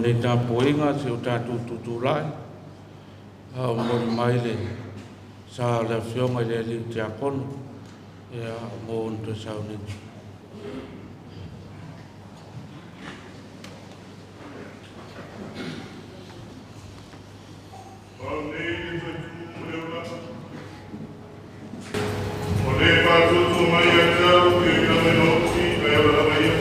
Lenei tapuaiga si o tatou tutulai, a o momoli mai le sa o le afioga i le alii tiakono, ia, mo ona toe sauniga. Pau nei le toe tu ma le ola. O le faatutu mai ia te au e ina me oti e ola lava ia.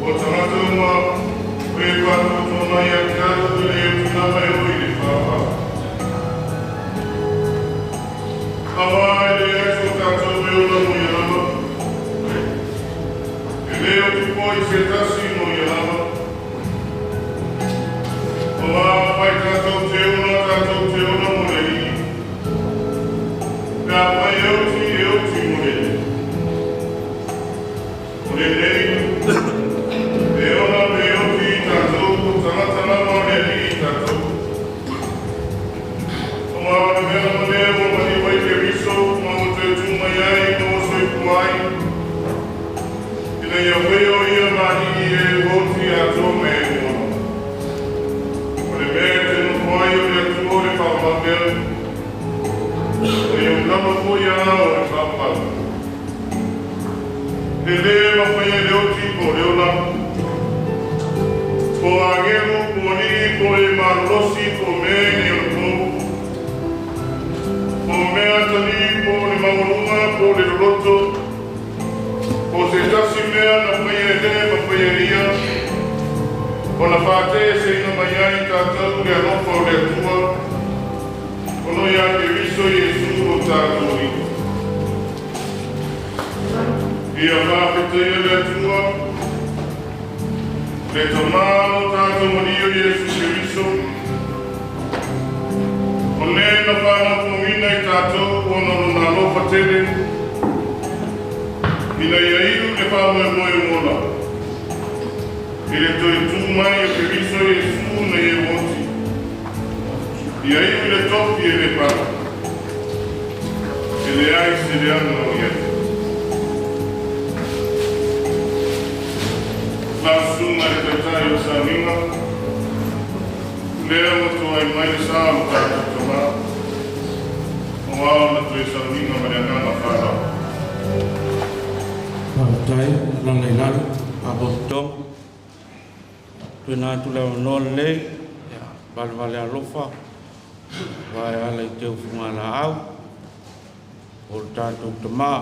O tagata uma o e faatutu mai ia te au e le oti lava e o i le whawha. Awa e le aso tātou e ola mo ia lava. E le o tipo i se tasi mo ia lava. O a pai tātou te ona, tātou te ona mo le ii. Pe a pai e oti, e oti mo le ii. O le nei, e ona pe oti i tātou, o tangata lava o le alii i tātou. O ngā o mea ma mea ua maliu ai Keriso, ma ua toe tū mai ai, ma ua soifua ai. Ina ia faia o ia ma alii e ua oti atoa ma e uma. O le mea e te nofo ai o le Atua o le whaamamea, o ia ulama foi a o le whaapau. E le mawhai e le oti po le ola, po agelu, po alii, po e malolosi, po mea i nei o le po, po mea tali, po le maualuga, po le loloto, po se tasi mea na whaia e le mawhaia e ia, o na whāteseina mai ai tātou le alofa o le Atua, ono ia Keriso Iesu o tātou i. Ia whawhetaia le Atua, le tamā o tātou mani o Iesu Keriso, o ne na whānau i tātou o no nā alofa tele, ina ia iu le whāmoemoe mona. I le toe tū mai o Keriso Iesu na e oti. Ia iu le tofi e le pā. E le ai se le ana o ia. La sunga le taitai o sauniga, lea ua toai mai le sa o tātou tamā, o ao na toe sauniga ma le agaga faaaloalo. Faafetai, lala i lalo, Apototoga. Tuuina atu le avanoa lenei, ia, valevale alofa, vae ala i teufuga laau, o le tatou tamā.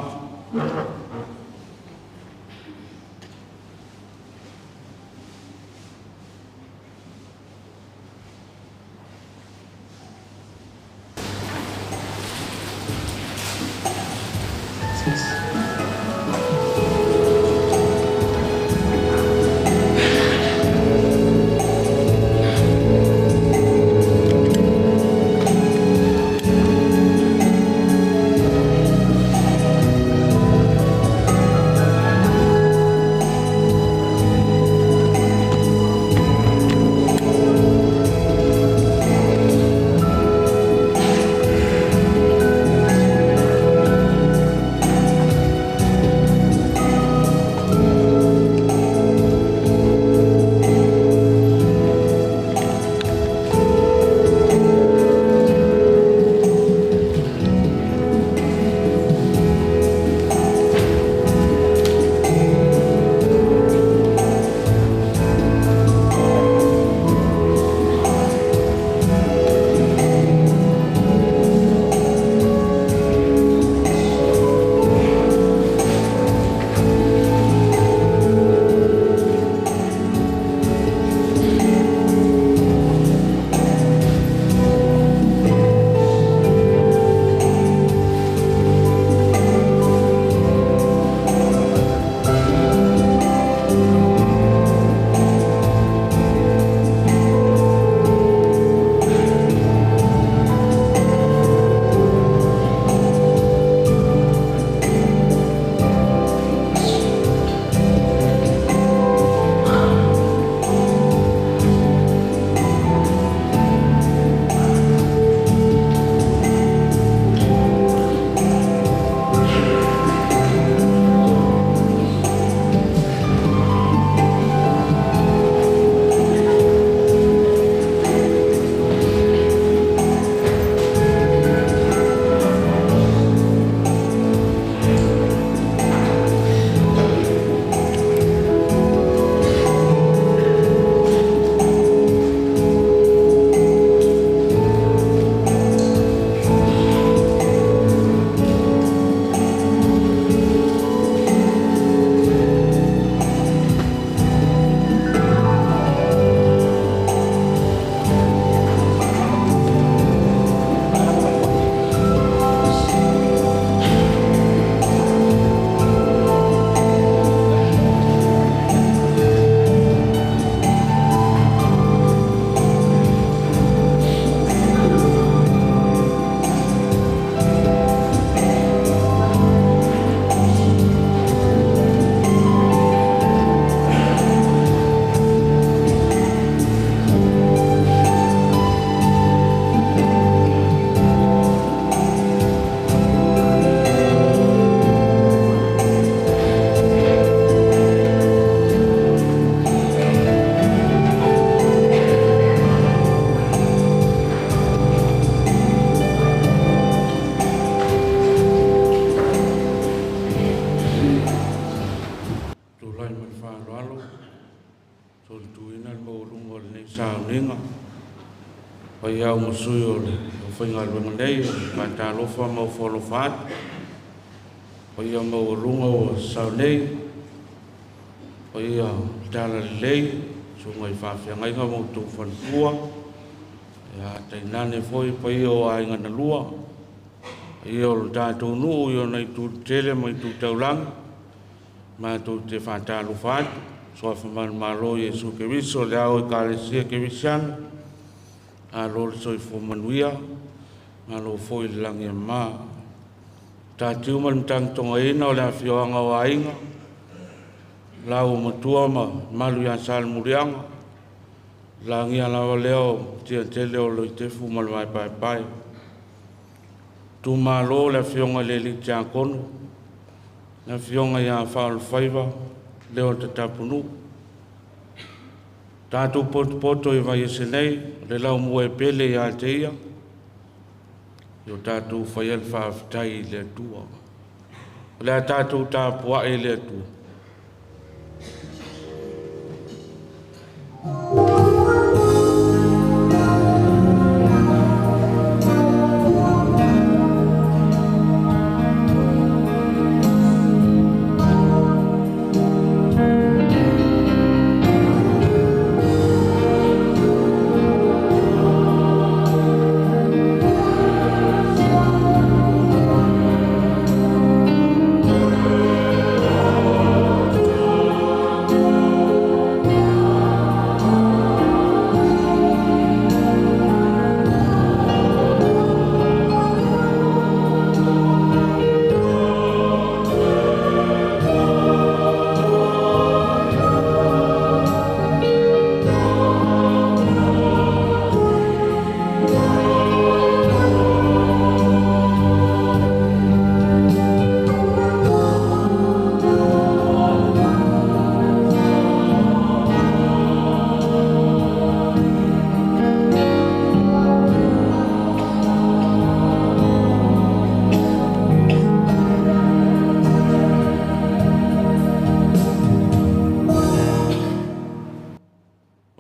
Solituina le maualuga o lenei sauniga. Paia ma sui o le aufaigaluega nei, o le faatalofa ma ofoalofa atu. Paia maualuga ua sao nei, paia o le Talalelei, susuga i faafeagaiga ma outou faletua, ia tainane foi paia o aiga na lua, paia o le tatou nuu i ona itu tetele ma itu taulaga, matou te faatalofa atu. Suafa manumalo Iesu Keriso, le ao Ekalesia Kerisiano, malo le soifua manuia, malo foi le lagi e mama. Tatiu ma le matagitogaina o le afioaga o aiga, lau matua ma malu ia Salemuliaga, lagia lava lea o tiatele o Loitefu ma le Vaepaepae. Tumalo le afioga i le alii tiakono, le afioga ia Faaolofaiva, leo Tatapunuu. Tatou potopoto i vaiese nei, o le laumua e pele ia te ia, i o tatou faia le faafetai i le Atua. O le a tatou tapuai i le Atua.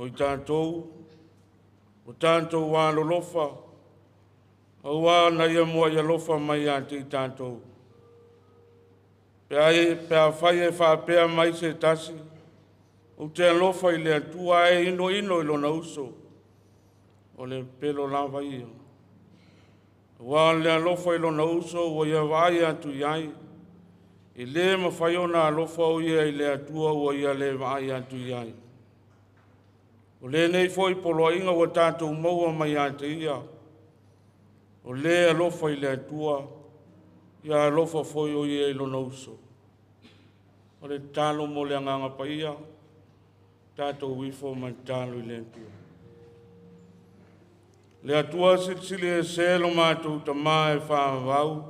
O i tatou, o tatou alolofa, aua na ia muai alofa mai ia te i tatou. Pe afai e faapea mai se tasi, ou te alofa i le Atua ae inoino i lona uso, o le pelo lava ia. Aua le alofa i lona uso ua ia vaai atu i ai, e le mafai ona alofa o ia i le Atua ua ia le vaai atu i ai. O lenei foi poloaiga ua tatou maua mai ia te ia, o le alofa i le Atua, ia alofa foi o ia i lona uso. O le tatalo mo le agaga paia, tatou ifo ma tatalo i le Atua. Le Atua silisili ese lo matou tamā e faavavau,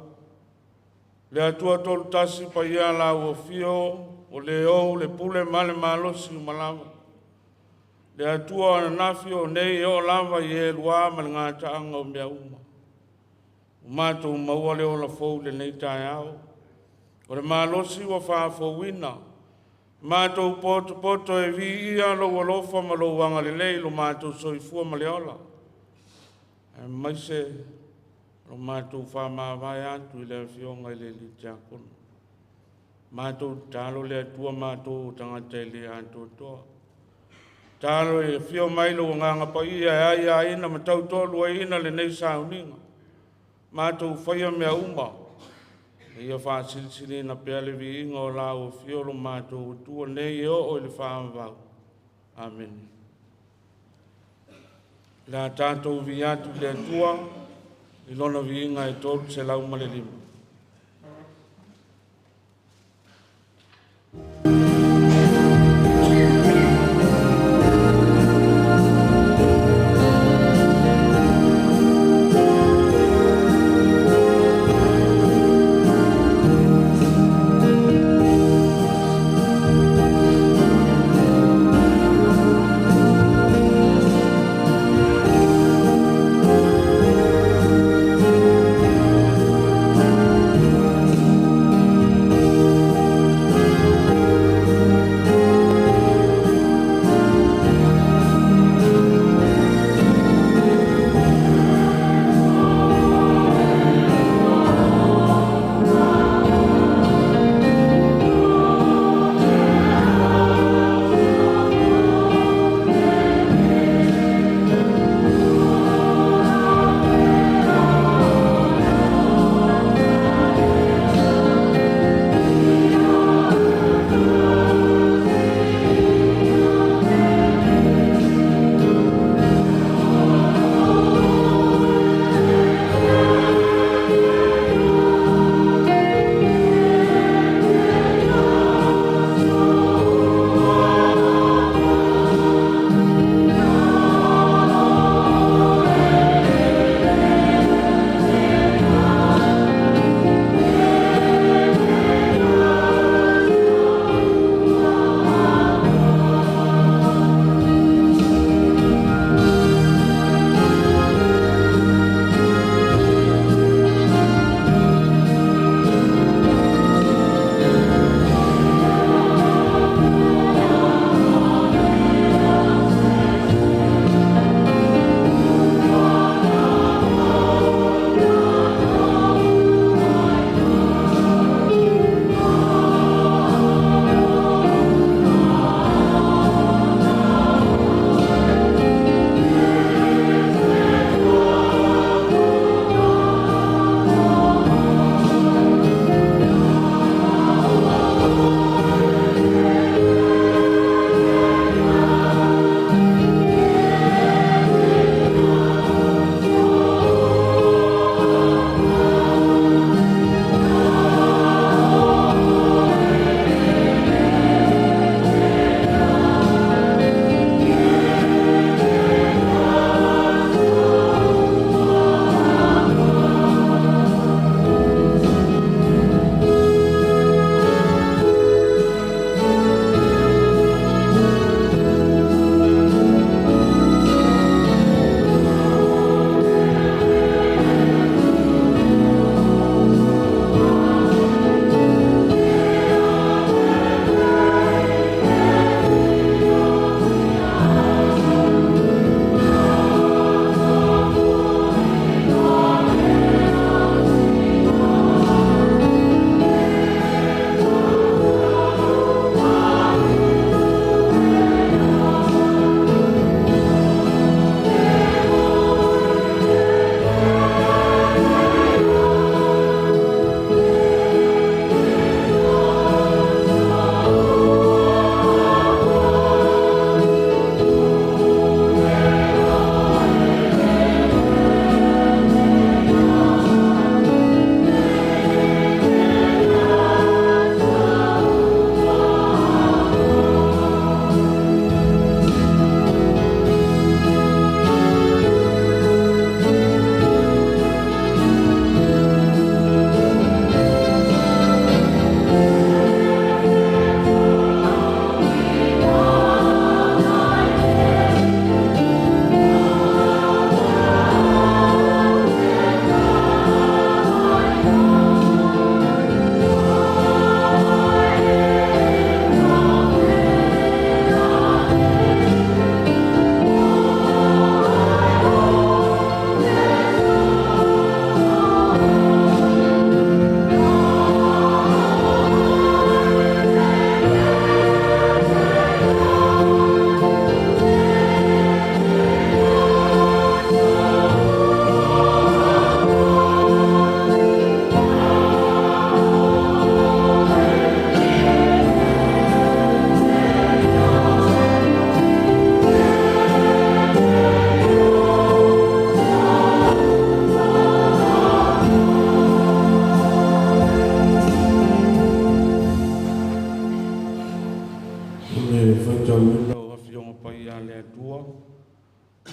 le Atua tolutasi paia lau afio, o le ou le pule ma le malosi umalava. Le Atua ananafi o nei e o lava i e lua ma le gataaga o mea uma. O matou maua le ola fou lenei taeao. O le malosi ua faafouina. Matou potopoto e viia lou alofa ma lou agalelei lo matou soifua ma le ola. Aemaise lo matou faamavae atu i le afioga i le alii tiakono. Matou tatalo le Atua matou o tagata e le atoatoa. Talo e afio mai lou agaga paia e aiaina ma tautoaluaina lenei sauniga. Matou faia mea uma, e ia faasilisilina pea le viiga o lau afio lo matou Atua nei e oo i le faavavau. Amene. Le a tatou vi atu i le Atua i lona viiga e 305.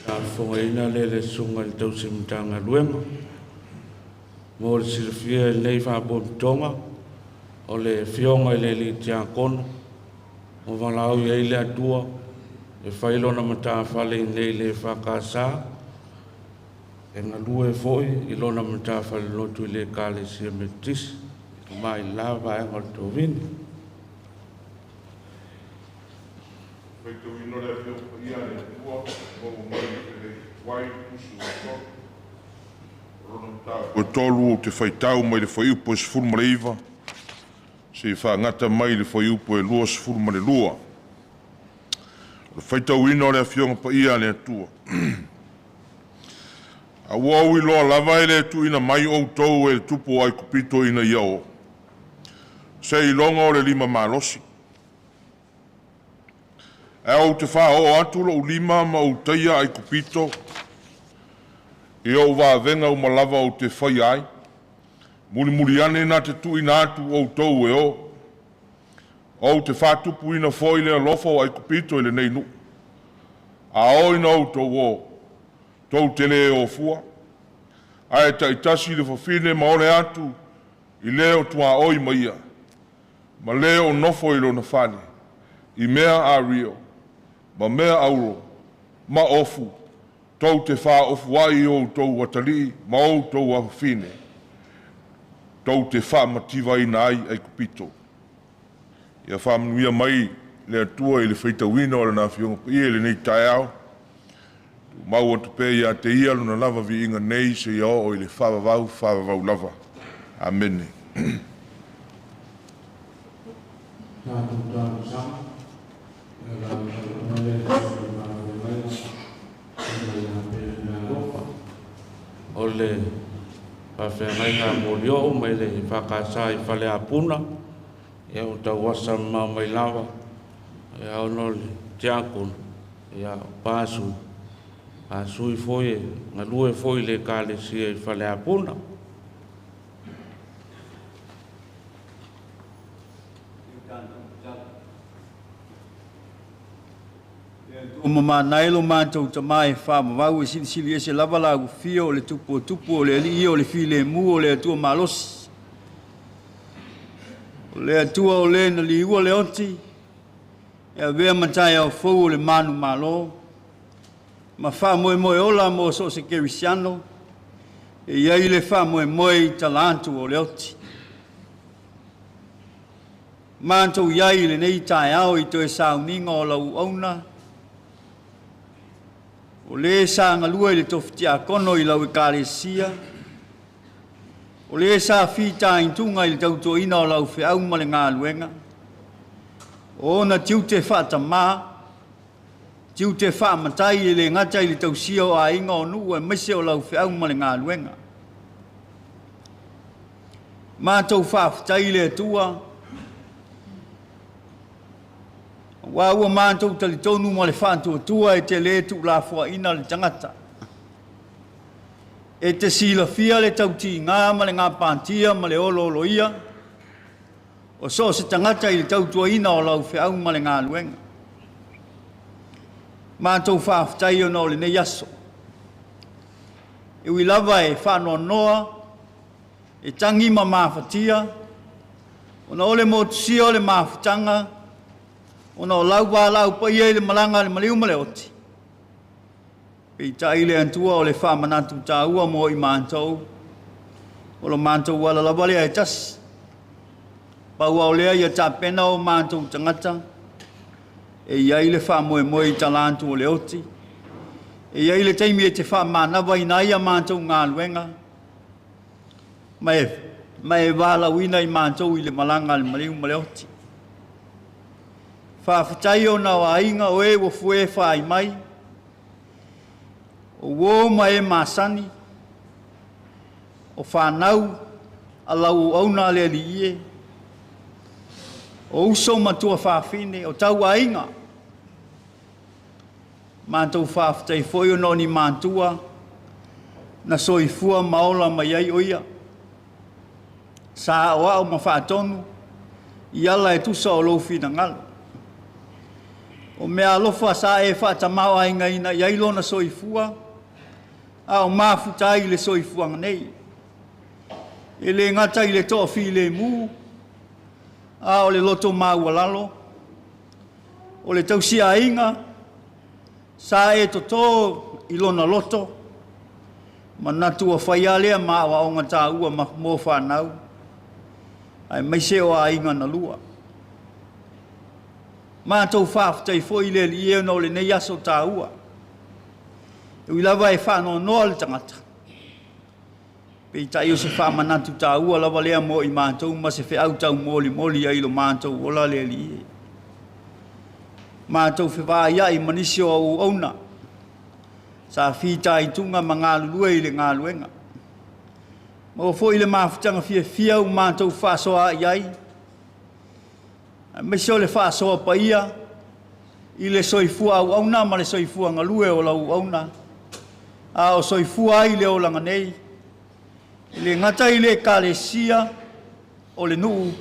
Faafofogaina lea i le Susuga i le Tausi Matagaluega. Mo le silafia i lenei faapotopotoga, o le Afioga i le Alii Tiakono ua valaau i ai le Atua e fai lona matafale i inei i le EFKS, e galue foi i lona matafale lotu i le Ekalesia Metotisi, ma i la vaega o le tovini. Faitauina le Afioga Paia a le Atua maua mai le Fefelai Tusi o Tolu. O lona mataupu e 3 ou te faitau mai le fuaiupu e 19 seia faagata mai le fuaiupu e 22. O le faitauina o le Afioga Paia a le Atua. Ae ua ou iloa lava e le tuuina mai outou e le tupu o Aikupito ina ia o, seiloga o le lima malosi. Ae ou te faaoo atu lou lima ma ou taia Aikupito i ou vavega uma lava ou te faia ai. Mulimuli ane na te tuuina atu outou e o. Ou te faatupuina foi le alofa o Aikupito i lenei nuu. A oo ina outou o, tou te le o fua, ae taitasi le fafine ma ole atu i le o tuaoi ma ia, ma le o nofo i lona fale, i mea ario ma mea auro ma ofu, tou te faaofu ai i outou atalii ma outou afafine, tou te faamativaina ai Aikupito. Ia faamanuia mai le Atua i le faitauina o Lana Afioga Paia i lenei taeao. Tumau atu pea ia te Ia Lona lava viiga nei seia oo i le faavavau, faavavau lava. Amene. Tatou talosaga, ia la talanoa lea i le Susuga i le Faafeagaiga ia Peaalofa. O le faafeagaiga a Molioo mai le EFKS i Faleapuna, ia ua tauasa mamao mai lava, ia ona o le tiakono, ia o Pasui, Pasui foi e galue foi i le Ekalesia i Faleapuna. Ua mamanae lo matou Tama e faavavau e silisili ese lava la ufia o le tupu o tupu o le alii ia o le filemu o le Atua malosi. O le Atua o le na liua le oti e avea ma taeao fou o le manumalo ma faamoemoe ola mo so o se kerisiano e i ai le faamoemoe i tala atu o le oti. Matou i ai i lenei taeao i toe sauniga o lau auauna, o le sa galue i le tofi tiakono i lau Ekalesia, o le sa fitaituga i le tautuaina o lau feau ma le galuega, o ona tiute faatamā, tiute faamatai e le gata i le tausia o aiga o nuu aemaise o lau feau ma le galuega. Matou faafetai i le Atua, aua ua matou talitonu ma le faatuatua e te le tuulafoaina le tagata. E te silafia le tautiga ma le gapatia ma le olooloia o so o se tagata i le tautuaina o lau feau ma le galuega. Matou faafetai ona o lenei aso. E ui lava e faanoanoa, e tagi ma mafatia, ona o le motusia o le mafutaga, ona o lau valaau paia i le malaga a le maliu ma le oti, peitai le Atua o le faamanatu taua mo i matou, o lo matou ala lava lea e tasi. Pau lava o lea ia tapena o matou tagata, e i ai le faamoemoe i tala atu o le oti, e i ai le taimi e te faamanavaina ai a matou galuega, ma e valaauina i matou i le malaga a le maliu ma le oti. Faafetai ona o aiga o e ua fuefai mai, o uo ma e masani, o fanau a lau auauna a le Alii e, o uso ma tuafafine, o tauaiga. Matou faafetai foi ona o ni matua na soifua ma ola mai ai o ia, sa aoao ma faatonu i ala e tusa o lou finagalo. O meaalofa sa e faatamāoaigaina i ai lona soifua, a o mafuta ai i le soifuaga nei. E le gata i le toafilemu, a o le loto maualalo, o le tausiaiga, sa e totō i lona loto, manatu ua fai lava lea ma aoaoga taua mo fanau, aemaise o aiga na lua. Matou faafetai foi i le Alii e ona o lenei aso taua. E ui lava e faanoanoa le tagata, peitai o se faamanatu taua lava lea mo i matou ma se feau taumolimoli ai i lo matou ola le Alii e. Matou fevaaiai ma nisi o auauna sa fitaituga ma galulue i le galuega. Maua foi le mafutaga fiafia ua matou fefaasoaai ai, aemaise o le faasoa paia i le soifua auauna ma le soifua galue o lau auauna, a o soifua ai i le olaga nei, e le gata i le Ekalesia, o le nuu,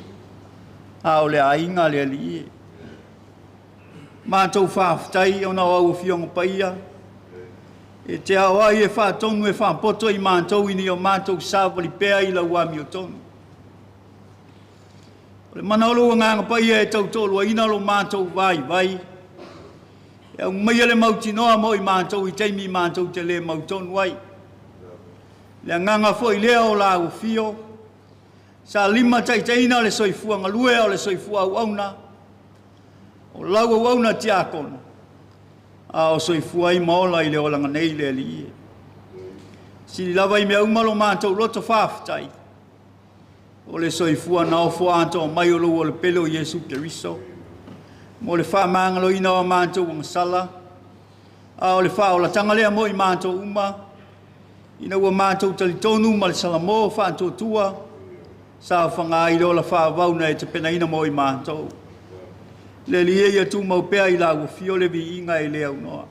a o le aiga le Alii e. Matou faafetai ona o au Afioga Paia, e te aoai e faatonu e faapoto i matou ina ia matou savali pea i lau amiotonu. O le mana o lou Agaga Paia e tautoaluaina lo matou vaivai, e aumaia le mautinoa mo i matou i taimi matou te le mautonu ai. Le agaga foi lea o lau afio, sa limataitaiina le soifua galue a o le soifua auauna, o lau auauna tiakono, a o soifua ai ma ola i le olaga nei le Alii e. Sili lava i mea uma lo matou loto faafetai, o le soifua na ofo atoa mai o lou Alopele o Iesu Keriso, mo le faamagaloina o a matou agasala, a o le faaolataga lea mo i matou uma, ina ua matou talitonu ma le salamo faatuatua, saofaga ai le ola faavavau na e tapenaina mo i matou. Le Alii e, ia tumau pea i lau afio le viiga e le aunoa.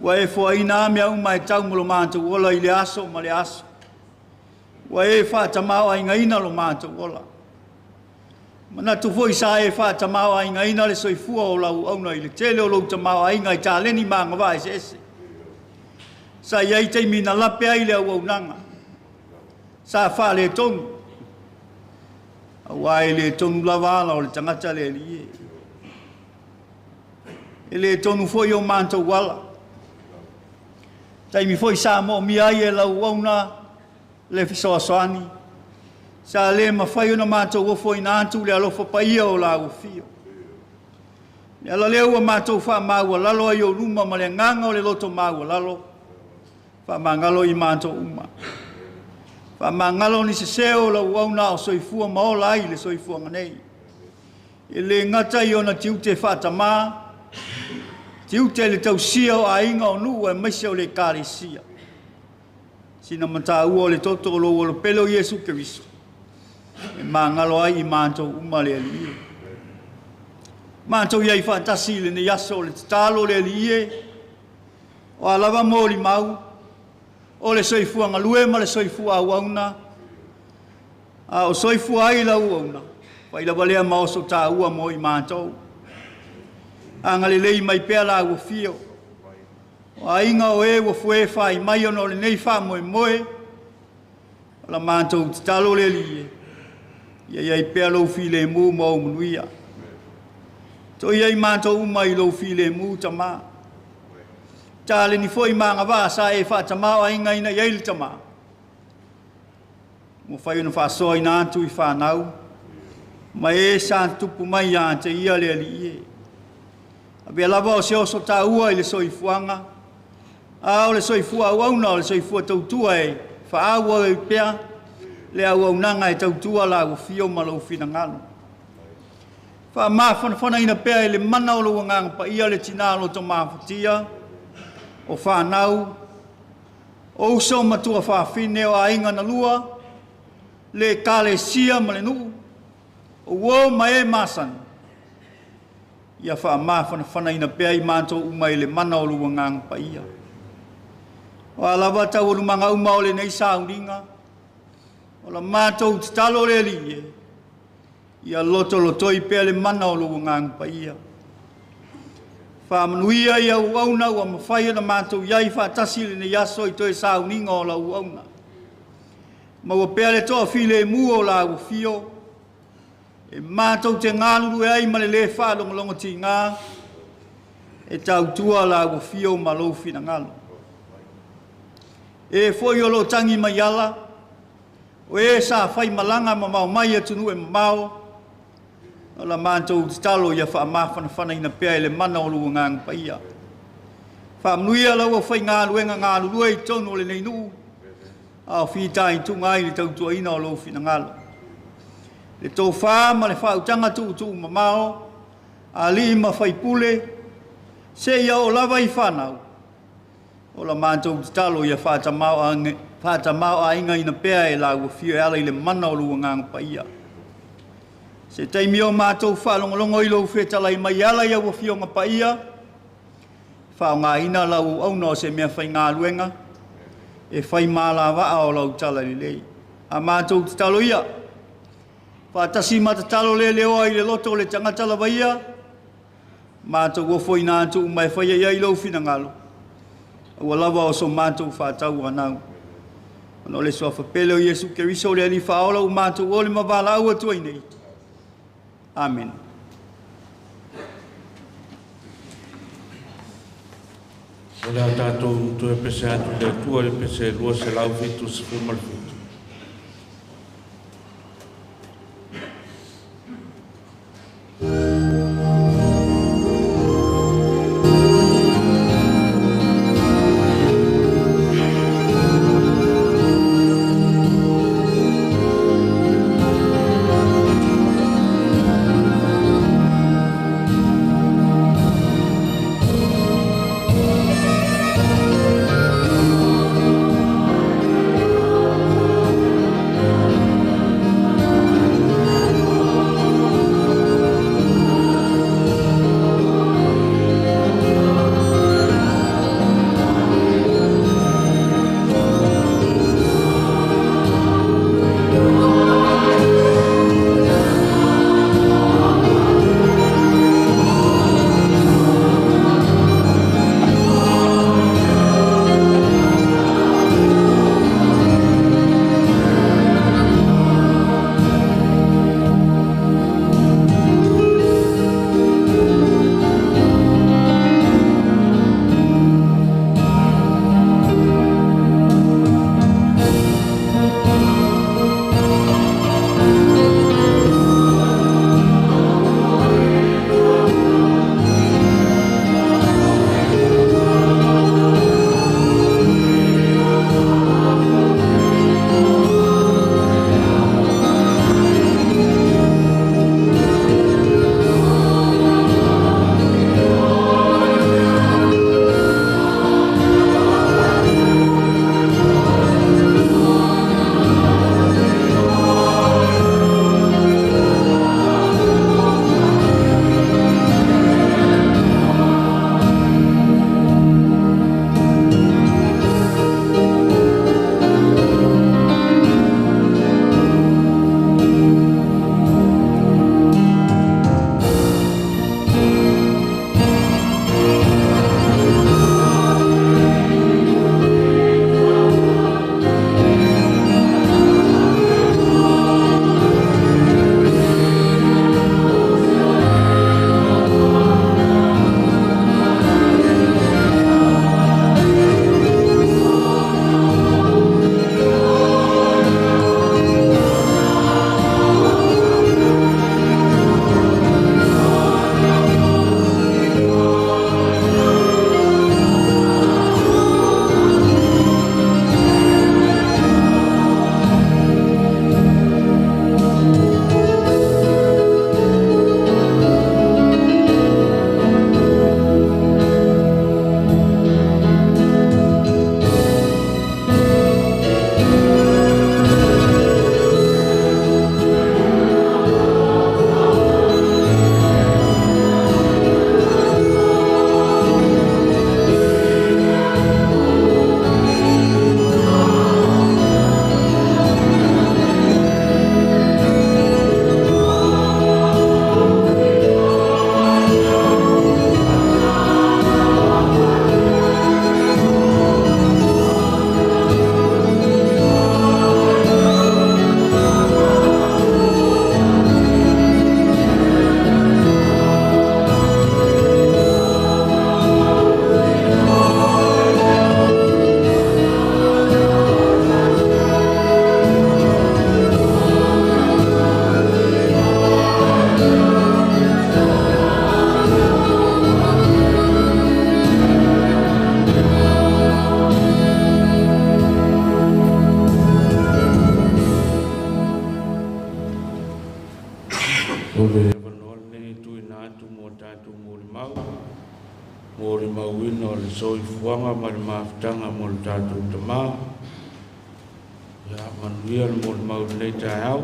Ua e foaina a mea uma e tau mo lo matou ola i le aso ma le aso. Ua e faatamaoaigaina lo matou ola. Manatu foi sa e faatamaoaigaina le soifua o lau auauna i le tele o lou tamaoaiga i taleni ma agavaa eseese. Sa i ai taimi na lape ai le auaunaga, sa faaletonu, aua e le tonu lava ala o le tagata le Alii e. E le tonu foi o matou ala. Taimi foi sa moomia ai e lau auauna le fesoasoani, sa le mafai ona matou ofoina atu le alofa paia o lau afio. Le ala lea ua matou faamaualalo ai ou luma ma le agaga o le loto maualalo, faamagalo i matou uma. Faamagalo ni sese o lau auauna a o soifua ma ola ai i le soifuaga nei. E le gata i ona tiute faatamā, tiute i le tausia o aiga o nuu aemaise o le Ekalesia. Sina mataua o le toto o lou Alopele o Iesu Keriso, e magalo ai i matou uma le Alii e. Matou i ai faatasi i lenei aso o le tatalo le Alii e, o a lava molimau, o le soifua galue ma le soifua auauna, a o soifua ai lau auauna, fai lava lea ma oso taua mo i matou. Agalelei mai pea lau afio, o aiga o e ua foe fai mai ona o lenei faamoemoe, o la matou tatalo le Alii e, ia i ai pea lou filemu ma ou manuia. Toia i matou uma i lou filemu, Tamā. Taleni foi ma agavaa sa e faatamaoaigaina i ai le Tamā, ua mafai ona faasoaina atu i fanau, ma e sa tutupu mai ia te ia le Alii e. Avea lava o se oso taua i le soifuaga, a o le soifua auauna o le soifua tautua e faaauau ai pea le auaunaga e tautua lau afio ma lou finagalo. Faamafanafanaina pea e le mana o lou Agaga Paia le tinā loto mafatia, o fanau, o uso ma tuafafine, o aiga na lua, le Ekalesia ma le nuu, o uo ma e masani, ia faamafanafanaina pea i matou uma i le mana o lou Agaga Paia. O a lava taualumaga uma o lenei sauniga, o la matou tatalo le Alii e, Ia lotolotoi pea le mana o lou Agaga Paia. Faamanuia i auauna ua mafai ona matou i ai faatasi i lenei aso i toe sauniga o lau auauna. Maua pea le toafilemu o la ua afio, e matou te galulue ai ma le lē faalogologotiga e tautua la ua afio ma lou finagalo. E foi o lo o tagi mai ala, o e sa faimalaga mamao mai atunuu e mamao, o la matou tatalo ia faamafanafanaina pea e le mana o lou Agaga Paia. Faamanuia lau aufaigaluega galulue i totonu o lenei nuu, a o fitaituga ai i le tautuaina o lou finagalo. Le tofa ma le faautaga tuutuumamao, alii ma faipule, seia oo lava i fanau, o la matou tatalo ia faatamaoaigaina pea e la ua afio e ala i le mana o lou Agaga Paia. Se taimi o matou faalogologo i lou fetalai mai e ala i au Afioga Paia, faaaogaina lau auauna o se mea faigaluega e fai ma alavaa o lau talalelei. A matou tatalo ia, faatasi ma tatalo le leoa i le loto o le tagata lava ia, matou ofoina atu uma e faia i ai lou finagalo, aua lava o so matou faatauanau. Ona o le suafa pele o Iesu Keriso o le Alii Faaola ua matou ole ma valaau atu ai nei. Amene. O le a tatou toe pese atu i le Atua i le pese 277. O le avanoa lenei e tuuina atu mo a tatou molimau, molimauina o le soifuaga ma le mafutaga mo le tatou tama. Ia manuia le molimau i lenei taeao.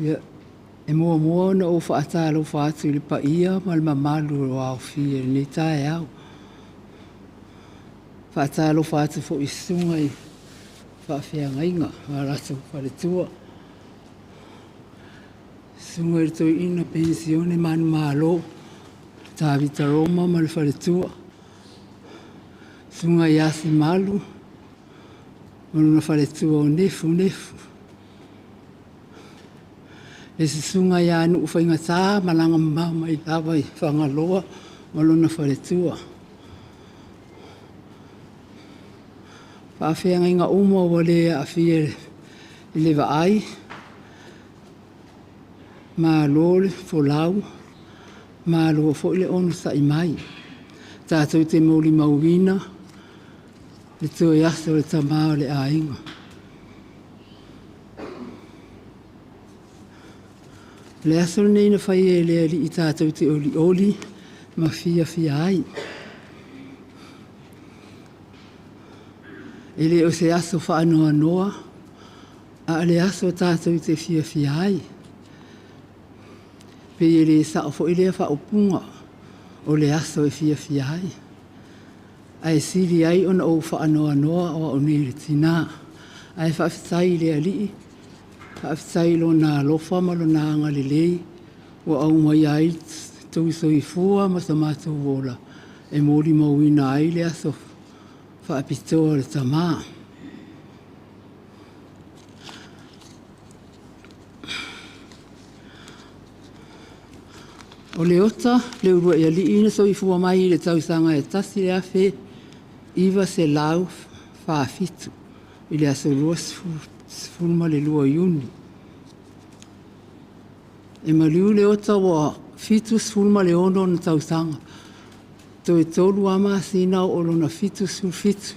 Ia, e muamua ona ou faatalofa atu i le paia ma le mamalu o lo o aofia i lenei taeao. Faatalofa atu foi i susuga i faafeagaiga ma latou faletua, susuga i le Toeaina Penisione Manumalo, Tavita Roma ma le faletua, susuga ia Semalu ma lona faletua o Nefu Nefu, le susuga ia Nuu Faigata malaga mamao mai lava i Fagaloa ma lona faletua. Faafeagaiga uma ua le aafia i le vaai, malo le folau, malo foi le onosai mai. Tatou te molimauina le toe aso o le tama o le aiga. O le aso lenei na faia e le Alii tatou te olioli ma fiafia ai. E le o se aso faanoanoa, a o le aso tatou te fiafia ai. Pei e le sao foi lea faaupuga o le aso e fiafia ai, ae sili ai ona ou faanoanoa o au nei le tina. Ae faafetai i le Alii, faafetai i Lona alofa ma Lona agalelei ua aumaia ai tou soifua ma so matou ola e molimauina ai le aso faapitoa o le tama. O Leota le uluai alii na soifua mai i le tausaga e 1947 i le aso 22 Iuni. E maliu Leota ua 76 ona tausaga, toe 3 lava masina oo lona 77.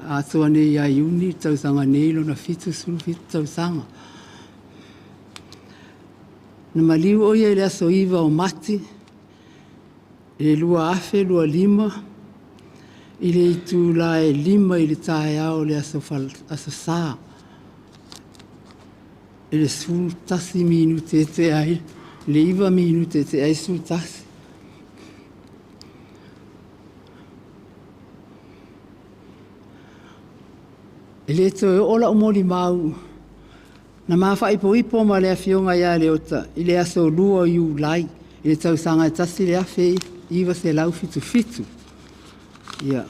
Atoa nei ia Iuni le tausaga nei lona 77 tausaga. Na maliu o ia i le aso 9 o Mati i le 2025 i le itula e 5 i le taeao o le aso Sa i le 11 minute e tea ai le 9 minute e tea ai le 11. E le toe oo lau molimau na ma faaipoipo ma le afioga ia Leota i le aso 2 o Iulai i le tausaga e 1977. Ia,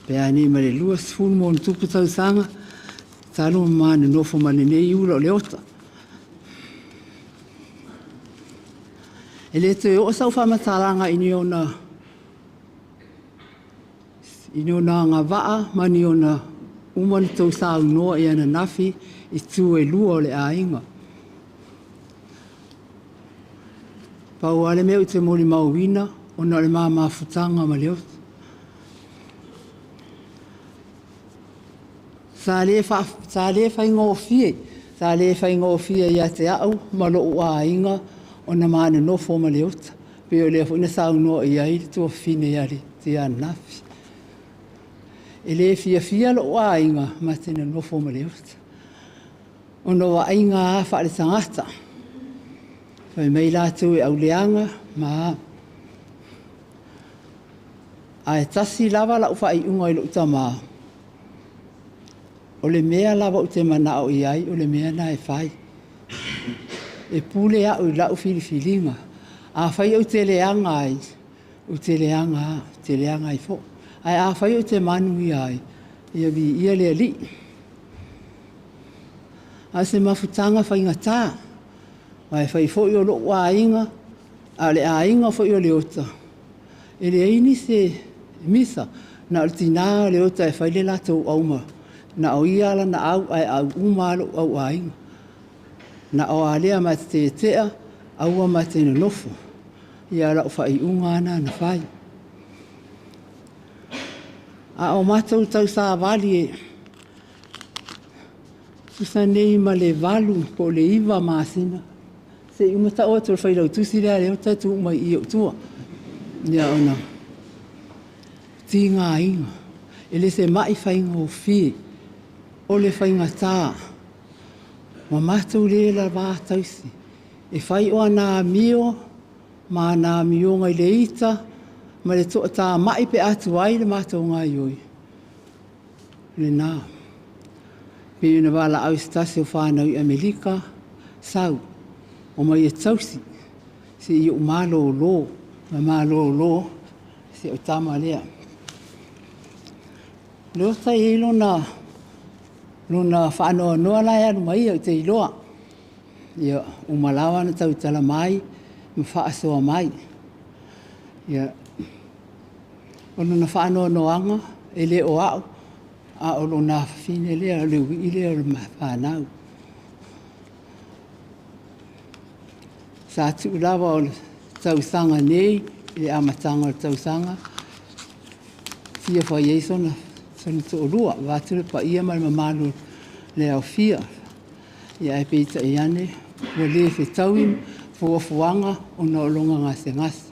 pe a nei ma le 20 ma ona tupu tausaga, talu ma nonofo ma lenei ula o Leota. E le toe oo sau faamatalaga i ni ona agavaa ma ni ona uma na tou saunoa i ananafi i tu e lua o le aiga. Pau lava le mea ou te molimauina ona o le ma mafutaga ma Leota. Sa le faigofie, sa le faigofie ia te au ma lou aiga ona ma nonofo ma Leota. Pei o lea foi na saunoa i ai le tuafafine ia Letia ananafi. E le fiafia lou aiga ma te nonofo ma Leota. Ona o vaaiga lava faaletagata. Fai mai latou e auleaga ma a. Ae tasi lava la'u faaiuga i lo'u tamā, o le mea lava ou te mana'o i ai o le mea na e fai. E pule a'u i la'u filifiliga. Afai ou te leaga ai, ou te leaga a, ou te leaga ai fo'i. Ae afai ou te manuia ai, ia viia le Alii. A o se mafutaga faigatā, aua e fai foi o lo'u aiga, a o le aiga foi o Leota, e leai nisi e misa, na o le tinā o Leota e fai le latou auma, na o ia lana au ae au uma lava lo'u au aiga. Na o a lea ma te tetea, aua ma te nonofo. Ia o la'u faaiuga lava lena na fai. A o matou tausavali e tusa nei ma le 8 po o le 9 masina, se i uma tau atu o le failautusi lea a Leota e tu mai i i ou tua. Ia ona tigaina, e le se mai faigofie, o le faigatā, ma matou le lavā tausi. E fai o ana amio ma ana amioga i le ita ma le toatamai pe a tuai le matou gaoioi, lena. Pei ona valaau i se tasi o fanau i Amerika, sau, omai e tausi se i ou malolo, na malolo si au tama lea. Leota e i ai lona faanoanoa la e alu ma ia ou te iloa. Ia, uma lava ona tautala mai ma faasoa mai. Ia, o lona faanoanoaga, e le o au, a o lona afafine lea, o le uii lea o le fanau. Sa tuu lava o le tausaga nei, i le amataga o le tausaga, fia fai ai sona toalua, vaeatu le paia ma le mamalu o le aofia. Ia ae peitai ane, ua le fetaui fuafuaga ona o lona gasegase.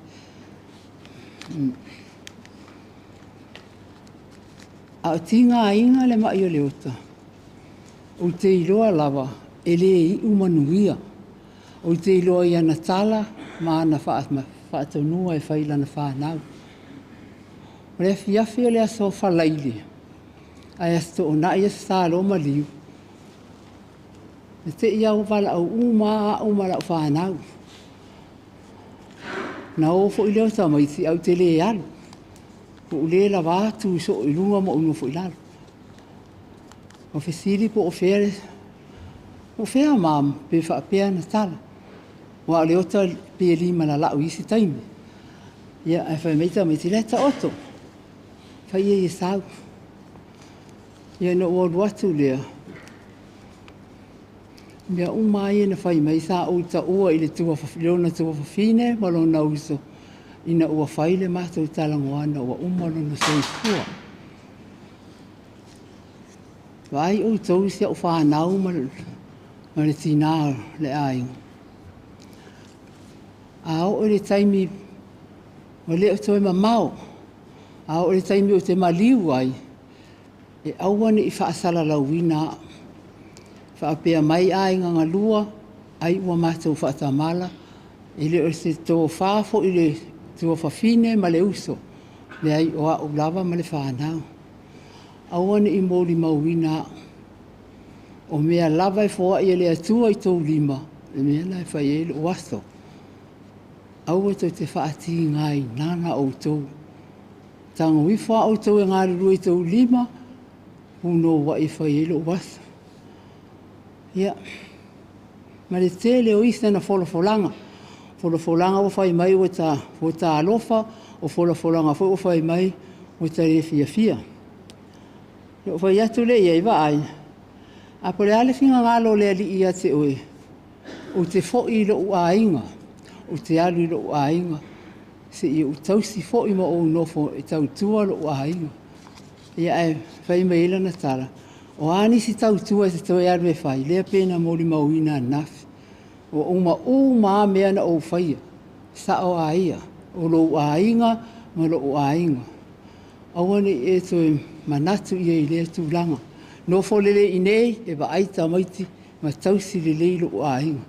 A o tigaina le mai o Leota, ou te iloa lava e le iu manuia. Ou te iloa i ana tala ma ana faatonuga e fai i lana fanau. O le afiafi o le aso Faraile, ae Aso Toonai Aso Sa loa maliu, na te i lava ua valaau uma lava au ma lau fanau. Na o foi lea o tamaiti ae ou te le alu. Ua ou le lavā tu soo i luga ma ou nofo i lalo. Ua fesili po o fea, po o fea mom, pe faapea ana tala. Aua o Leota pei e lima lalau i isi taimi. Ia, ae fai mai tamaiti, la e taoto, fai ai e sau. Ia na ou alu atu lea, mea uma lava ia na fai mai sa ou taua i lona tuafafine ma lona uso ina ua fai le matou talanoaga ua uma lona soifua. Vaai outou i si au fanau ma le tinā o le aiga. A oo i le taimi ua le o toe mamao, a oo i le taimi ou te maliu ai, e aua ne i faasalalauina au. Faapea mai aiga galua, ai ua matou faatamala, e le o se tofa foi i le tuafafine ma le uso, leai o au lava ma le fanau. Aua ne i molimauina au. O mea lava e foai e le Atua i tou lima, le mea lena e fai ai lou aso. Aua tou te faatigaina outou. Tago ifo lava outou e galulue i tou lima, punouai e fai ai lou aso. Ia, ma le tele o isi ana folafolaga. Folafolaga ua fai mai ua ta alofa, o folafolaga foi ua fai mai ua ta le fiafia. Ona ou fai atu lea i ai, vaai, a po o le a le finagalo o le Alii ia te oe, ou te foi i lou aiga, ou te alu i lou aiga, se i ou tausi foi ma ou nofo e tautua lou aiga. Ia ae fai mai ai lana tala, o a nisi tautua e te toe alu e fai, lea pei na molimauina ananafi. Ua uma uma lava mea na ou faia, sao a ia, o lou aiga ma lou aiga. Aua ne i e toe manatu i ai i lea tulaga. Nofo lelei i inei e vaai tamaiti ma tausi lelei lou aiga.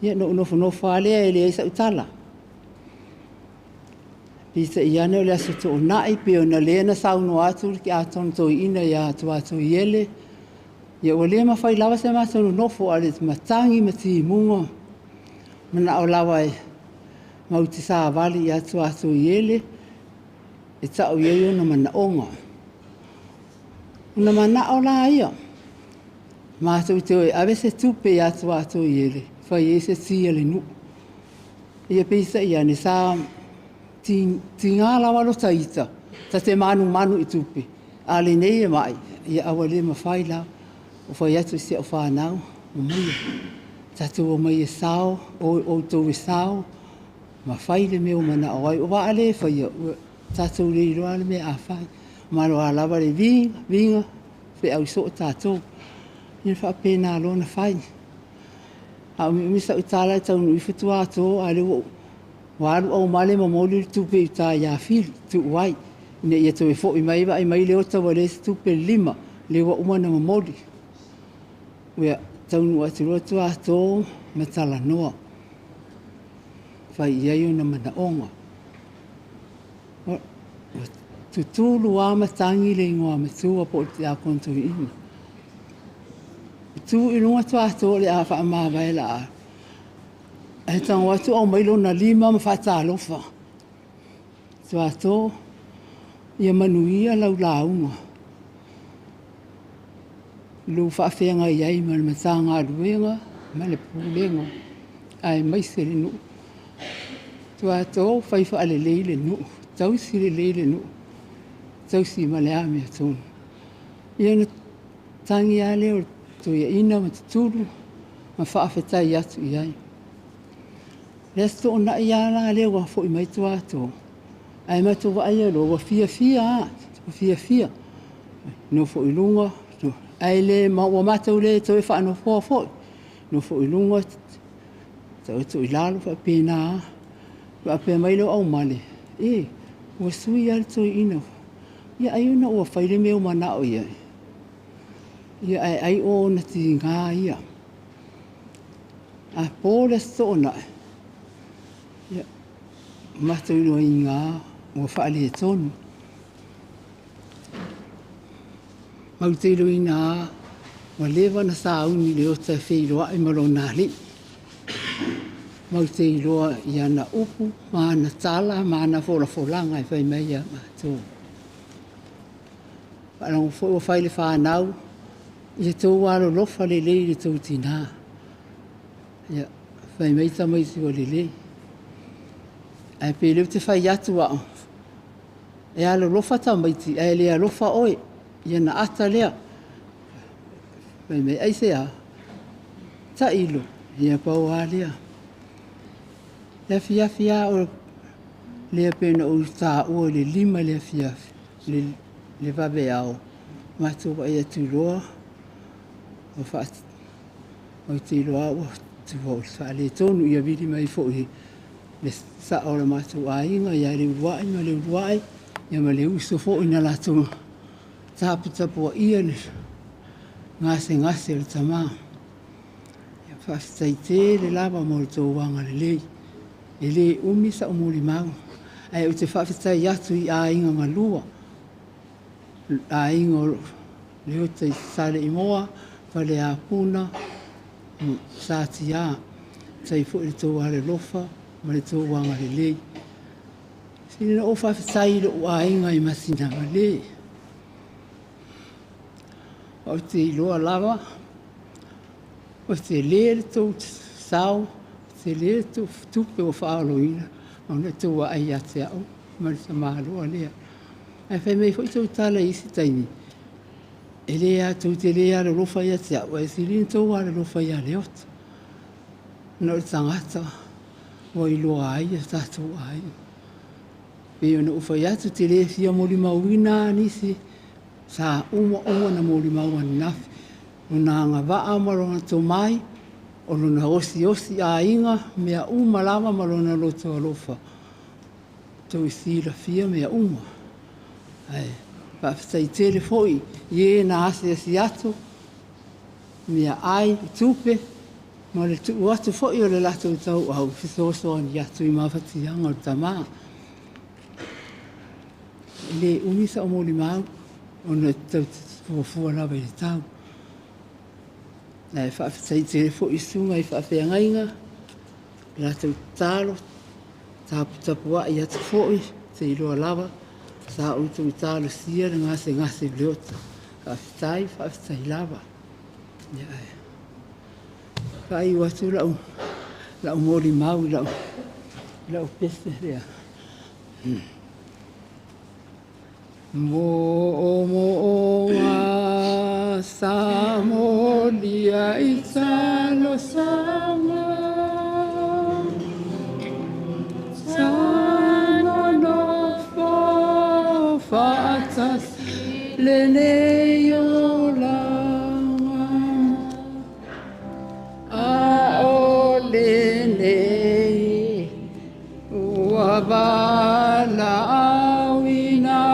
Ia na ou nofonofo lava lea e leai sau tala. Peitai ane o le Aso Toonai pei ona lea na saunoa atu le Tiakono Toeaina ia Tuatoiele, ia ua le mafai lava se matou nonofo a o le matagi ma timuga, manao lava e matou te savali ia Tuatoiele e tau i ai ona manaoga. Ona manao laia matou te o e ave se tupe ia Tuatoiele e fai ai se ti a le nuu. Ia peitai ane sa tiga lava lo ita ta te manumanu i tupe, a o lenei e mai, ia ae ua le mafai lava. Ua fai atu i si au fanau, omaia, tatou omai e sao, o outou e sao ma fai le mea ua manao ai. Aua a le faia, ua tatou le iloa le mea a fai. Malo lava le viga, viga, feau soo tatou. Ia faapena loa ona fai. A umiumi sau tala e taunuu ifo Tuato, a o lea ua alu aumale momoli le tupe i uta ia Fili, tuu ai, ina ia toe foi mai vaai mai Leota ua leai se tupe i le lima, lea ua uma ona momoli. Ia, taunuu atu loa Tuato ma talanoa, fai i ai ona manaoga. Ua tutulu lava matagi le igoa matua po o le Tiakono Toeaina. Tu i luga Tuato o le a faamavae laa, ae tago atu aumai lona lima ma faatalofa. Tuato, ia manuia lau lauga, lou faafeagai ai ma le Matagaluega ma le Pulega aemaise le nuu. Tuato, fai faalelei le nuu, tausi lelei le nuu, tausi ma le amiotonu. Ia ona tagi lava lea o le toeaina ma tutulu ma faafetai atu i ai. Le Aso Toonai lava la lea ua foi mai Tuato, ae matou vaaia loa ua fiafia lava, ua fiafia. Nofo i luga, ae le ua matou le toe faanofoa foi. Nofo i luga, taoto i lalo, faapena lava. Faapea mai lea o aumale, e, ua sui lava le toeaina. Ia ai ona ua fai le mea ua manao i ai. Ia ae ai o ona tiga ia. A po le Aso Toonai, ia, matou iloaina lava ua faaletonu. Matou te iloaina lava ua leva ona sauni Leota e feiloai ma lona alii. Matou te iloa i ana upu ma ana tala ma ana folafolaga e fai mai ia matou. Faalogo foi ua fai i le fanau, ia outou alolofa lelei i le tou tinā. Ia, fai mai tamaiti ua lelei. Ae pei o lea ou te fai atu au, e alolofa tamaiti ae le alofa oe. Ia na ata lea. Fai mai, aisea? Tailo, ia pau lava lea. Le afiafi lava o lea pei ona ou taua i le 5 i le afiafi, le vaveao, matou vaai atu loa, ou te iloa ua faaletonu, ia vili mai foi le sao o le matou aiga ia Leuluai ma Leuluai, ia ma le uso foi na latou taputapuaia le gasegase o le tama. Ia faafetai tele lava mo le tou agalelei. E le umi sau molimau, ae ou te faafetai atu i aiga galua, aiga o Leota i Saleimoa, Faleapuna, Satia. Faafetai foi i le tou alolofa ma le tou agalelei. Sili ona ou faafetai i lou aiga i Masinamalē. Ou te iloa lava, o tele le tou sao, tele le tou tupe ua faaaloina ona outou aai ia te au ma le tamaloa lea. Ae fai mai foi tou tala i isi taimi, e le a tou te le alolofa ia te au, ae sili ona tou alolofa ia Leota. Ona o le tagata ua iloa ai ia tatou aiga. Pei ona ou fai atu, te le fia molimauina nisi, sa uma uma na molimau ananafi. Lona agavaa ma lona tomai, o lona osiosi aiga, mea uma lava ma lona loto alofa. Tou silafia mea uma. Ae faafetai tele foi i e na asiasi atu, mea ai, tupe, ma le tuu atu foi o le latou tauau fesoasoani atu i mafatiaga o le tama. E le umi sa'u molimau ona e tatou te fuafua lava i le tau. Ae faafetai tele foi i susuga i faafeagaiga, latou tatalo, taputapuai atu foi, te iloa lava sa outou talosia le gasegase o Leota. Faafetai, faafetai lava. Ia ae faaiu atu lau molimau i lau pese lea. Moomooga sa molia i talosaga, sa nonofo fa'atasi lenei olaga, a o lenei ua valaauina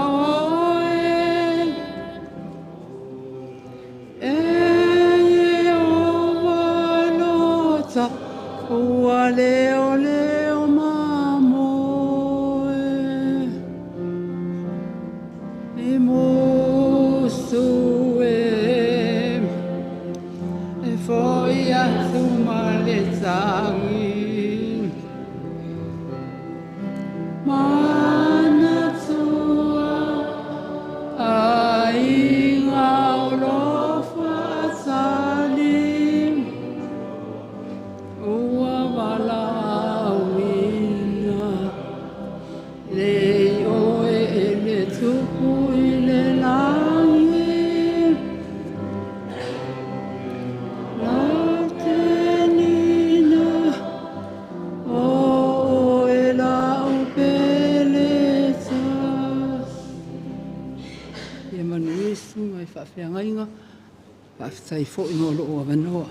oe e Ieova lota ua leoleo mamoe e musu e fo'i atu ma le tagi manatua aiga o lo fa'atali ua valaauina nei oe e le Tupu i le lagi lautenina o oe la'u pele tasi. Ia manuia susuga i faafeagaiga, faafetai foi mo lou avanoa.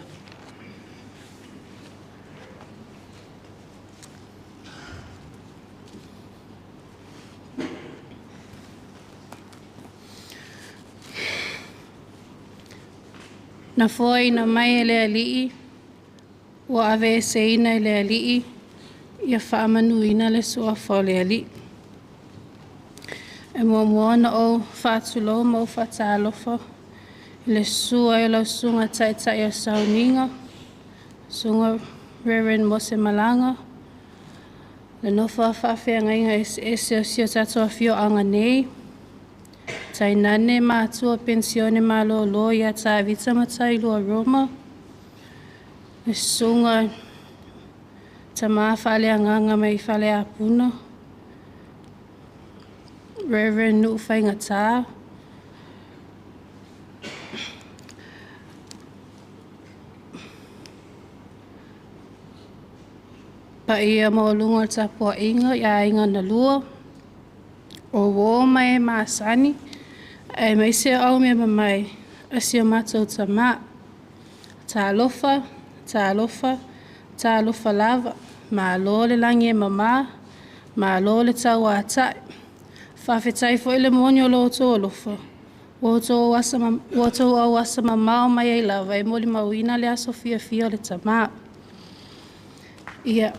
Na foaina mai e le Alii, ua aveeseina e le Alii, ia faamanuina le suafa o le Alii. E muamua ona ou faatulou ma ou faatalofa i le susu ai o lau susuga taitai o sauniga, susuga Reverend Mose Malaga, le nofo a faafeagaiga eseese o si o tatou afioaga nei, tainane matua penisione malōlō ia Tavita ma Tailua Roma, le susuga tamā faaleagaga mai Faleapuna, Reverend Nu'u Faigata, paia maualuga o le tapuaiga i aiga na lua, o uō ma e masani, aemaise o aumeamamae a si o matou tamā. Talofa, talofa, talofa lava, malo le lagi e mamā, malo le tauata'i. Faafetai foi le moni o lo outou alofa, ua outou auasa mamao mai ai lava e molimauina le aso fiafia o le tamā. Ia,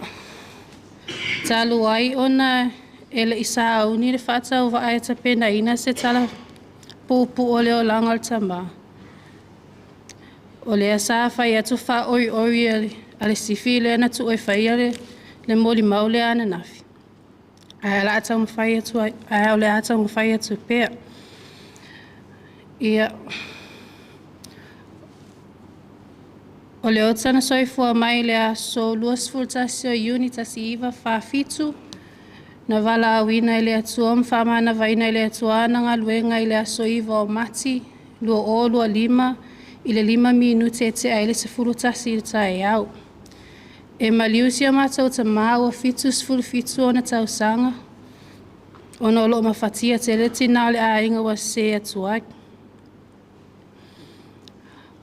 talu ai ona e le'i sauni le faatauvaa e tapenaina se tala puupuu o le olaga o le tamā, o lea sa fai atu faaoioi a le sifi lea na tuu e faia le molimau lea ananafi, ae o le a taumafai atu ai, ae o le a taumafai atu pea. Ia, o Leota na soifua mai i le aso 21 o Iuni 1947, na valaauina e le Atua ma faamanavaina e le Atua ana galuega i le aso 9 o Mati 2025 i le 5 minute e tea ai le 11 i le taeao. E maliu si o matou tamā ua 77 ona tausaga, ona o loo mafatia tele tinā o le aiga ua sesē atu ai.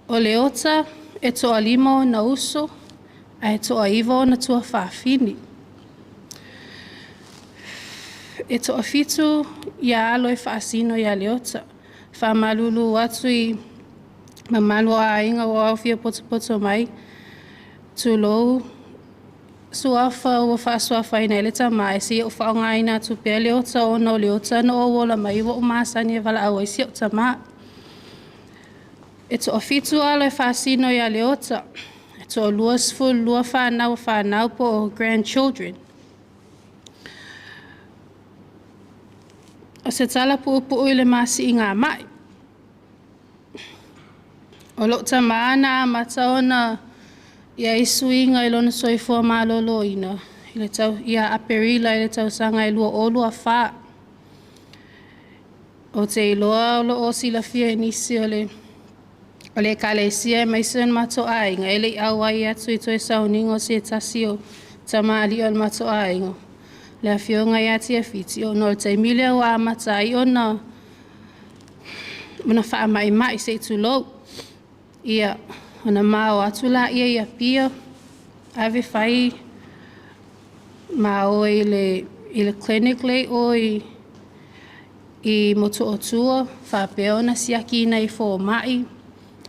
O Leota e toalima ona uso, ae toaiva ona tuafafine. E toafitu ia alo e faasino iā Leota. Faamalulū atu i mamalu o aiga ua aofia potopoto mai, tulou. suafa ua faasuafaina ai le tamā, ae seia ou faaaogaina atu pea le ota ona o le ota na ou ola mai ai ua ou masani e valaau ai si o'u tamā. E toafitu alo e faasino ia Leota, e toaluasefululua fanau a fanau po o grandchildren. O se tala puupuu i le ma siigamai. O lou tamā na amata ona i ai suiga i lona soifua malōlōina i le tau, ia Aperila i le tausaga e 2024. Ou te iloa o loo silafia e nisi o le Ekalesia aemaise o le matou aiga e le i auai atu i toe sauniga o se tasi o tamalii o le matou aiga, le afioga ia Tiafiti, ona o le taimi lea ua amata ai ona faamaimai se i tulou. Ia, ona ma o atu laia i Apia, ave fai ma o i le clinic lea i o i Motootua, faapea ona siakiina i fomai,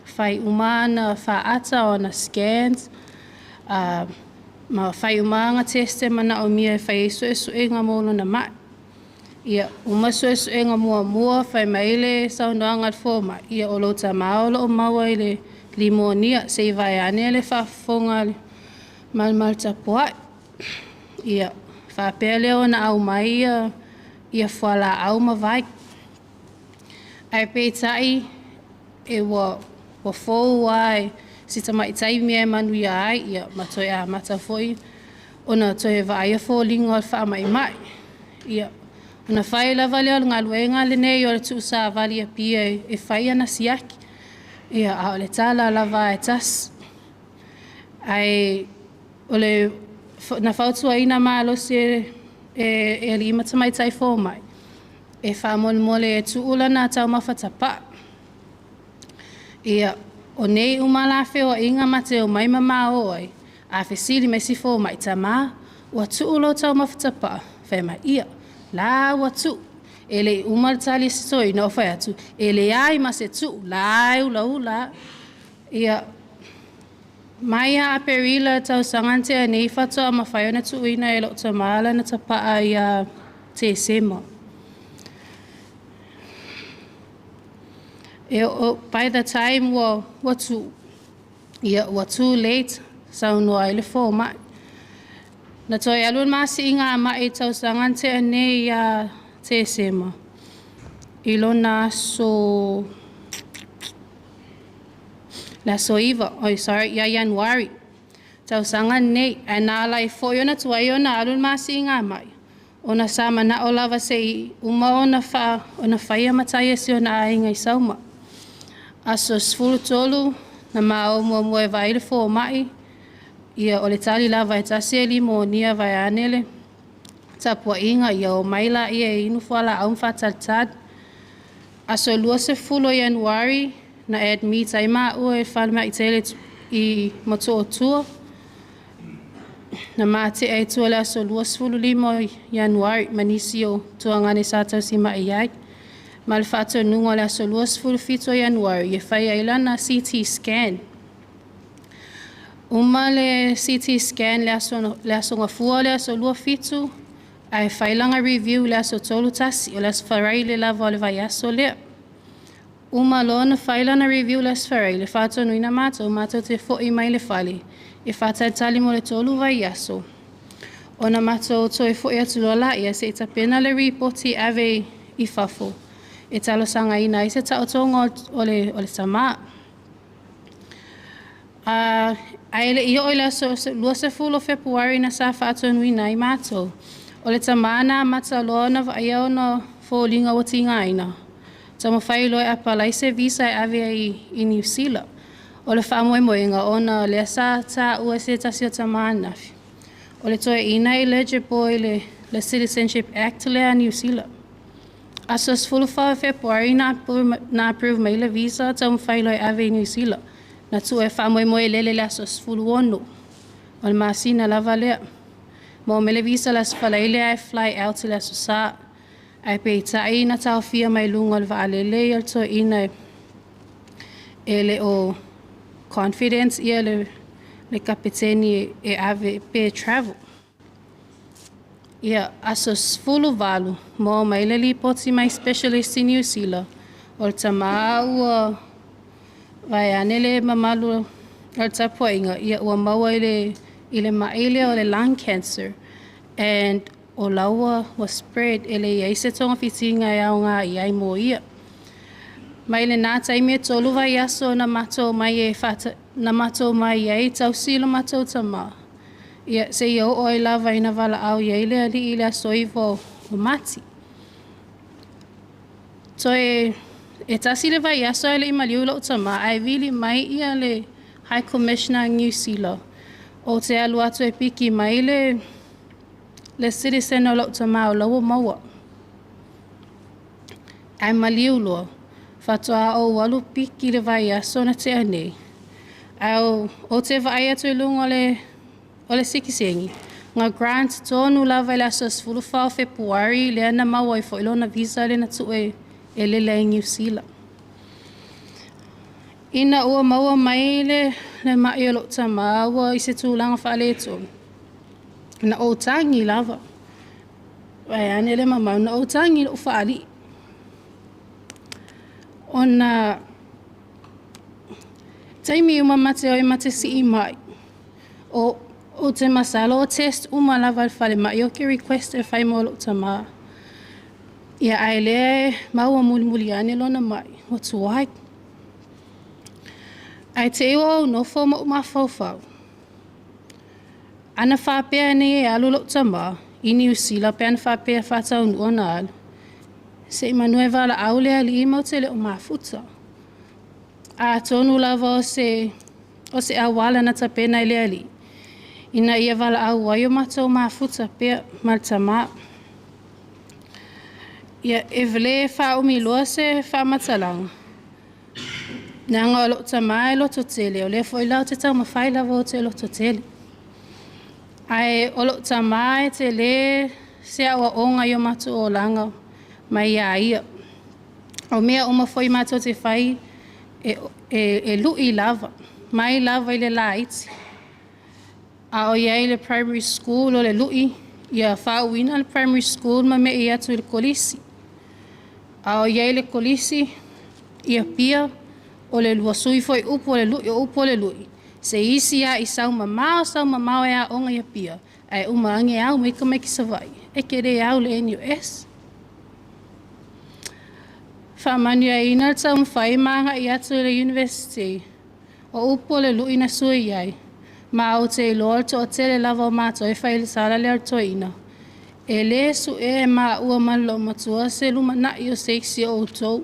fai uma ana faata o ana scans, ma fai uma ana test e manaomia e fai ai suesuega mo lona mai. Ia, uma suesuega muamua, fai mai le saunoaga a le fomai, ia o lou tamā o lo o maua i le limonia, se i vaeane le faafofoga a le malemalu tapuai. Ia, faapea lea ona aumai ia fualaau ma vai. Ae peitai e ua fou lava si tamaitai mea e manuia ai, ia ma toe amata foi ona toe vaaia foliga o le faamaimai. Ia, ona fai lava lea o le galuega lenei o le tuusavali i Apia e fai ana siaki. Ia, a o le tala lava e tasi. Ae o le na fautuaina malosi e alii ma tamaitai fomai e faamolemole e tuu lana taumafa tapaa. Ia, o nei uma la feoaiga ma te omai ma ma o ai, a fesili mai si fomai, tamā, ua tuu lou taumafa tapaa? Fai mai, ia, la ua tuu. E le i uma le tali a si toeaina o fai atu, e leai ma se tuu, la e ulaula lava. Ia, mai ia Aperila i le tausaga na tea nei faatoa mafai ona tuuina e lou tamā lana tapaa ia Tesema. By the time ua tuu, ia ua too late, saunoa ai le fomai. Na toe alu le ma siigamai i le tausaga na tea nei ia Tesema i lona aso le aso 9, oi sorry, ia Ianuari tausaga nei, ae na ala ai foi ona tuai ona alu le ma siigamai, ona sa manao lava se i uma ona faia matai e si ona aiga i Sauma. Aso 13 na ma o muamua e vaai le fomai, ia o le tali lava e tasi e limonia vaeane le tapuaiga, ia omai laia e inu fualaau ma faatalitali. Aso 20 o Ianuari na admit ai maua i le falemai tele i Motootua, na matea i tua i le aso 25 o Ianuari ma nisi o tuagane sa tausimai ai. Ma le faatonuga o le aso 27 o Ianuari e fai ai lana CT scan. Uma le CT scan le aso Gafua o le aso 27, ae fai lana review i le aso 31, o le aso Faraile lava o le vaiaso lea. Uma loa ona fai lana review i le aso Faraile, faatonuina matou, matou te foi mai le fale e faatalitali mo le 3 vaiaso. Ona matou toe foi atu loa laia se i tapena le ripoti e ave i fafo e talosagaina ai se taotoga o le tamā. Ae le i oo i le aso 20 o Fepuari na sa faatonuina ai matou, o le tamā na amata loa ona vaaia ona foliga ua tigaina, taumafai loa e apalai se visa e ave ai i Niu Sila. O le faamoemoega ona o lea sa taua e se tasi o tamā ananafi, o le toeaina e eligible i le Citizenship Act lea a Niu Sila. Aso 14 o Fepuari na approve mai le visa, taumafai loa e ave i Niu Sila. Na tuu e faamoemoe e lele i le aso 16 o le masina lava lea. Maua mai le visa i le aso Faraile ae fly out i le aso Sa. Ae peitai na taofia mai luga o le vaalele le toeaina e le o confident ia le le kapeteni e ave pe travel. Ia, aso 18, maua mai le lipoti mai specialist i Niu Sila, o le tamā ua vaeane le mamalu o le tapuaiga, ia ua maua i le ma'i lea o le lung cancer and o la ua spread, e leai se togafitiga e aoga i ai mo ia. Mai lenā taimi e 3 vaiaso na matou omai ai e tausi lo matou tamā, ia seia oo ai lava ina valaau i ai le Alii i le aso 9 o Mati. Toe e tasi le vaiaso ae le i maliu lou tamā ae vili mai le High Commissioner a Niu Sila ou te alu atu e piki mai le citizen o lou tamā o la ua maua. Ae maliu loa, faatoa ou alu piki i le vaiaso na tea nei. Ae ou te vaai atu i luga o le sitiseni, na grant tonu lava i le aso 14 o Fepuari lea na maua ai foi lona visa lea na tuu e lele ai i Niu Sila. Ina ua maua mai le ma'i o lou tamā ua i se tulaga faaletonu, na ou tagi lava, vaeane le mamalu, na ou tagi i lou faalii. Ona taimi uma ma te o ma te sii mai, ou te masalo o test uma lava a le falemai ou te request e fai mo lou tamā. Ia ae lea e maua mulimuli ane lona ma'i ua tuai. Ae te i ua ou nofo ma ou mafaufau, ana faapea nei e alu lou tamā i Niu Sila pe ana faapea e faataunuu ona alu, seimanu e valaau le Alii matou te le o mafuta. Atonu lava o se auala na tapena e le Alii, ina ia valaau ai o matou mafuta pea ma le tamā. Ia, e le faaumi loa se faamatalaga, leaga o lou tamā e lototele, o lea foi la ou te taumafai lava ou te lototele. Ae o lou tamā e tele se aoaoga i o matou olaga mai a ia. O mea uma foi matou te fai, e lui lava, mai lava i le laiti. A o i ai i le primary school o le lui ia faauuina le primary school ma me'i atu i le kolisi. A o i ai i le kolisi i Apia, o le ua sui foi upu o le lui, o upu o le lui, se isi lava i sau mamao sau mamao e aoga i Apia, ae uma ane e au mai tamaiti Savaii, e te le au i le NUS. Faamanuiaina le taumafai ma agai atu i le University, o upu o le lui na sui ai, ma ou te iloa o le toatele lava o matou e fai i le tala lea a le toeaina, e le suea e maua ma le loomatua se lumanai o se isi o outou.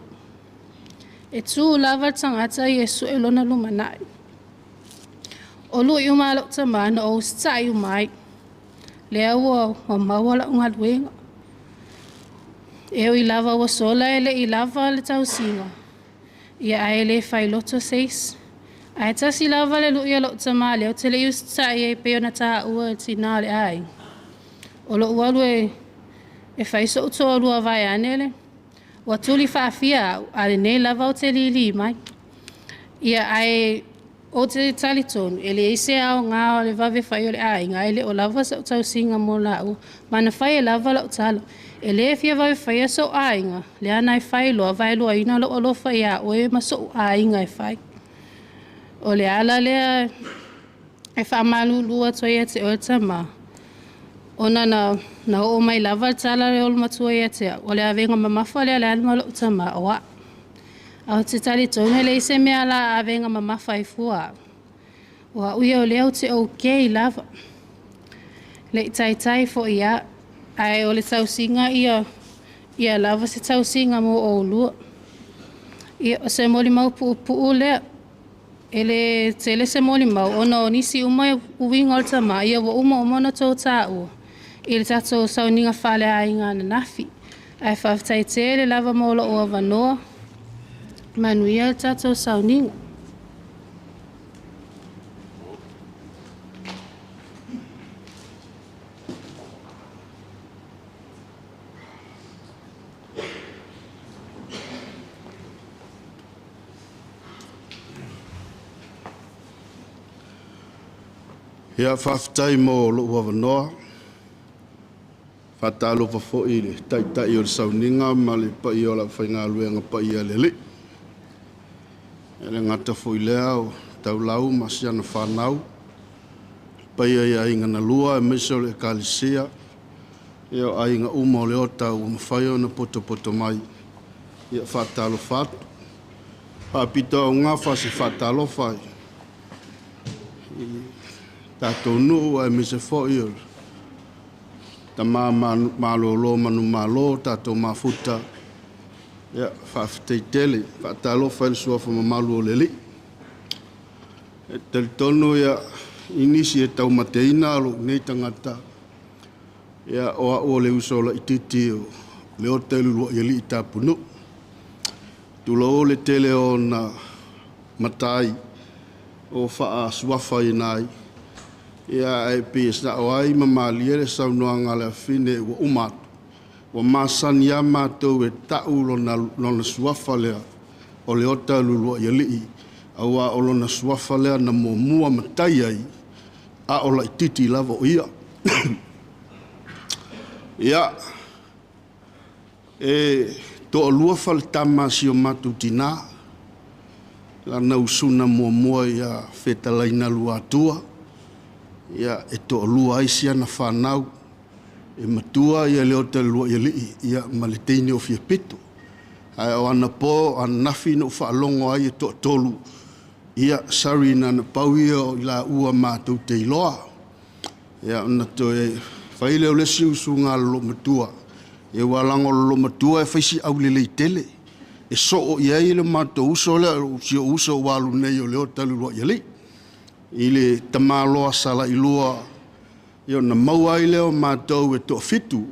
E tū lava le tagata ia e sue lona lumanai. O lui uma a lou tamā na ou usitai uma ai. Lea ua maua lau galuega. E ui lava ua sola e le i lava le tausiga, ia ae le failoto se isi. Ae tasi lava le lui a lou tamā lea ou te le i usitai ai pei ona tāua e le tinā o le aiga. O lou alu e fai so'u toalua vaeane le, ua tuli faafia au, a o lenei lava ou te lili mai. Ia ae ou te talitonu e leai se aoga o le vave fai o le aiga ae le o lava sa'u tausiga mo lāua. Ma na fai ai lava lau tala, e le fia vave faia so'u aiga, leaga e fai loa vaeluaina lou alofa iā oe ma so'u aiga e fai. O le ala lea e faamalulu atu ai ia te oe le tamā, ona na oo mai lava le tala a le olomatua ia te au, o le avega mamafa lea a Lealima ma lou tamā o au. Ae ou te talitonu e leai se mea o le a avega mamafa ai fua au. O au ia o lea ou te okay lava. Le i taitai foi lava, ae o le tausiga ia lava se tausiga mo oulua. Ia, o se molimau puupuu lea, e le tele se molimau ona o nisi uma uiga o le tamā, ia ua uma ona outou tāua i le tatou sauniga faaleaiga ananafi. Ae faafetai tele lava mo lou avanoa, manuia le tatou sauniga. Ia, faafetai mo lou avanoa. Faatalofa foi i le Taitai o le sauniga ma le paia o le aufaigaluega paia a le Alii. E le gata foi i lea o taulau ma siana fanau, le paia i aiga na lua aemaise o le Ekalesia, ia o aiga uma o Leota ua mafai ona potopoto mai. Ia faatalofa atu. Faapitoaugafa se faatalofa i tatou nuu aemaise foi o tama malolo manumalo tatou mafuta. Ia, faafetai tele. Faatalofa i le suafa mamalu o le Alii. E talitonu ia i nisi e taumateina lou nei tagata, ia o au o le uso laitiiti o Leota i le uluai alii tapunuu. Tulou le tele o ona matai o faasuafaina ai, ia ae pei e sao ai ma malie le saunoaga a le afine ua uma atu, ua masani lava matou e ta'u lona suafa lea o Leota le uluai alii, aua o lona suafa lea na muamua matai ai a o laitiiti lava o ia. Ia, e toalua faletama a si o matou tinā, lana usuna muamua ia Fetalaina Luatua, ia e toalua ai siana fanau, e matua ia Leota le uluai alii ia ma le teine o Fiapito. Ae o anapo o ananafi na ou faalogo ai e toatolu, ia sorry na ona pau ia o i laua matou te iloa. Ia ona toe fai lea o le isi usuga a le loomatua, ia ua lago o le loomatua e fai si aulelei tele, e soo i ai le matou uso lea, si ou uso ua alu nei o Leota le uluai alii, i le tamaloa Salailua, ia ona maua ai lea o matou e toafitu,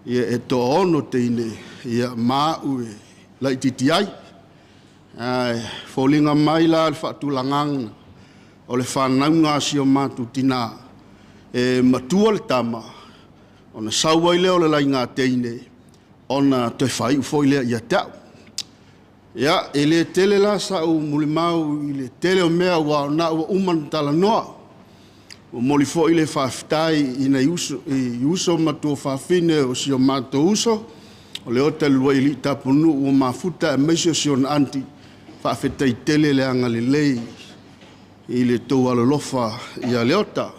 ia e toaono teine, ia ma au e laitiiti ai. Ae foliga mai la le faatulagaga o le fanauga a si o matou tinā, e matua le tama, ona sau ai lea o le laiga teine, ona toe faaiu foi lea ia te au. Ia, e le tele la sau molimau i le tele o mea aua o lena ua uma ona talanoa. Momoli foi le faafetai i nai uso, i uso ma tuafafine o si o matou uso, o Leota le uluai alii tapunuu ua mafuta aemaise o si ona aunty, faafetai tele le agalelei i le tou alolofa ia Leota.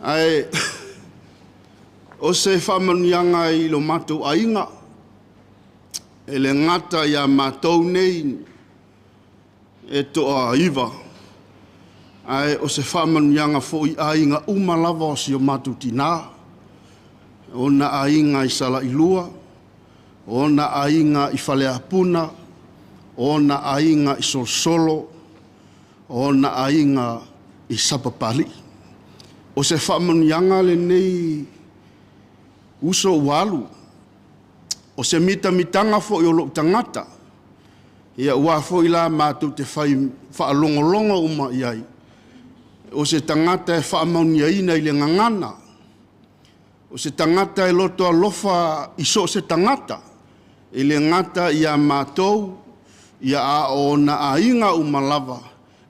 Ae o se faamanuiaga i lo matou aiga, e le gata ia matou nei e toaiva, ae o se faamanuiaga foi i aiga uma lava o si o matou tinā, ona aiga i Salailua, ona aiga i Faleapuna, ona aiga i Solosolo, ona aiga i Sapapalii. O se faamanuiaga lenei uso ua alu, o se mitamitaga foi o lou tagata, ia aua foi la matou te fai faalogologo uma i ai, o se tagata e faamanuiaina i le gagana, o se tagata e loto alofa i so o se tagata, e le gata ia matou, ia a o ona aiga uma lava,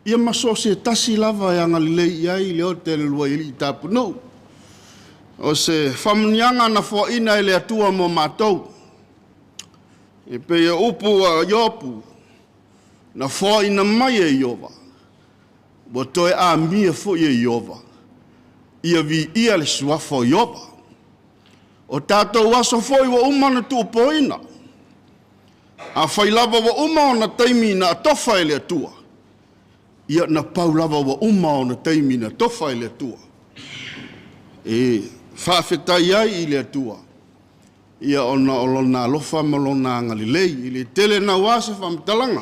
ia ma so o se tasi lava e agalelei i ai Leota le uluai alii tapunuu. O se faamanuiaga na foaina e le Atua mo matou, e pei o upu a Iopu, na foaina mai e Iopa, ua toe amia foi e Iopa, ia viia le suafa o Iopa. O tatou aso foi ua uma ona tuupoina, afai lava ua uma ona taimi na atofa e le Atua, ia na pau lava ua uma ona taimi na tofa e le Atua. E faafetai ai i le Atua, ia ona o lona alofa ma lona agalelei. E le tele naua se faamatalaga,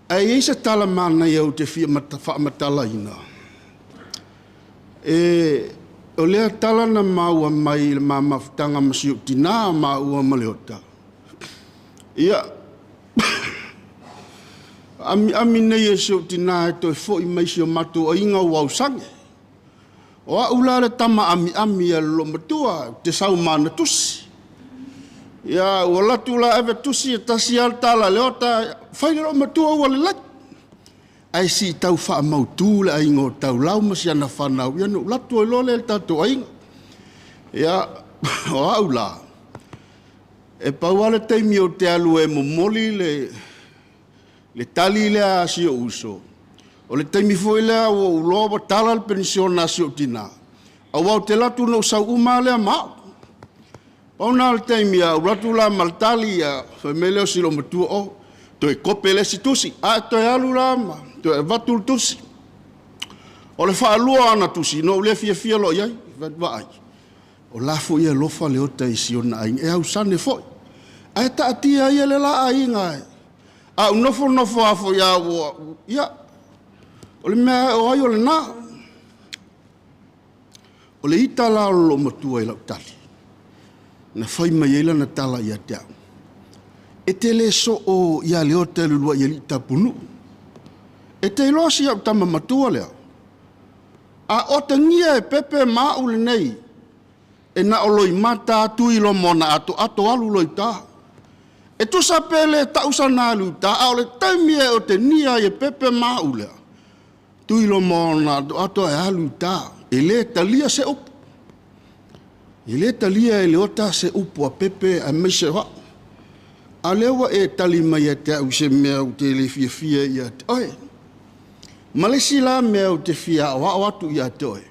ae i ai se tala manaia ou te fia faamatalaina. O lea tala na maua mai i le ma mafutaga ma si ou tinā maua ma Leota, ia, amiami nei e si ou tinā e toe foi mai i si o matou aiga ua ausage. O au la le tama amiami a le loomatua, ou te sau ma ana tusi. Ia, ua alu atu la ave tusi, e tasi lava le tala a Leota, fai le loomatua ua lelei. Ae sii tau faamautū le aiga o Taulau ma si ana fanau, ia ona ou alu atu ai loa lea i le tatou aiga. Ia, o au la, e pau lava le taimi ou te alu e momoli le le tali lea a si ou uso, o le taimi foi lea ua ou iloa ua tala le penisione a si ou tinā, aua ou te alu atu ona ou sau uma lava lea ma au. Pau lena o le taimi, a ou alu atu la ma le tali, ia fai mai lea o si loomatua, “Oh, toe kope le isi tusi,” ae toe alu la ma toe avatu le tusi. O le faalua o ana tusi, na ou le fiafia loa i ai. Fai atu, “Vaai, o la foi e alofa Leota i si ona aiga, e ausane foi. Ae taatia ia le la aiga e. A ou nofonofo lava foi a ua, ia, o le mea lava o ai o lena.” O le ita la o le loomatua i lau tali, na fai mai ai lana tala ia te au, “E te le soo ia Leota i le uluai alii tapunuu. E te iloa si au tama matua lea, a otagia e Pepe ma au lenei, e na o Loimata lava tui loma o ona atoato alu loa i uta. E tusa pe le tau sana alu i uta, a o le taimi e otegia ai e Pepe ma au lea, tui loma o ona atoato ae alu i uta. E le talia se upu. E le talia e Leota se upu a Pepe aemaise o au. A o lea ua e tali mai ia te au i se mea ou te le fiafia ai ia te oe. Ma le isi la mea ou te fia aoao atu ia te oe,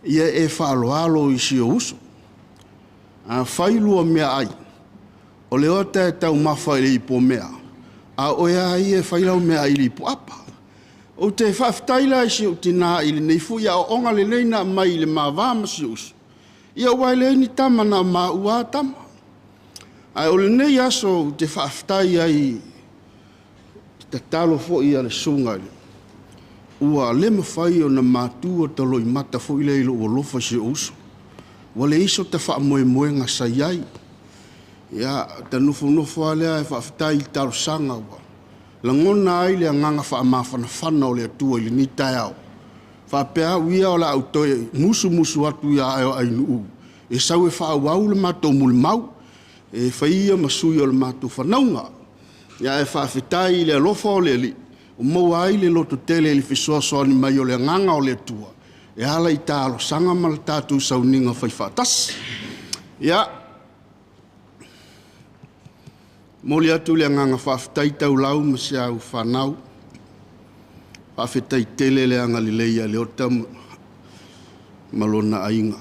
ia e faaaloalo i si ou uso. A fai lua meaai, o Leota e taumafa i le ipomea, a o oe lava ia e fai lau meaai i le ipoapa.” Ou te faafetai la i si ou tinā i lenei foi aoaoga lelei na aumai i le ma va ma si ou uso, ia aua e leai ni tama na o maua lava tama. Ae o lenei aso ou te faafetai ai i le tatalo foi a le susuga ua le mafai ona matua ta loimata foi lea i lou alofa i si ou uso. Ua leai so ta faamoemoega sa i ai. Ia, ta nofonofo lava lea ae faafetai i le talosaga ua lagona ai le agaga faamafanafana o le Atua i lenei taeao. Faapea au ia o le a ou toe musumusu atu ia Ainuu e sau e faaauau le matou molimau, e fai ia ma sui o le matou fanauga. Ae faafetai i le alofa o le Alii ua maua ai le lototele i le fesoasoani mai o le agaga o le Atua e ala i talosaga ma le tatou sauniga faifaatasi. Ia, momoli atu le agaga faafetai Taulau ma si au fanau, faafetai tele le agalelei ia Leota ma lona aiga.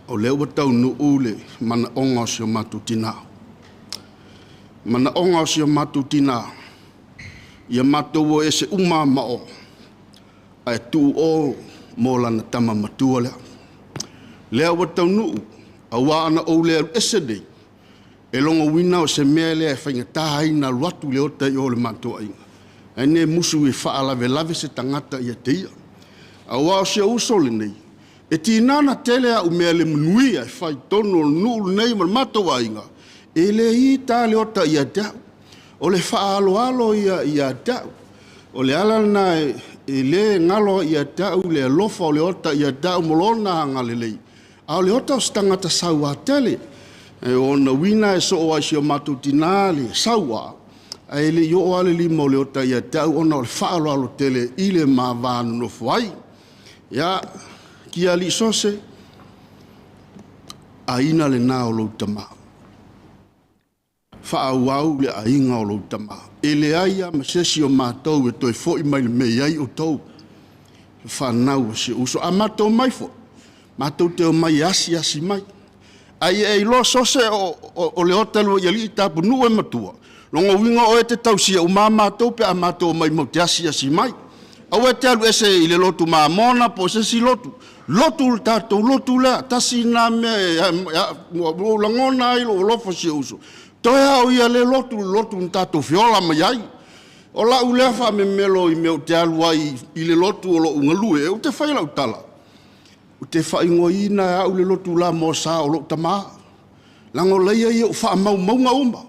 O lea ua taunuu le manaoga o si o matou tinā. Manaoga o si o matou tinā, ia matou o ese uma lava ma o, ae tuu o mo lana tama matua lea. Lea ua taunuu, aua ana ou le alu ese nei, e logoina o se mea lea e faigata ai ona alu atu Leota i o i le matou aiga. Ae ne musu e faalavelave se tagata ia te ia. Aua o si ou uso lenei, e tiga ona tele au mea le manuia e fai i totonu o le nuu lenei ma le matou aiga, e le ita Leota ia te au. O le faaaloalo ia ia te au. O le ala lena e le galo ai ia te au le alofa o Leota ia te au ma lona agalelei. A o Leota o se tagata sauā tele. E ona uiga e soo ai i si o matou tinā le sauā, ae le i oo lava le lima o Leota ia te au ona o le faaaloalo tele i le ma va nonofo ai. Ia, Kialii Sose, aiga lena o lou tama. Faaauau le aiga o lou tama. E leai lava ma se isi o matou e toe foi mai le mea e i ai outou, le fanau a si ou uso. A matou omai foi, matou te omai e asiasi mai. A ia e iloa Sose o Leota e uluai alii tapunuu e matua, lona uiga o oe e te tausia uma lava matou pe a matou omai matou te asiasi mai. Aua e te alu ese i le lotu Mamona po o se isi lotu. Lotu le tatou lotu lea. Tasi lena mea ua ou lagona ai lou alofa i si ou uso. Toe lava o ia lea e lotu, le lotu na tatou feola mai ai. O lau lea faamemelo i mea ou te alu ai i le lotu o lo o ou galue, ou te fai lau tala, ou te faaigoaina e au le lotu Lamoa o lou tama, leaga o laia ia i ou faamaumauga uma.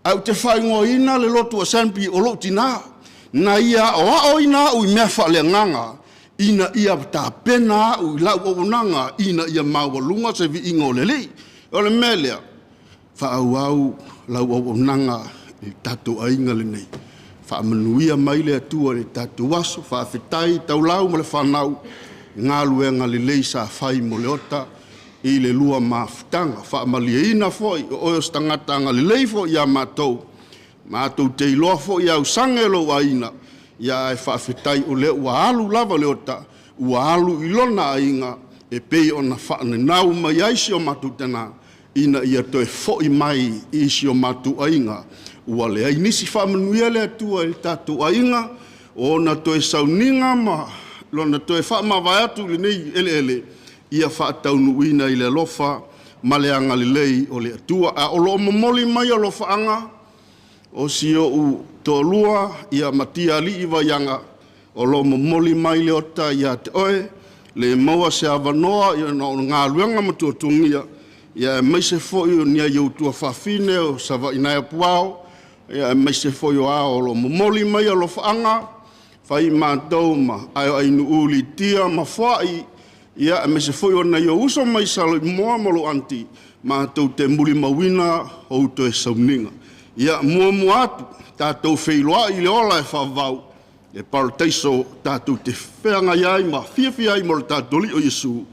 Ae ou te faaigoaina le lotu Assembly o lou tinā, na ia aoaoina au i mea faaleagaga ina ia tapena au i lau auaunaga ina ia maualuga se viiga o le Alii. O le mea lea, faaauau lau auaunaga i le tatou aiga lenei. Faamanuia mai le Atua i le tatou aso. Faafetai taulau ma le fanau i galuega lelei sa fai mo Leota i le lua mafutaga. Faamalieina foi o oe o se tagata agalelei foi ia matou, matou te iloa foi ausage lou aiga, ia ae faafetai o lea ua alu lava Leota, ua alu i lona aiga e pei ona faananau mai ai si o matou tana ina ia toe foi mai i si o matou aiga. Ua leai nisi faamanuia le Atua i le tatou aiga, o ona toe sauniga ma lona toe faamavae atu i lenei eleele, ia faataunuuina i le alofa ma le agalelei o le Atua. A o lo o momoli mai alofaaga o si ou toalua ia Matia Alii Vaiaga, o lo o momoli mai Leota ia te oe, le maua se avanoa ona o galuega ma tuatuagia, ia aemaise foi o ni ai ou tuafafine o Savaii nai Apuao, ia aemaise foi o Ao o lo o momoli mai alofaaga, fai matou ma aeoainuu Litia ma Foai, ia aemaise foi o nai ou uso mai Saleimoa ma lou anti, matou te mulimauina ou toe sauniga. Ia muamua atu, tatou feiloai i le ola e faavavau, le parataiso tatou te feagai ai ma fiafia ai mo le tatou Alii o Iesu,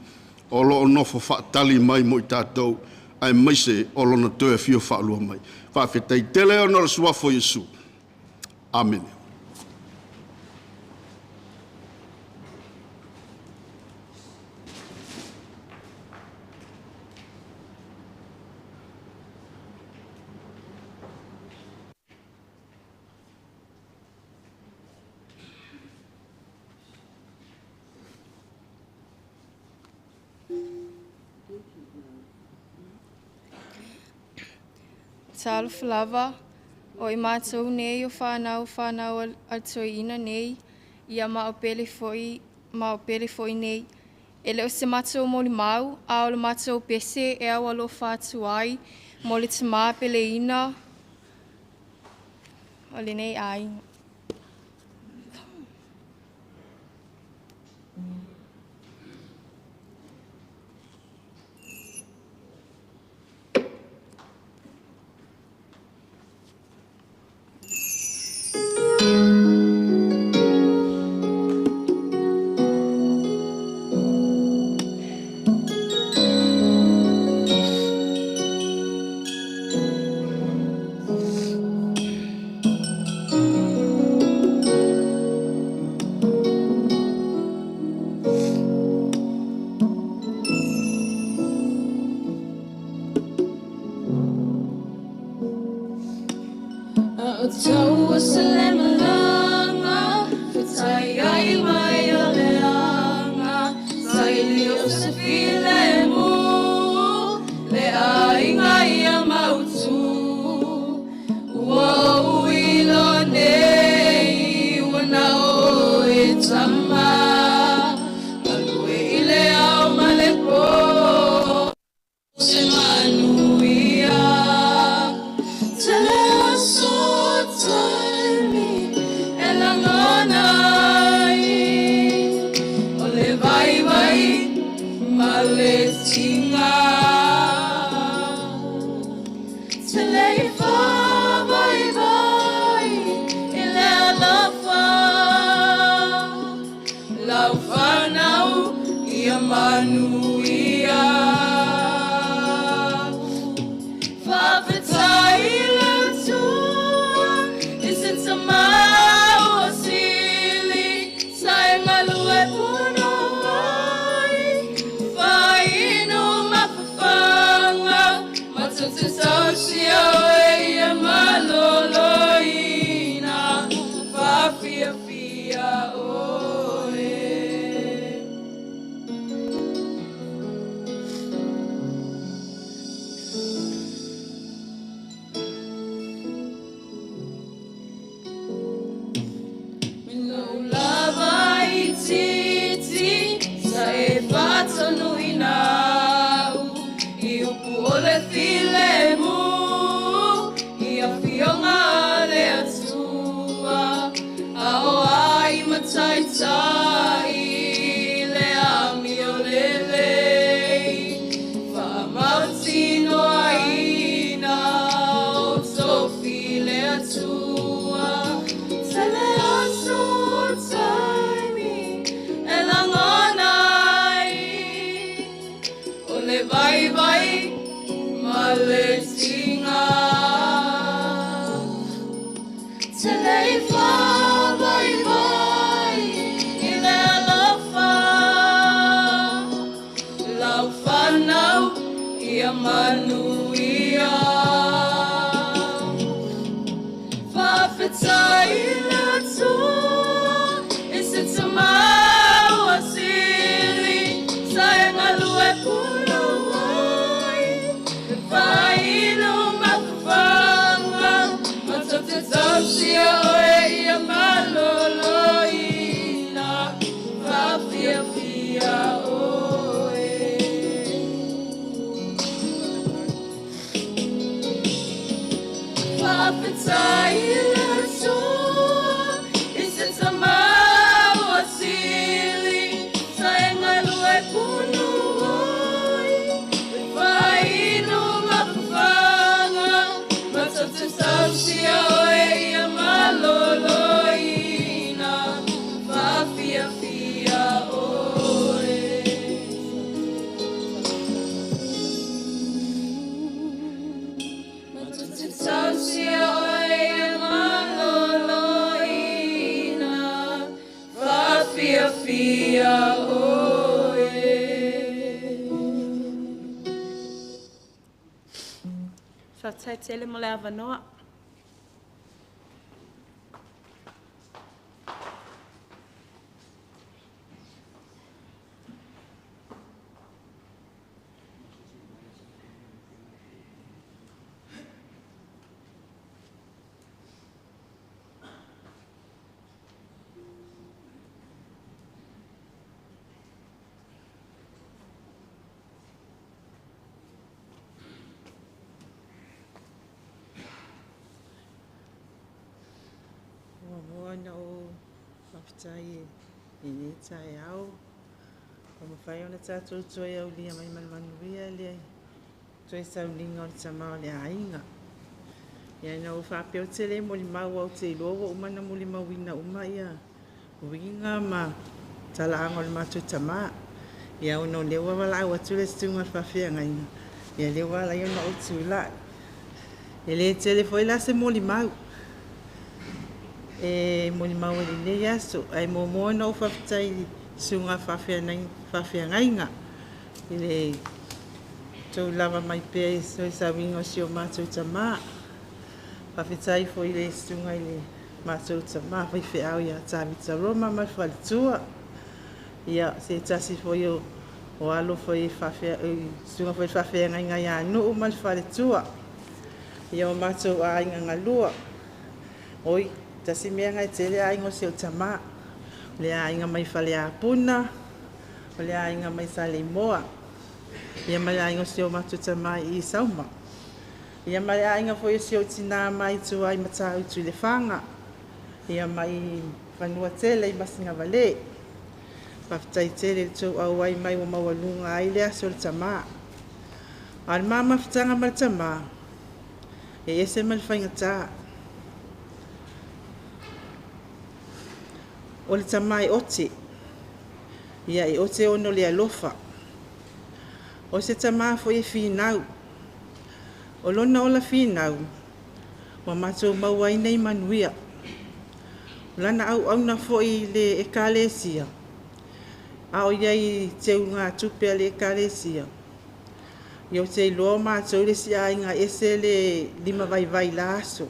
o lo o nofo faatali mai mo i tatou, aemaise o lona toe afio faalua mai. Faafetai tele ona o le suafa o Iesu. Amene. Talofa lava, o i matou nei o fanau fanau a toeaina nei, ia maopele foi, maopele foi nei. E le o se matou molimau, a o le matou pese e au alofa atu ai mo le tamā peleina o lenei aiga. Taua se le malaga, fetai ai mai o le aga, saili o se filemu, le aiga ia mautu. Ua ou iloa nei, ua na o e tama, galue i le ao ma le po, se manuia. Tele aso taimi e lagona ai, o le vaivai ma le tiga. Tele i faavaivai i le alofa, lau fanau ia manuia. Faafetai i le Atua i se tamā ua sili, sa e galue pono ai, fainu mafafaga, matou te tausia oe ia malōlōina, faafiafia oe. Mai lou lava itiiti sa e faatonuina au i upu o le filemu i afioga a le Atua ao ai ma taitai le amio lelei faamautinoaina o tofi le Atua. manuia. Faafetai i le Atua i se tamā ua sili sa e galue pulou ai e faainu mafafaga matou te tausia oe ia malōlōina faafiafia oe. Faafetai i le Atua i se tamā ua sili sa e galue pulu ai e faainu mafafaga matou te tausia oe ia malōlōina faafiafia oe. Matou te tausia oe ia malōlōina faafiafia oe. Faafetai tele mo le avanoa. Muamua ona ou faafetai i lenei taeao ua mafai ona tatou toe aulia mai ma le manuia le toe sauniga o le tama o le aiga. Ia ina ua faapea ou te le molimau aua ou te iloa ua uma ona molimauina uma ia uiga ma talaaga o le matou tama. Ia ona o lea ua valaau atu le susuga i le faafeagaiga, ia lea ua ala ai ona ou tulai. E le tele foi la se molimau e molimau ai i lenei aso, ae muamua ona ou faafetai i le susuga faafeagaiga i le tou lava mai pea i le sauiga o si o matou tama. Faafetai foi i le susuga i le matou tama faifeau ia Tavita Roma ma le faletua. Ia, se tasi foi o alo foi susuga foi faafeagaiga ia Nuu ma le faletua. Ia o matou aiga galua. Oi, tasi mea ngai tele aiga o si o tama. O le aiga mai Faleapuna, o le aiga mai Saleimoa. Ia ma le aiga o si o matou tama i Sauma. Ia ma le aiga foi o si o tina mai tua i Matautu i le Faga. Ia mai fanua tele i Masina-vale. Faafetai tele le tou auai mai ua maualuga ai le aso o le tamā. A o le ma mafutaga ma le tamā, e ese ma le faigata. O le tamā e ote, ia e ote ona o le alofa. O se tamā foi e finau. O lona ola finau, ua matou maua ai nei manuia. O lana auauna foi i le ekalesia, a o iai i teugatupe a le ekalesia, ia ou te iloa o matou le isi aiga e ese le limavaivai i la aso.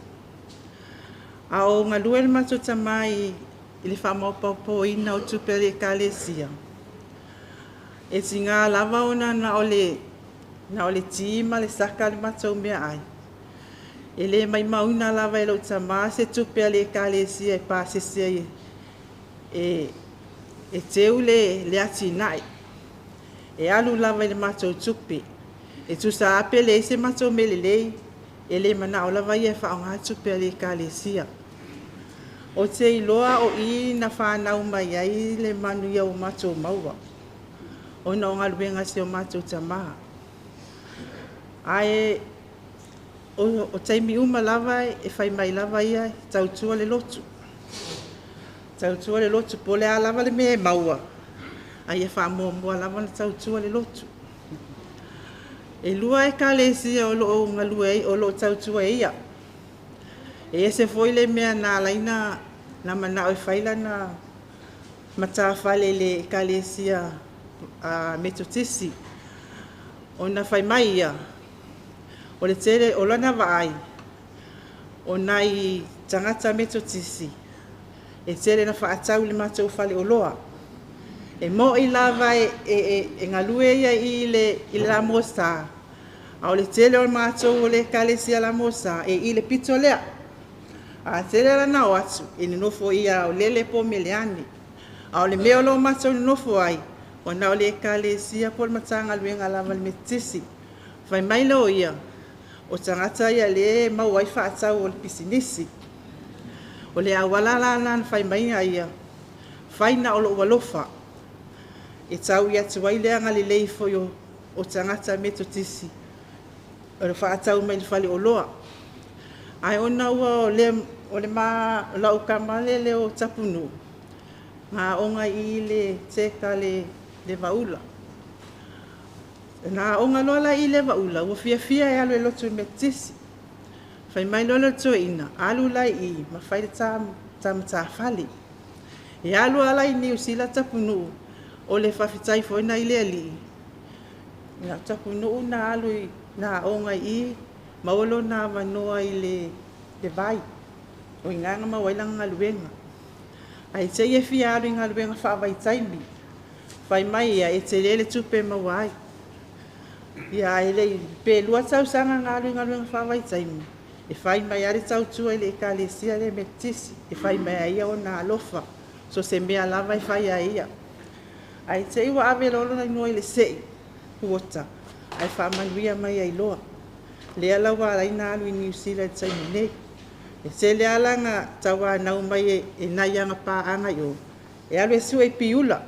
A o galue le matou tamā i le faamaopoopoina o tupe a le ekalesia, e tiga lava ona na o le ti ma le saka le matou meaai. E le maimauina lava e lou tamā se tupe a le ekalesia e pasese ai e teu le atinae. E alu lava i le matou tupe. E tusa lava pe leai se matou mea lelei, e le manao lava ia e faaaoga tupe a le ekalesia. Ou te iloa o i na whanau mai ai le manuia o matou maua, ona o galuega a si o matou tamā. Ae o taimi uma lava e fai mai lava ia tautua le lotu. Tautua le lotu, po o le a lava le mea e maua, a ia faamuamua lava ona tautua le lotu. E lua ekalesia o loo galue ai, o loo tautua ai ia. E ese foi le mea na ala ai na manao e fai lana matafale i le ekalesia Metotisi. Ona fai mai ia, O le tele o lana vaai, o nai tagata Metotisi, e tele na faatau i le matou faleoloa. E mo'i lava e galue ia i le LMS, a o le tele o matou o le ekalesia LMS e i le pito lea. A tele la ina o atu, e nonofo i Aolele po o Meleane. A o le mea o lo o matou nonofo ai, ua na o le ekalesia po o le Matagaluega lava a le Metotisi. Fai mai lea o ia, o tagata ia o lea e maua ai faatau o le pisinisi. O le auala la lena na fai mai ai ia, fai na o lou alofa, e taui atu ai le agalelei foi o tagata Metotisi o le faatau mai i le faleoloa. Ae ona o lau tama lea o Tapunuu, na aoga i le SEC a le Vaula. Na aoga loa la i le Vaula, ua fiafia e alu e lotu i le Metotisi. Fai mai loa lea o le toeaina, alu la i i ma fai le ta matafale. E alu lava la i Niu Sila Tapunuu, o le faafetai foi lena i le Alii, na o Tapunuu na alu na aoga i i, maua lona avanoa i le vai. O i ina na maua ai lana galuega. Ae te i e fia alu i galuega faavaitaimi, fai mai ia e tele le tupe e maua ai. Ia ae le i, pe 2 tausaga na alu i galuega faavaitaimi, e fai mai lava le tautua i le ekalesia lea Metotisi, e fai mai lava e ia ona alofa, so o se mea lava e fai lava e ia. Ae te i ua ave loa lona igoa i le SEI quota ae faamanuia mai ai loa. Lea la ua ala ai ona alu i Niu Sila i le taimi nei. E tele lava la ina tauanau mai e nai ana paaga i o, e alu e sue piula.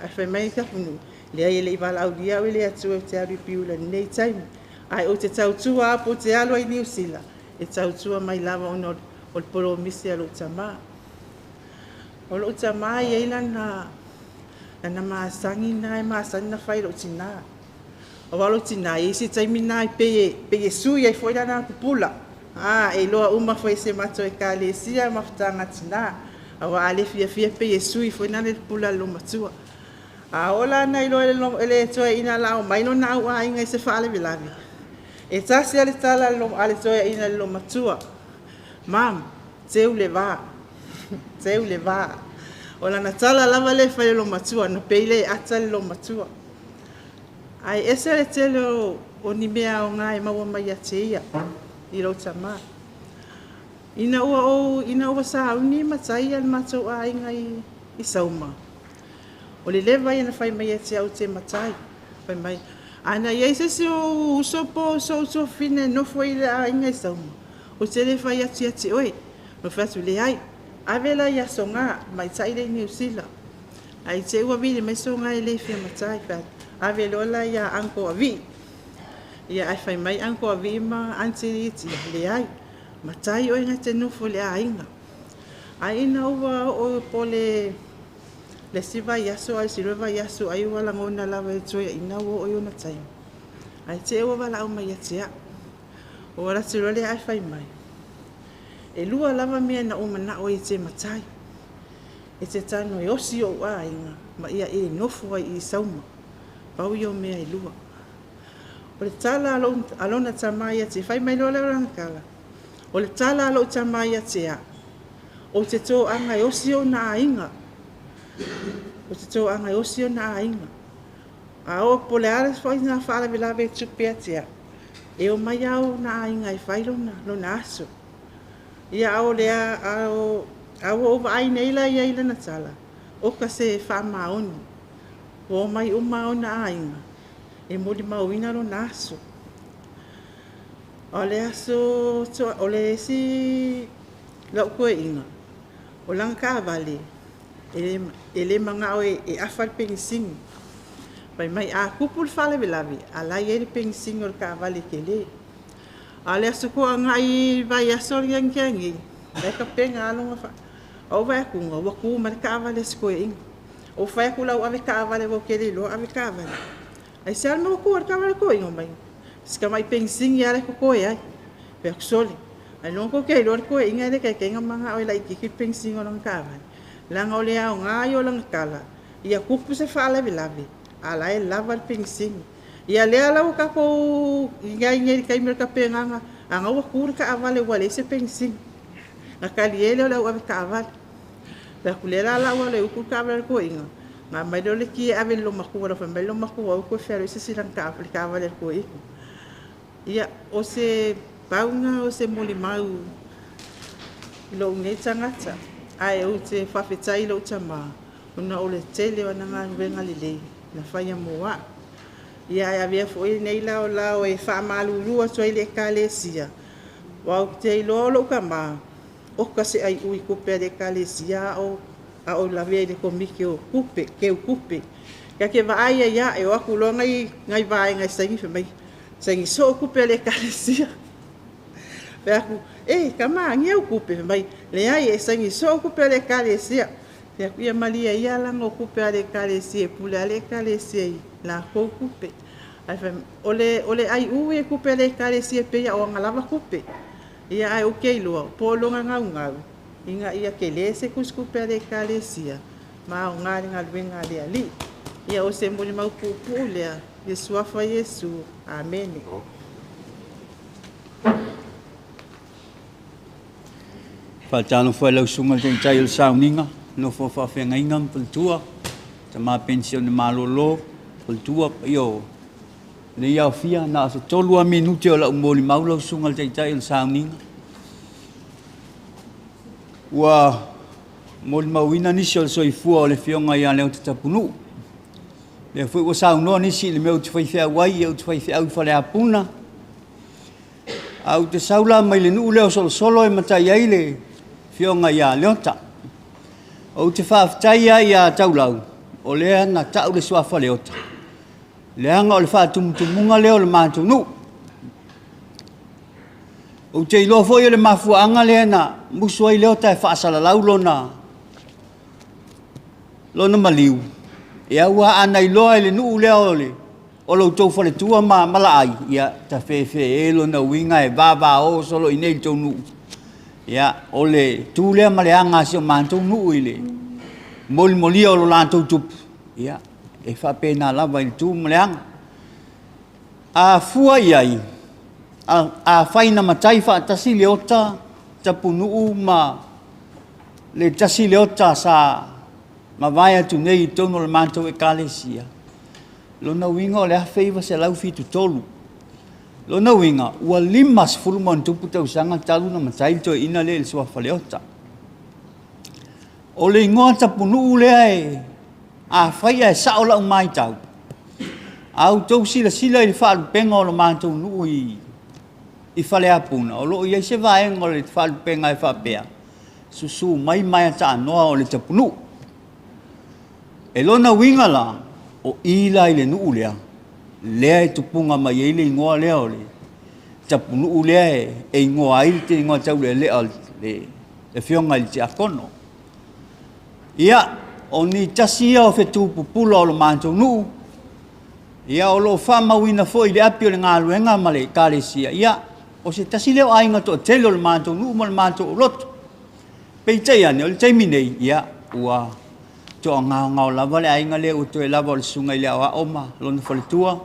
Ae fai mai Tapunuu, leai e le i valaaulia au e le Atua ou te alu i Piula i lenei taimi, ae ou te tautua lava pe ou te alu ai i Niu Sila, e tautua mai lava ona o le polomisi a lou tama. O lou tama e i ai lana masani lena e masani ona fai i lou tina. Aua o lou tina, e i ai isi taimi na e pei e sui ai foi lana pupula. E iloa uma foi e si a matou ekalesia mafutaga a tina. Aua a le fiafia pei e sui foi lea le pupula a le olomatua. A oo la ina iloa e le toeaina o le a omai lona auaiga i se faalavelave, e tasi lava le tala a le toeaina i le olomatua, “Mum, teu le va, teu le va.” O lana tala lava lea e fai i le olomatua, ona pei lea e ata le olomatua. Ae ese le tele o ni mea aoga e maua mai ia te ia i lou tama. Ina ua sauni matai le matou aiga i Sauma, o le leva ia na fai mai ia te au ou te matai. Fai mai, ana i ai se isi ou uso po o sou tuafafine e nofo i le aiga i Sauma, ou te le fai atu ia te oe. Ou fai atu, leai, ave la ia Soga, tamaitai lea i Niu Sila. Ae te i ua vili mai Soga e le fia matai. Fai atu, ave loa la ia Uncle Avii. Ia ae fai mai Uncle Avii ma Aunty Litia, leai, matai oe na te nofo i le aiga. Ae ina ua oo po le isi vaiaso ae le isi vaiaso ai ua lagona lava e toeaiina ua oo i ona taimi. Ae te i ua valaau mai ia te au. Ou alu atu loa lea ae fai mai, e 2 lava mea na ou manao ai e te matai. E te tago e osi ou aiga ma ia e nofo ai i Sauma. Pau ia o mea e 2. O le tala a lona tama ia te, fai mai loa lea o lana tala, o le tala a lou tama ia te au, ou te toaga e osi ona aiga. Ou te toaga e osi ona aiga. A o po le ala foi na faalavelave e tupe ia te au, e o mai au na aiga e fai lona aso. Ia ao lea, ao, ao o vaai nei la ia i lana tala, o ka se whaamaoni, o mai uma ona aiga, e moli mauina lona aso. O le aso, o le isi lau koe inga, o langa kaavale, e le mangao e afa le penisini. Fai mai a kupu le faalavelave, a la e i ai le penisini o le kaavale tele. A o le aso toagai vai aso le tea nei, e ka pena alonga fa. O vai atu nga, ua ku ma le kaavale se koe inga. O fai atu lau ave kaavale ua kele loa ave kaavale. Ai se alma ku le kaavale koe inga mai. Sika mai penisini ala ko koe ai. Pe atu sole. Ai longo ko ke loa le koe inga le kai kai manga o la ikiki penisini o langa kaavale. Langa o le ao ngā i o langa kala. Ia kupu se faalavelave. A la e lava le penisini. Ia lea la ua tatou i ai nei i le taimi o le tapenaga, ana ua tu le taavale ua leai se penisini. Na talie lea o le au avetaavale. Fai atu, lea la o le a ou alu e utu le taavale a le toeaina, ona aumai lea o le ki e ave i le loomatua. Fai mai le loomatua, aua e te toe fealuai se isi i lana taavale a le toeaina. Ia, o se pau lena o se molimau i lou nei tagata, ae ou te faafetai i lou tama ona o le tele o ana galuega lelei na faia mo au. Ia ae avea foi lenei laolao e faamalulu atu ai i le Ekalesia, aua ou te iloa o lou tama, oka se aiu i tupe a le Ekalesia a o lavea i le Komiti o Tupe, Teutupe. Ta te vaai ai lava, e o atu loa nai vaega e saini, fai mai, saini soo tupe a le Ekalesia. Fai atu, e, tama, ni au tupe? Fai mai, leai, e saini soo tupe a le Ekalesia. Fai atu, ia malie ia laga o tupe a le Ekalesia, e pule lava le Ekalesia i latou tupe. Ae fai mai, o le aiu ia i tupe a le Ekalesia e pei lava o ana lava tupe. Ia ae ou te iloa, po o lona naunau, ina ia tele se tusitupe a le Ekalesia, ma aoga i le galuega a le Alii. Ia o se molimau puupuu lea, i le Suafa o Iesu. Amene. Faatalofa i lau Susuga i le Taitai o le Sauniga, nofo a faafeagaiga ma faletua, tama penisione malolo, faletua, paia o lenei aofia. Na o se 3 lava minute o lau molimau lau Susuga i le Taitai o le Sauniga. Ua molimauina nisi o le soifua o le Afioga ia Leota Tapunuu. Lea foi ua saunoa nisi i le mea ou te faifeau ai, ia ou te faifeau i Faleapuna. Ae ou te sau la mai le nuu lea o Solosolo e matai ai le Afioga ia Leota. Ou te faafetai ai ia Taulau, o lea na tau le suafa Leota, leaga o le faatumutumuga lea o le matou nuu. Ou te iloa foi o le mafuaaga lea na musu ai Leota e faasalalau lona lona maliu, ia aua a na iloa e le nuu lea o le o lo outou faletua ma Malaai, ia tafefe e lona uiga e vavao solo i inei i le tou nuu. Ia, o le tu lea ma le aga a si o matou nuu i le molimolia o lo latou tupu, ia, e faapena lava i le tu ma le aga. A fua i ai, afai na matai faatasi Leota, Tapunuu ma le tasi Leota sa mavae atu nei i totonu o le matou Ekalesia, lona uiga o le 1973. Lona uiga, ua 50+ tausaga talu ona matai le toeaina lea i le suafa Leota. O le igoa Tapunuu lea e afai ae sao lau matau, a outou silasila i le faalupega o le matou nuu i Faleapuna, o lo o i ai se vaega o le faalupega e faapea, susu mai Maeataanoa o le Tapunuu. E lona uiga la, o i la i le nuu lea, lea e tupuga mai ai le igoa lea o le Tapunuu lea e igoa ai le igoa taulealea o le afioga i le Tiakono. Ia, o ni tasi ia o fetu pupula o lo matou nuu, ia o lo o faamauina foi i le api o le galuega ma le Ekalesia, ia, o se tasi lea o aiga toatele o le matou nuu ma le matou lotu. Peitai ane, o le taimi nei, ia, ua toagaogao lava le aiga lea ua toe lava o le susuga i le aoao ma lona faletua,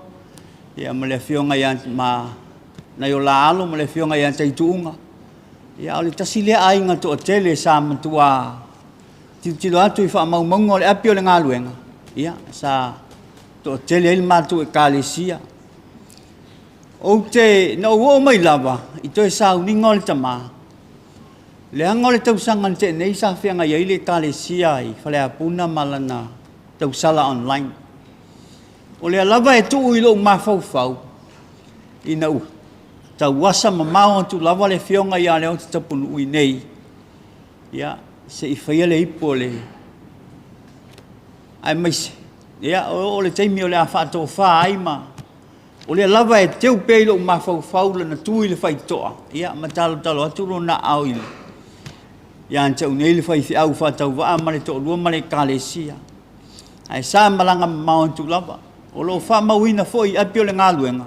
ia ma le afioga ia ma nai o la alo ma le afioga ia Taituuga. Ia, a o le tasi lea aiga toatele sa matua tilotilo atu i faamaumauga o le api o le galuega, ia, sa toatele ai le matou Ekalesia. Ou te, na ou oo mai lava i toe sauniga o le tama, leaga o le tausaga na tea nei sa feagai ai le Ekalesia i Faleapuna ma lana tausala online. O lea lava e tuu i lou mafaufau ina ua tauasa mamao atu lava le Afioga ia Leota Tapunuu i inei, ia, se i faia le ipu o le aemaise, ia, o oo le taimi o le a faatofa ai ma o lea lava e teu pea i lou mafaufau lana tu i le faitotoa, ia, ma talotalo atu lona aao i ia te au nei le faifeau faatauvaa ma le toalua ma le Ekalesia. Ae sa malaga mamao atu lava. O lo o faamauina foi i api o le galuega,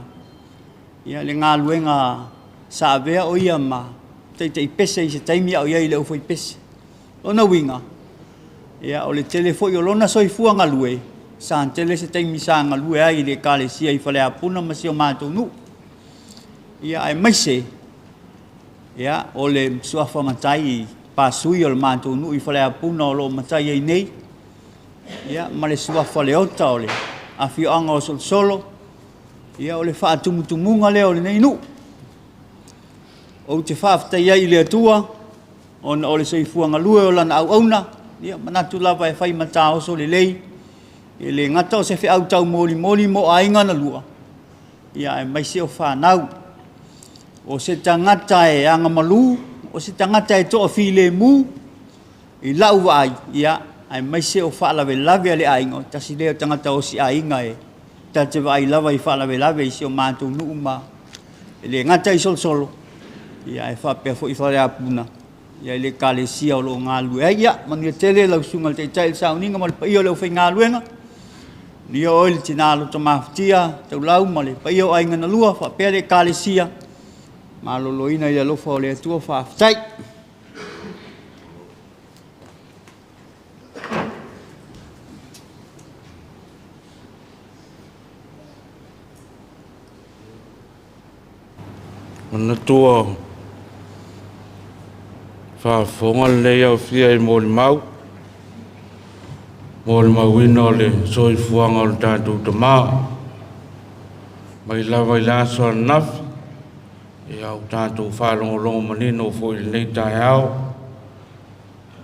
ia le galuega sa avea o ia ma taitaipese i se taimi a o i ai i le aufaipese. Lona uiga, ia o le tele foi o lona soifua galue, Sa tele se taimi sa galue ai i le Ekalesia i Faleapuna ma si o matou nuu. Ia aemaise ia o le suafa matai i Pasui o le matou nuu i Faleapuna o lo o matai ai nei, ia ma le suafa Leota o le afioaga o Solosolo, ia o le faatumutumuga lea o lenei nuu. Ou te faafetai ai i le Atua ona o le soifua galue o lana auauna, ia manatu lava e fai ma taoso lelei, e le gata o se feau taumolimoli mo aiga na lua, ia aemaise o fanau. O se tagata e agamalu, o se tagata e toafilemu, i lau vaai, ia, aemaise o faalavelave a le aiga, o tasi lea tagata osi aiga e ta te vaai lava i faalavelave i si o matou nuu ma e le gata i Solosolo, ia ae faapea foi Faleapuna, ia i le Ekalesia o lo o galulue ai. Ia, manuia tele lau Susuga i le Taitai o le Sauniga ma le paia o le aufaigaluega, manuia oe le tina loto mafatia Taulau ma le paia o aiga na lua faapea le Ekalesia, maloloina i le alofa o le Atua. Faafetai. Manatua faafofoga lenei aofia i molimau, molimauina o le soifuaga o le tatou Tamā, mai lava i le aso ananafi, ia ua tatou faalogologo manino foi i lenei taeao,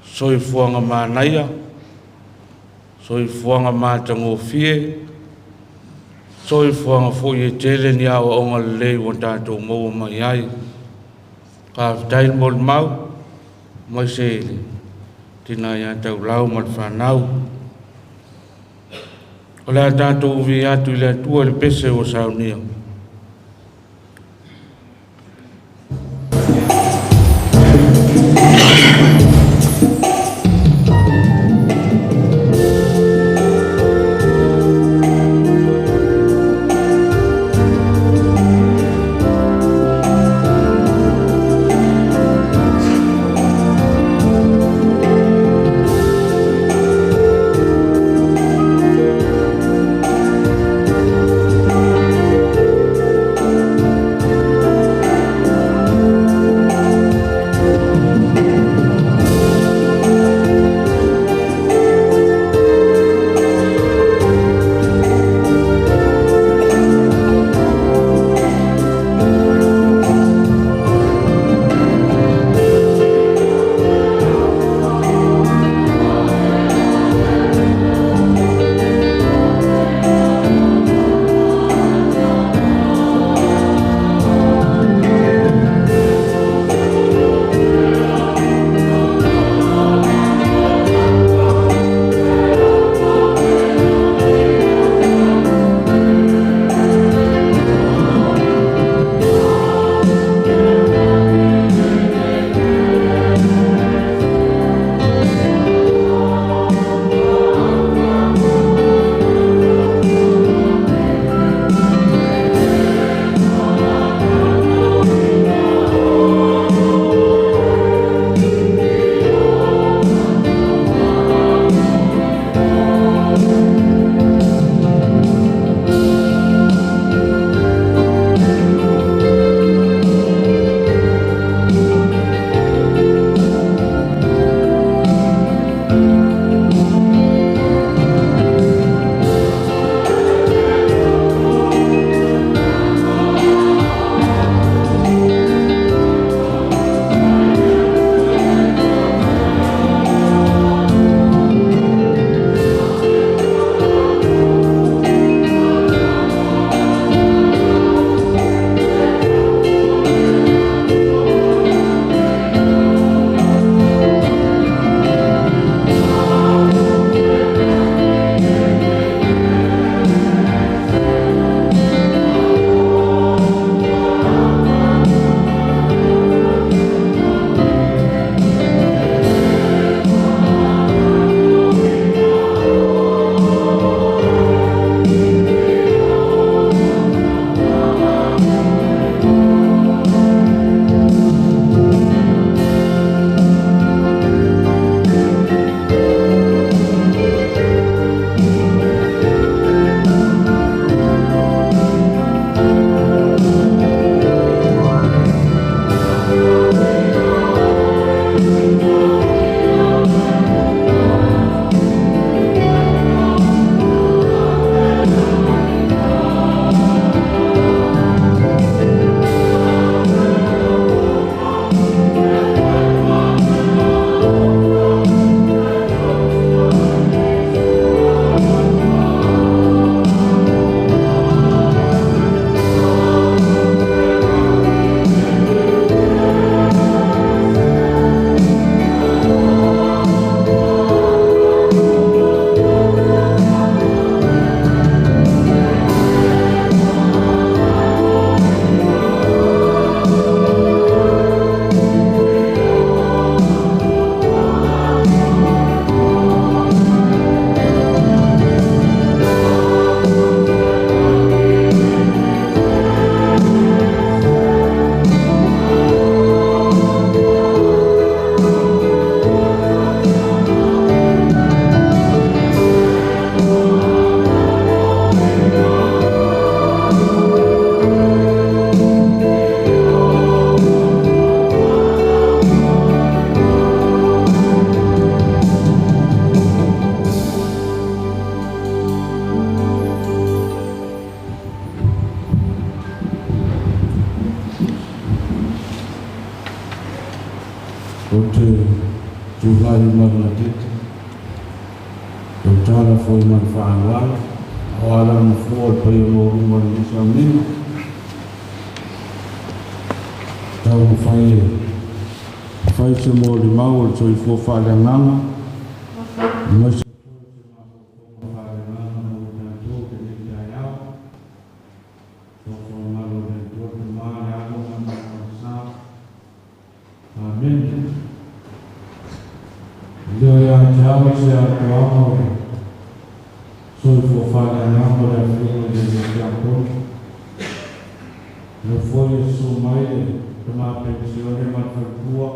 soifuaga manaia, soifuaga matagofie, soifuaga foi e tele ni aoaoga lelei ua tatou maua mai ai. Faafetai le molimau, aemaise le tina ia Taulau ma le fanau. O le a tatou ui atu i le Atua i le pese ua saunia. Ou te tulai ma le gatete, tautala foi ma le faaaloalo, aua lana nofoa o le paia maualuga o lenei sauniga. Taumafai e fai se molimau o le soifua faaleagaga, aemaise foi o se mafaufauga faaleagaga mo i tatou i lenei taeao. Soifua malo le Atua le Tama, le Alo ma le Agaga Sa. Amene. Leo ia te au se atoaga o le soifua faaleagaga o le Afioga i le Alii Tiakono. Leo foi e susu mai le tama penisione ma le faletua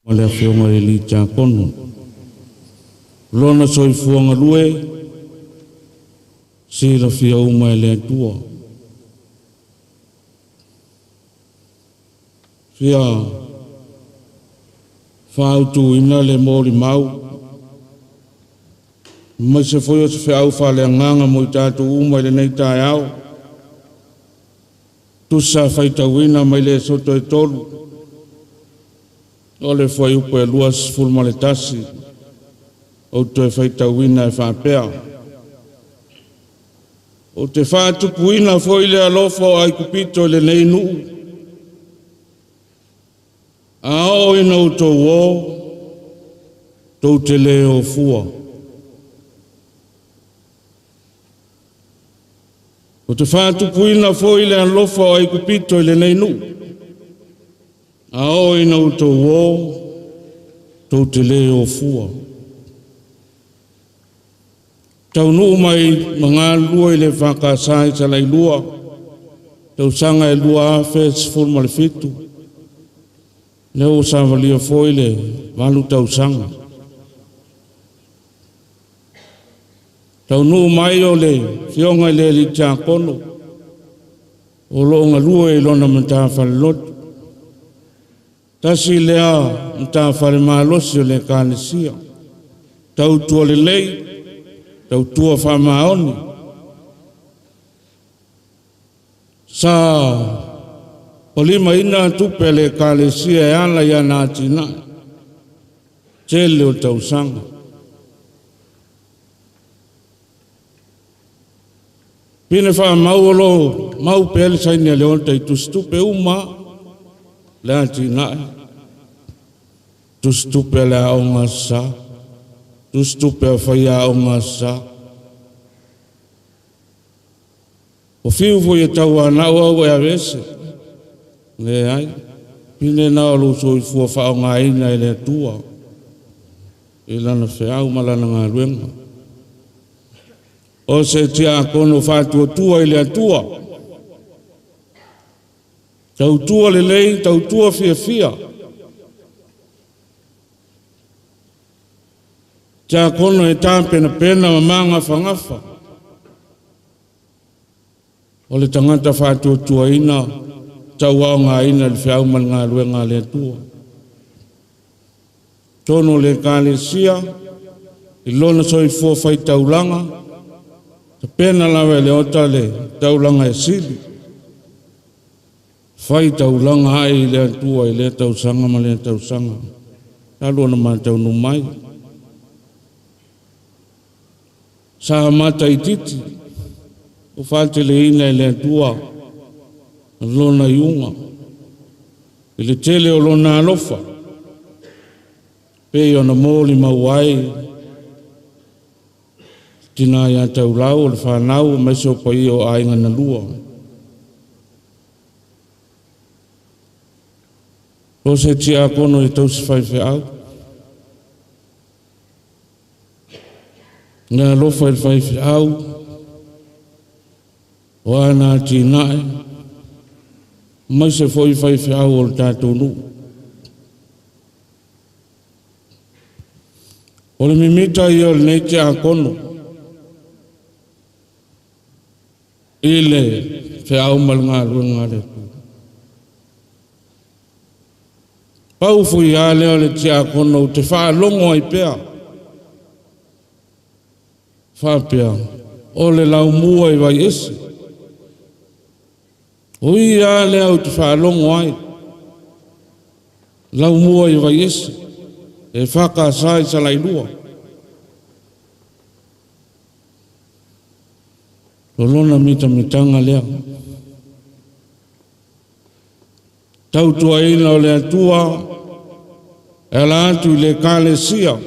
ma le Afioga i le Alii Tiakono. Lona soifua galue, silafia uma e le Atua. Fia fāutuina le molimau, aemaise foi o se feau faaleagaga mo i tatou uma i lenei taeao. Tusa faitauina mai le Esoto e 3, o le fuaiupu e 21, ou toe faitauina e faapea: Ou te faatupuina foi le alofa o Aikupito i lenei nuu, a oo ina outou o, tou te le o fua. Ou te faatupuina foi le alofa o Aikupito i lenei nuu, a oo ina outou o, tou te le o fua. Taunuu mai ma galulue i le EFKS i Salailua, tausaga e 2017, lea ua savalia foi le 8 tausaga. Taunuu mai o le Afioga i le Alii Tiakono o lo o galue i lona matafale lotu. Tasi lea matafale malosi o le Ekalesia, tautua lelei, tautua faamaoni. Sa palimaina tupe a le Ekalesia e ala i ana atinae, tele o tausaga. Pine faamau o lo mau pea le saini a le ota i tusitupe uma le atinae. Tusitupe a le aoga sa, tusitupe a fai aoga sa. O fiu foi e tauanau au e aveese. Leai, pine na o lou soifua faaaogaina e le Atua i lana feau ma lana galuega. O se tiakono faatuatua i le Atua, tautua lelei, tautua fiafia. Tiakono e tapenapena ma magafagafa. O le tagata faatuatuaina, tauaogaina le feau ma le galuega a le Atua. Tonu o le Ekalesia, i lona soifua faitaulaga, tapena lava e le ota le taulaga e sili. Faitaulaga ai i le Atua i lea tausaga ma lea tausaga. Talu ona mataunu mai. Sa mata itiiti, o faateleina e le Atua lona iuga, i le tele o lona alofa, pei ona molimau ai tina ia taulau o le fanau aemaise o paia o aiga na lua. O se tiakono e tausi faifeau, na alofa i le faifeau, o ana atinae, aemaise foi faifeau o le tatou nuu. O le mimita ia o lenei tiakono i le feau ma le galuega a le Atua. Pau foi a lea o le tiakono ou te faalogo ai pea, faapea, o le laumua i Vaiese. O ia lea ou te faalogo ai, laumua i Vaiese, e whakasa i Salailua. O lona mitamitanga lea. Tautuaina o le Atua, e ala atu i le Ekalesia,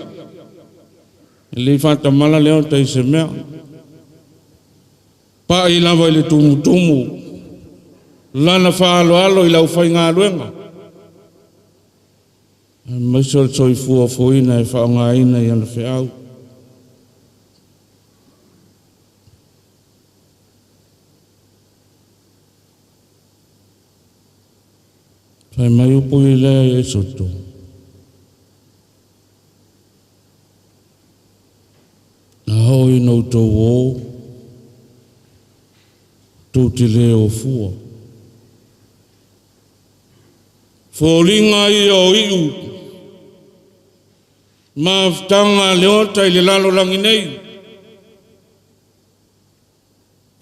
e le faatamala lea o taisemea. Pa'i lava i le tumutumu, lana faaaloalo i le aufaigaluega, aemaise o le soifua foina e faaaogaina i ana feau. Fai mai upu i lea i Esoto. Na oo ina outou o, tou te le ofua. Foliga ia o iu, mafutaga a le ota i le lalolagi nei.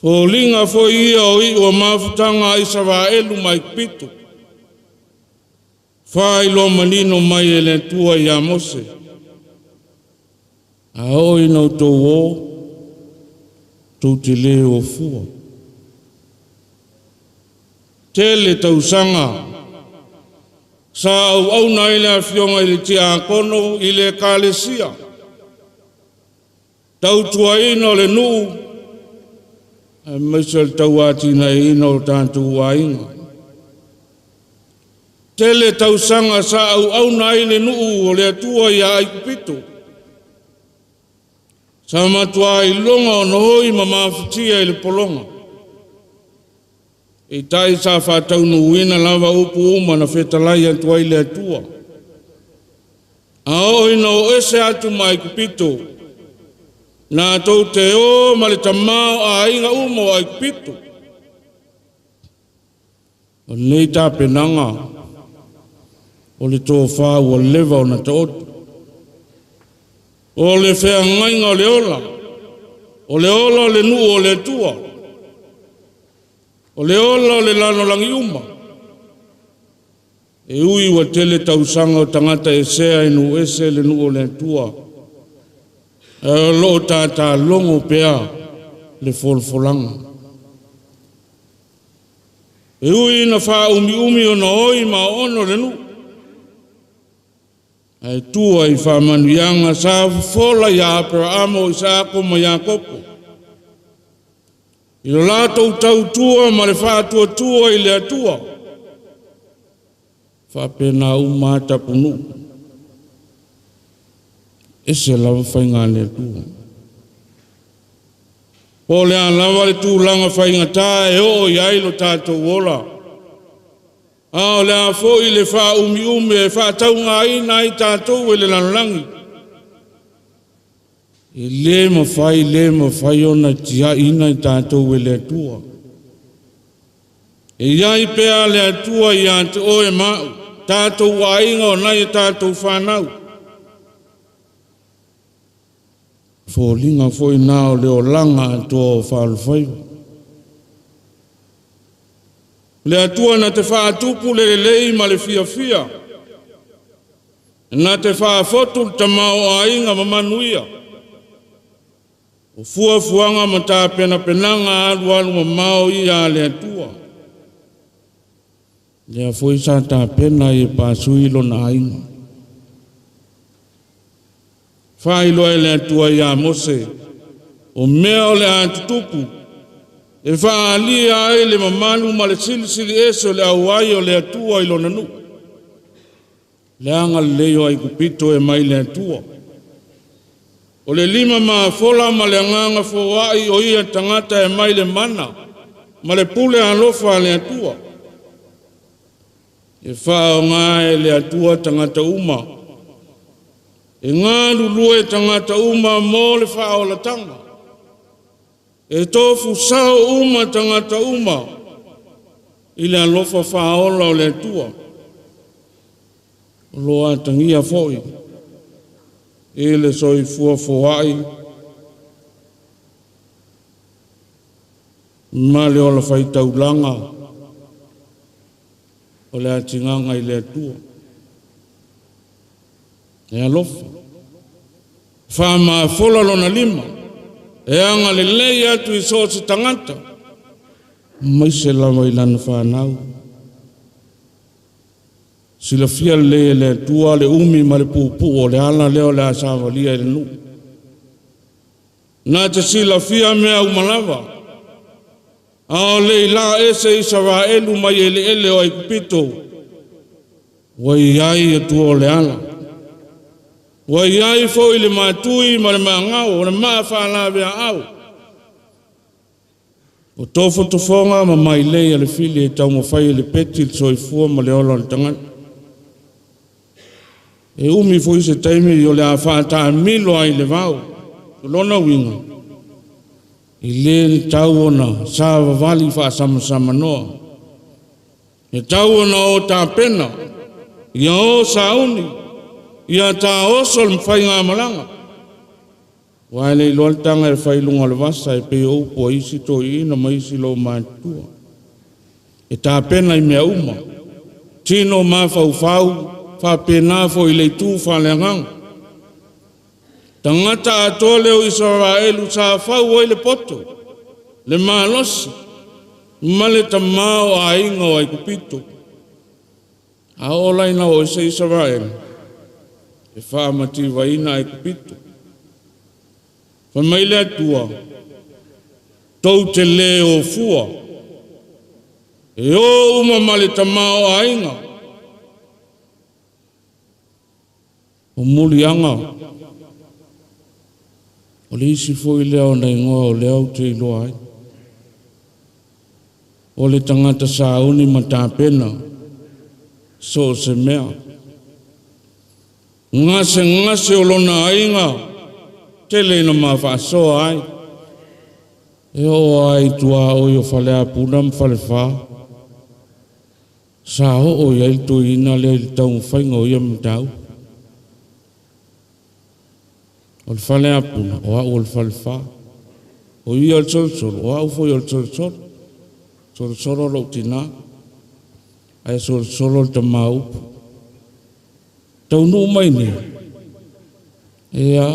Foliga foi ia o iu o mafutaga a Isaraelu ma Aikupito. Faailoa manino mai e le Atua ia Mose. A oo ina outou o, tou te le ofua. Tele tausaga sa auauna ai le afioga i le tiakono i le Ekalesia, tautuaina o le nuu, aemaise o le tauatinaeina o tatou aiga. Tele tausaga sa auauna ai le nuu o le Atua ia Aikupito. Sa matua iloga ona oi ma mafatia i le pologa. Peitai sa faataunuuina lava upu uma na fetalai atu ai le Atua. A oo ina o ese atu ma Aikupito, na tou te o ma le tamā o aiga uma o Aikupito. O lenei tapenaga o le tofā ua leva ona taoto. O le feagaiga o le ola, o le ola o le nuu o le Atua, o le ola o le lalolagi uma. E ui ua tele tausaga o tagata esea e nuu ese le nuu o le Atua, ae o loo tatalogo pea le folafolaga. E ui ina faaumiumi ona oi ma ono le nuu, ae tua i faamanuiaga sa fofola ia Aperaamo, Isaako ma Iakopo. I lo latou tautua ma le faatuatua i le Atua, faapena uma a tapunuu. Ese lava faiga a le Atua. Po o le a lava le tulaga faigata e oo i ai lo tatou ola, a o le a foi le faaumiumi e faataugaina ai tatou e le lalolagi, e le mafai, le mafai ona tiaiina i tatou e le Atua. E iai pea le Atua ia te oe ma au, tatou aiga o nai e tatou whanau. Foliga foi na o le olaga atoa o faalofaiva. Le Atua na te faatupu le lelei ma le fiafia, na te faafotu le tamaoaiga ma manuia. O fuafuaga ma tapenapenaga alualu mamao ia a le Atua. Lea foi sa tapena i e pasui lona aiga. Faailoa e le Atua ia Mose, o mea o le a tutupu, e faaalia ai le mamalu ma le silisili ese o le auai o le Atua i lona nuu. Le agalelei o Aikupito e mai le Atua. O le lima mafola ma le agaga foai o ia tagata e mai le mana ma le pule alofa a le Atua. E faaaoga e le Atua tagata uma. E galulue tagata uma mo le faaolataga. E tofu sao uma tagata uma i le alofa faaola o le Atua. O lo atagia foi i le soifua foai ma le ola faitaulaga O le atigaga i le Atua. E alofa. Faamafola lona lima. E agalelei atu i so o se tagata. Aemaise lava i lana fanau. Silafia lelei e le Atua le umi ma le puupuu o le ala lea o le a savalia i le nuu. Na te silafia mea uma lava, a o le i laa ese Isaraelu mai eleele o Aikupito, ua i ai Atua o le ala. Ua i ai foi le matui ma le magao o le maa faalaveaau. O tofotofoga ma mailei a le fili e taumafai e lepeti le soifua ma le ola o le tagata. E umi foi se taimi o le a faataamilo ai le vao. O lona uiga, e le tau ona savavali faasamasamanoa. E tau ona o tapena, ia o sauni, ia taoso le faigamalaga. Aua e le iloa le taga e fai i luga o le vasa e pei o upu a isi toeaiina ma isi loomatutua. E tapena i mea uma, tino mafaufau, faapena foi i le itu faaleagaga. Tagata atoa lea o Isaraelu sa fau ai le poto, le malosi, ma le tamaoaiga o Aikupito. A oo la ina oo ese Isaraelu, e faamativaina Aikupito. Fai mai le Atua, tou te le o fua, e o uma ma le tamaoaiga. O muliaga, o le isi foi lea o na igoa o lea ou te iloa ai. O le tagata sauni ma tapena, so o se mea. Gasegase o lona aiga, tele ina mafaasoa ai. E oo lava i tuaoi o Faleapuna ma Falefa, sa oo i ai le toeaina lea i le taumafaiga o ia mataupu. O le Faleapuna, o au o le Falefa. O ia o le Solosolo, o au foi o le Solosolo. Solosolo lou tinā, ae solosolo le tama upu. Taunuu mai nei, ea,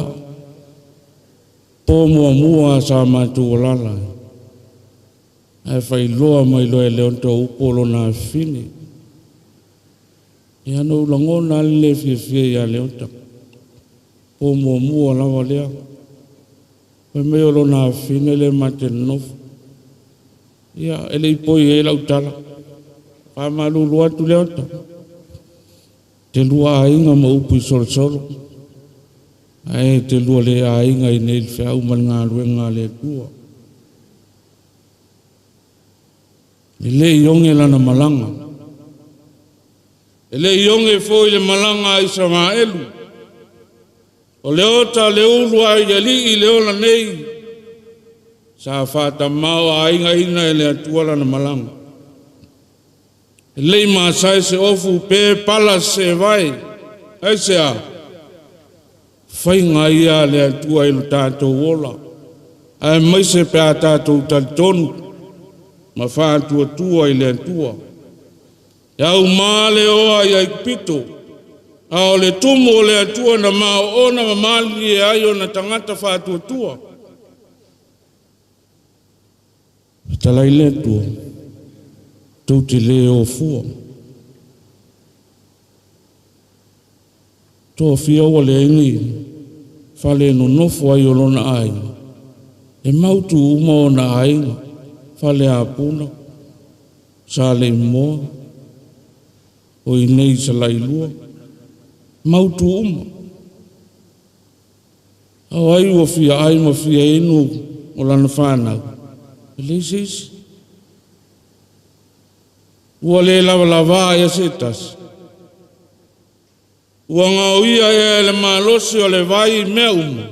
po muamua sa matou alaala ai, ae faailoa mai loa e Leota o upu o lona afafine. Ia na ou lagona lava le le fiafia ia Leota. Po muamua lava lea. Fai mai o lona afafine lea ma te nonofo. Ia, e le i poi ai lau tala. Faamalulu atu Leota. Te lua aiga ma upu i solosolo. Ae te lua le aiga i nei le feau ma le galuega a le Atua. E le i oge lana malaga. E le i oge foi le malaga a Isaraelu. O le ota le ulu ai alii le ola nei. Sa faatamao aigaina e le Atua lana malaga. E le i masae se ofu pe pala se vai. Ai se a? Faiga ia a le Atua i lo tatou ola. Aemaise pe a tatou talitonu ma faatuatua i le Atua. E aumā le oa i Aikupito, a o le tumu o le Atua na maoona ma malilie ai ona tagata faatuatua. Fetalai le Atua, tou te le o fua. Tofia ua leai ni fale e nonofo ai o lona aiga, e mautu uma ona aiga, Faleapuna, Saleimoa, o i nei Salailua, mautu uma. A o ai ua fia ai ma fia inu o lana fanau, e leai se isi. Ua le lavalava ea se tasi. Ua gaoia ea e le malosi o le vai mea uma.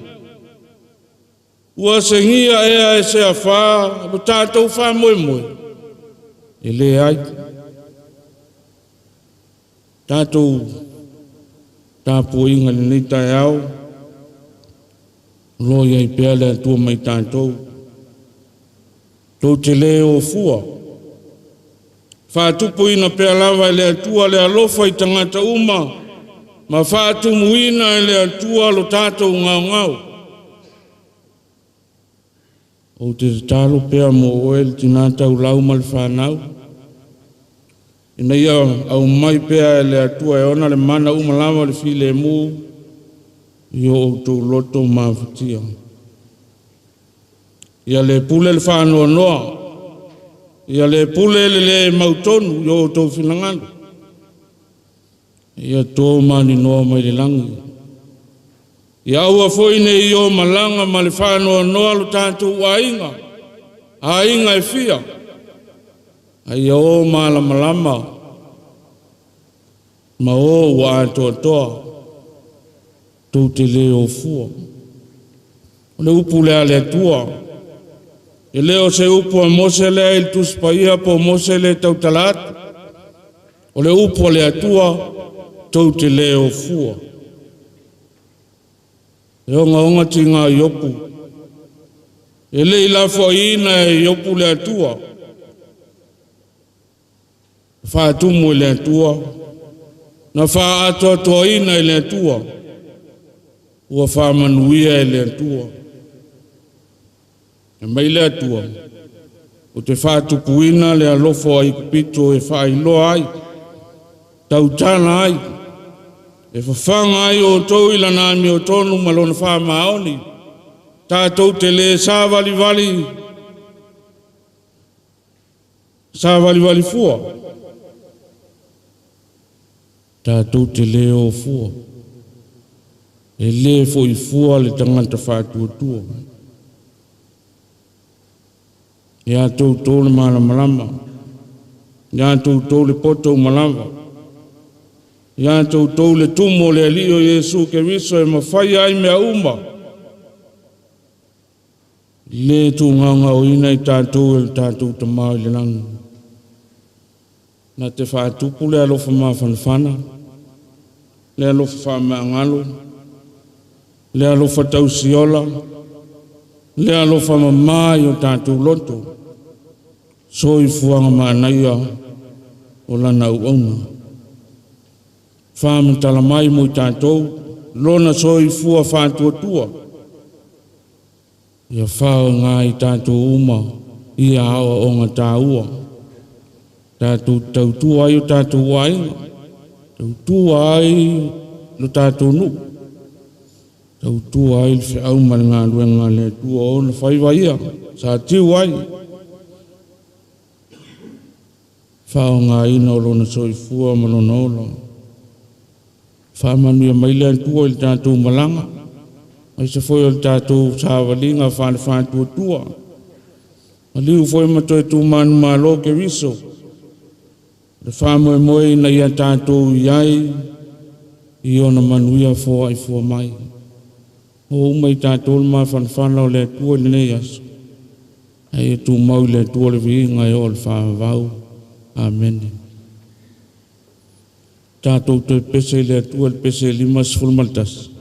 Ua segia ea e se afā lo tatou faamoemoe. E leai. Tatou tapuaiga i lenei taeao, o lo o i ai pea le Atua ma i tatou. Tou te le o fua. Faatupuina pea lava e le Atua le alofa i tagata uma, ma faatumuina e le Atua lo tatou gaogao. Ou te tatalo pea mo oe le tinā taulau ma le fanau, ina ia aumai pea e le Atua e ona le mana uma lava o le filemu i o outou loto mafatia. Ia le pule le faanoanoa, ia le pule le lē mautonu i o outou finagalo, ia to maninoa mai le lagi. Ia aua foi ne i o malaga ma le faanoanoa lo tatou aiga, aiga e fia, a ia o malamalama ma o ua atoatoa, tou te lē o fua. O le upu lea a le Atua, e le o se upu a Mose lea i le Tusi Paia po o Mose le tautala atu. O le upu a le Atua, tou te lē o fua. E ogaoga tiga o Iopu. E le i lafoaiina e Iopu le Atua. Faatumu e le Atua, na faaatoatoaina e le Atua, ua faamanuia e le Atua. E mai le Atua, o te faatupuina le alofa o Aikupito e faailoa ai, tautala ai, e fafaga ai outou i lana amiotonu ma lona faamaoni, tatou te lē savalivali, savalivali fua, tatou te lē o fua. E lē foi fua le tagata faatuatua. Ia toutou le malamalama, ia toutou le poto umalava, ia toutou le tumu o le Alii o Iesu Keriso e mafai ai mea uma. Le tugaogaoina i tatou e le tatou Tamā i le lagi. Na te faatupu le alofa mafanafana, le alofa faamagalo, le alofa tausiola, le alofa mamā i o tatou loto, soifuaga manaia o lana auauna. Faamatala mai mo i tatou, lona soifua faatuatua, ia faaaoga i tatou uma ia aoaoga taua. Tatou tautua ai o tatou aiga, tautua ai lo tatou nuu, tautua ai le feau ma le galuega a le Atua o ona faiva ia sa tiu ai. Faaaogaina o lona soifua ma lona ola. Faamanuia mai le Atua i le tatou malaga, aemaise foi o le tatou savaliga faale-faatuatua. Maliu foi ma toe tumanumalo Keriso, le faamoemoe ina ia tatou i ai i ona manuia foaifua mai. O uma i tatou le mafanafana o le Atua i lenei aso. Ae ia tumau i le Atua le viiga e oo i le faavavau. Amene. Tatou toe pese i le Atua le pese 51.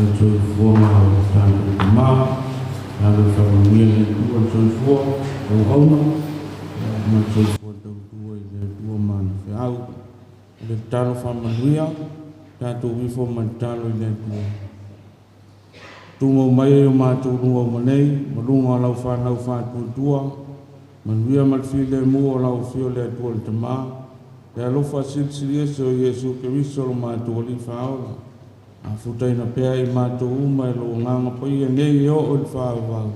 le soifuaga o lo tatou Tama, alo e faamanuia le Atua le soifua auauna, ma le soifua tautua i le Atua ma ana feau. O le tatalo faamanuia, tatou ifo ma le tatalo i le Atua. Tumau mai ai o matou luga uma nei, ma luga o lau fanau faatuatua, manuia ma le filemu o lau afio le Atua le Tama, le alofa silisili ese o Iesu Keriso lo matou Alii Faaola, Afutaina pea i matou uma e lou Agaga Paia nei e oo i le faavavau.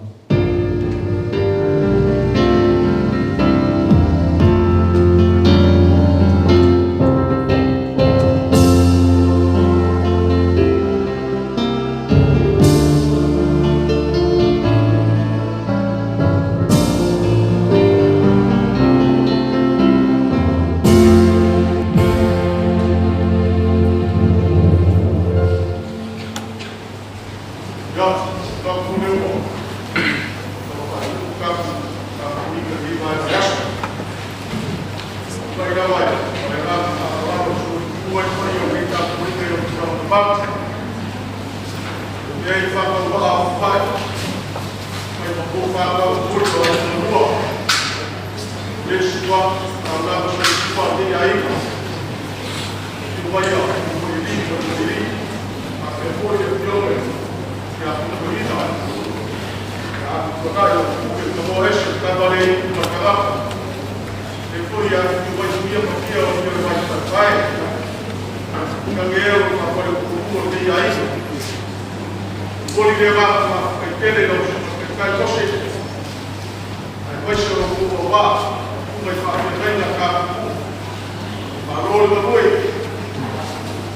Ia, tatou leo ua tatou tapuaiga i lenei vaega o le aso. Faafetai lava i le agaga faaaloalo e soifua ai paia o lenei tapuaiga i ona tulaga mamalu. E i ai faatauvaa o Foai, mai Mapuafanau i Muli o Aiga na Lua, le Sua, taulaga soifua a lenei aiga, afio mai Utualii ma Utualii, faapea foi le afioga ia Tutuaina, ia Atutuanai o Pule, Tanoa ese, Tamalei ma le tagata, e foi afifio mai Tumia ma Fia o Fia mai Faifai, Kageo, faafale o lenei aiga. Momoli le agaga faafetai tele i lau Susuga i le Taitai Mose, aemaise o lo outou auvaa, susuga i faafeagaiga tatupu, malo le galue.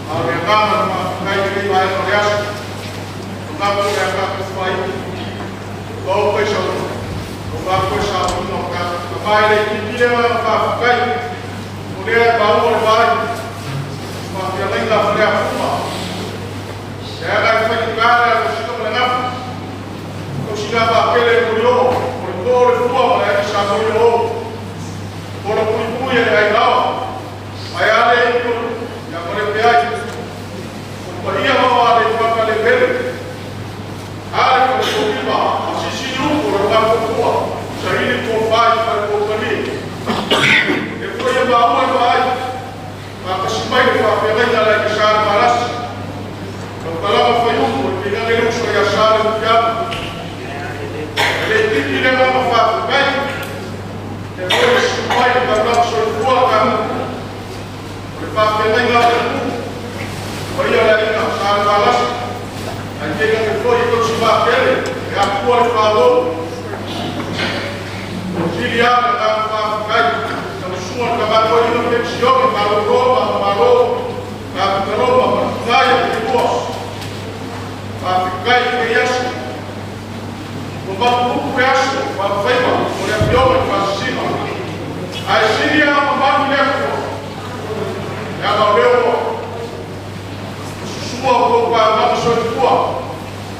A o le agaga na faafetai i lenei vaega o le aso, manatu o le a tatou faaiu o kai sau o matou saunoaga o tatou tama e le itiiti le agaga faafetai o lea e maua le vaai faafeagaiga a Faleafuga e aga i faigata le alosina ma le gafa tausina vaatele e mulio o le to o le fua ma le aiga sa moi o o le puipui e le aigaoa ae ale i tolu ia ma le peai o paia maua le fata le mele ale fale a sisi upu o le matou saili tofai fale tofani e foi e maua le vaai faatasi mai le faafeagaiga le aiga sa le Malasi lau talama faiupu o le pinane le uso ia sa le Mutialu e le itiiti le agaga faafetai e foi le susu mai le taulaga soifua tatou o le faafeagaiga a le Atuu paia le aiga sa le Malasi ae tainane foi e tausi vaatele e afua le faalou sili a le agaga faafetai tausuga le tamatoaina penisione malolo ma malo kapitaloma ma tinaia le faafetai i lenei aso ua mapupupu le aso faalofaiva o le afioga i Faasisina ae sili a mamalu le Atua leaga o lea ua susua o tou taulaga soifua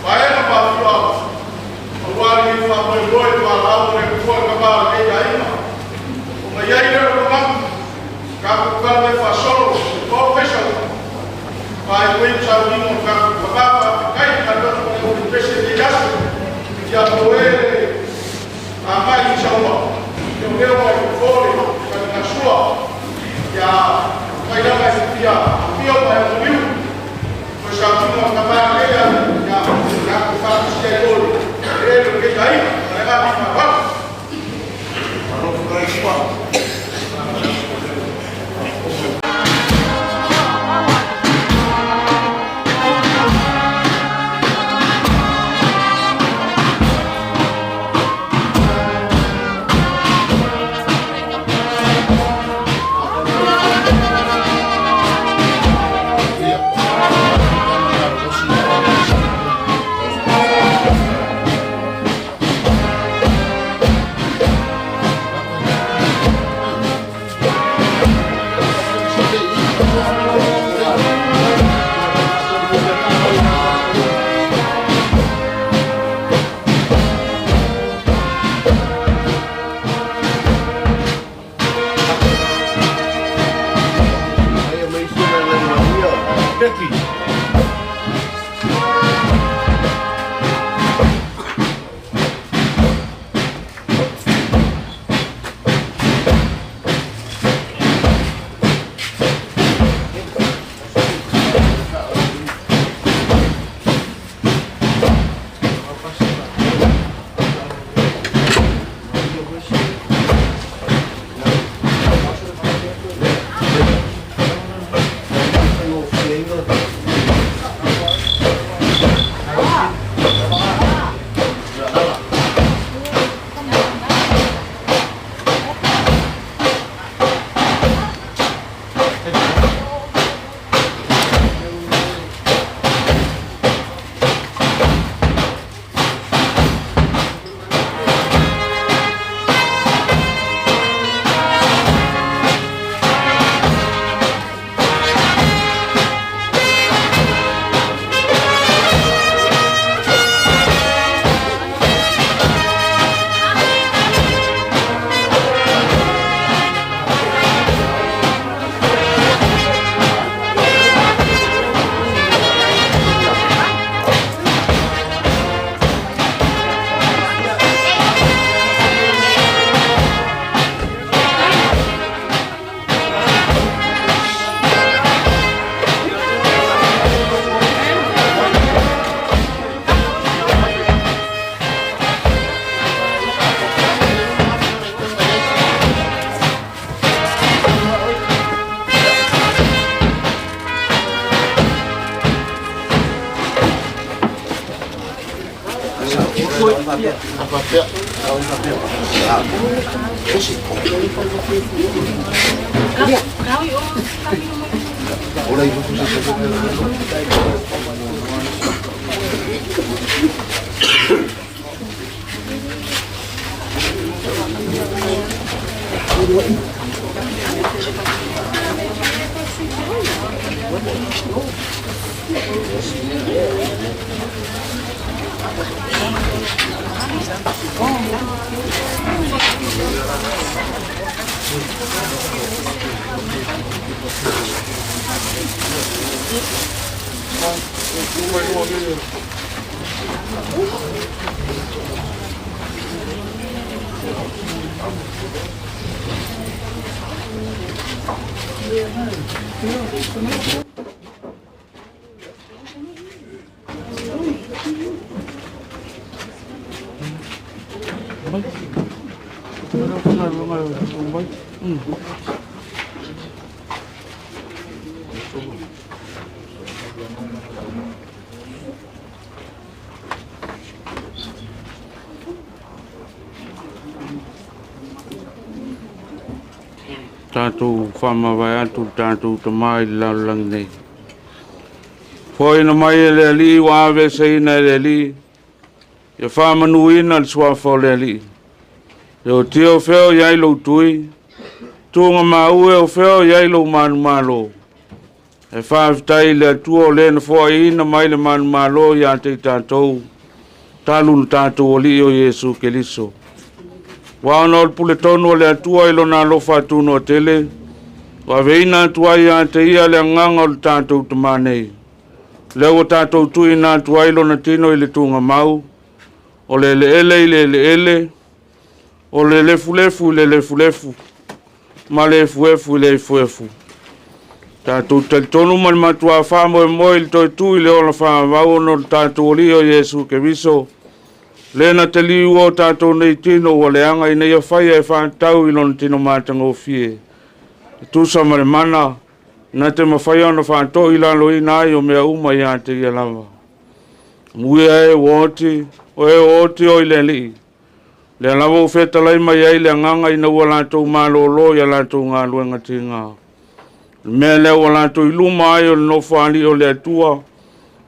vaega ma afioaga aua lenei faamoemoe valaau o le Atua le tama o lenei aiga ona i ai lea o le manatu tatou tala mai faasolo o faisa faaiuina sauniga o tatou tama. Faafetai galuega ma le pese i lenei aso ia poe agai i saua o lea ua i fofo le taligasua ia failaga e fia afio mai o liu o sauniga o tama lea ia tatou faatasia ai oi e le lenei aiga ma le agaga faaaloalo. Tatou faamavae atu le tatou Tamā i le lalolagi nei. Foaina mai e le Alii ua aveeseina e le Alii, ia faamanuina le suafa o le Alii. E otia o fea o i ai lou tui, tuga maue o fea o i ai lou manumalo. E faafetai i le Atua o lē na foaiina mai le manumalo ia te i tatou, talu na tatou Alii o Iesu Keriso. Ua ona o le puletonu o le Atua i lona alofa atunoatele, ua aveina atu ai ia te ia le agaga o le tatou Tamā nei. Lea ua tatou tuuina atu ai lona tino i le tugamau, o le eleele i le eleele, o le lefulefu i le lefulefu, ma le efuefu i le efuefu. Tatou talitonu ma le matuā faamoemoe i le toe tu i le ola faavavau ona o le tatou Alii o Iesu Keriso, le na te liua o tatou nei tino ua leaga ina ia faia e faatatau i lona tino matagofie. E tusa ma le mana, na te mafai ona faatoi laloina ai o mea uma ia te ia lava. Muia e ua oti, o e o oti o i le Alii. Lea lava ua fetalai mai ai le agaga ina ua latou malōlō ia latou galuega tigā. O le mea lea ua latou i luma ai o le nofoaali'i o le Atua,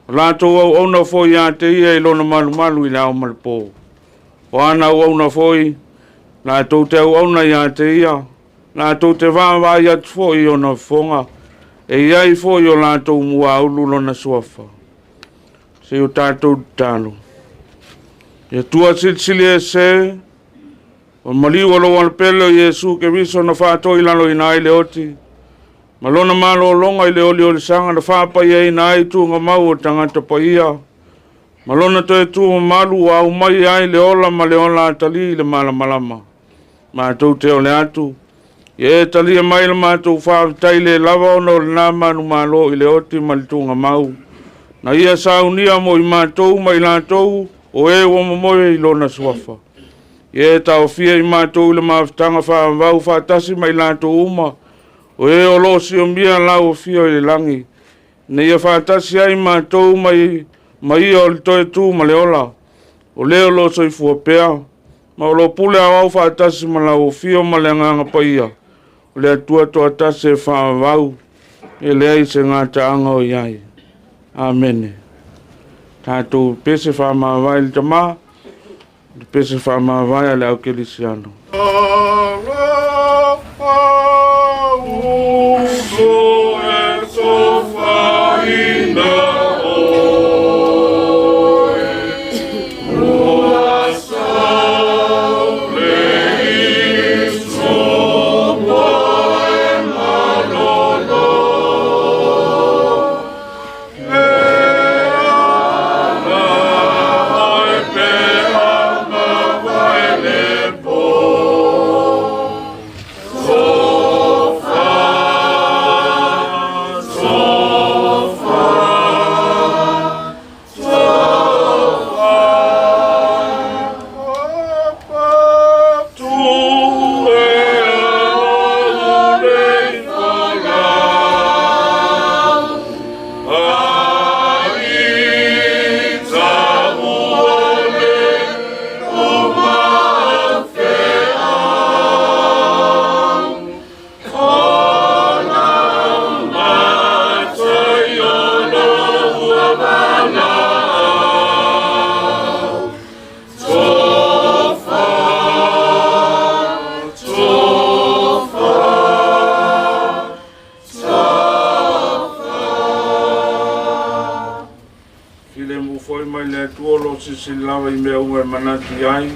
o latou auauna foi ia te ia i lona malumalu i le ao ma le pō. O ana auauna foi, latou te auauna ia te ia, latou te vaavaai atu foi i ona fofoga, e i ai foi o latou muaulu lona suafa. Se i o tatou tatalo. Ia Atua silisili ese, o maliu o lou alopele o Iesu Keriso na faatoilaloina ai le oti, ma lona malōlōga i le oliolisaga na faapaiaina ai tugamau o tagata paia, ma lona toe tu mamalu ua aumai ai le ola ma le ola atalī i le malamalama. Matou te ole atu, ia e talia mai le matou faafetai le lava ona o lena manumalo i le oti ma le tugamau. Na ia saunia mo i matou ma i latou o e ua momoe i lona suafa. Ia e taofia i matou i le mafutaga faavavau faatasi ma i latou uma, o e o loo siomia lau afio i le lagi, ina ia faatasi ai matou ma ia o le toe tu ma le ola, o le o loo soifua pea, ma o loo pule aoao faatasi ma lau afio ma le agaga paia, o le Atua toatasi e faavavau, e leai se gataaga o i ai. Amene. Tatou pese faamavae i le Tamā, le pese faamavae a le au kerisiano. Filemu foi mai le Atua o lo o silasila lava i mea uma e manatu i ai,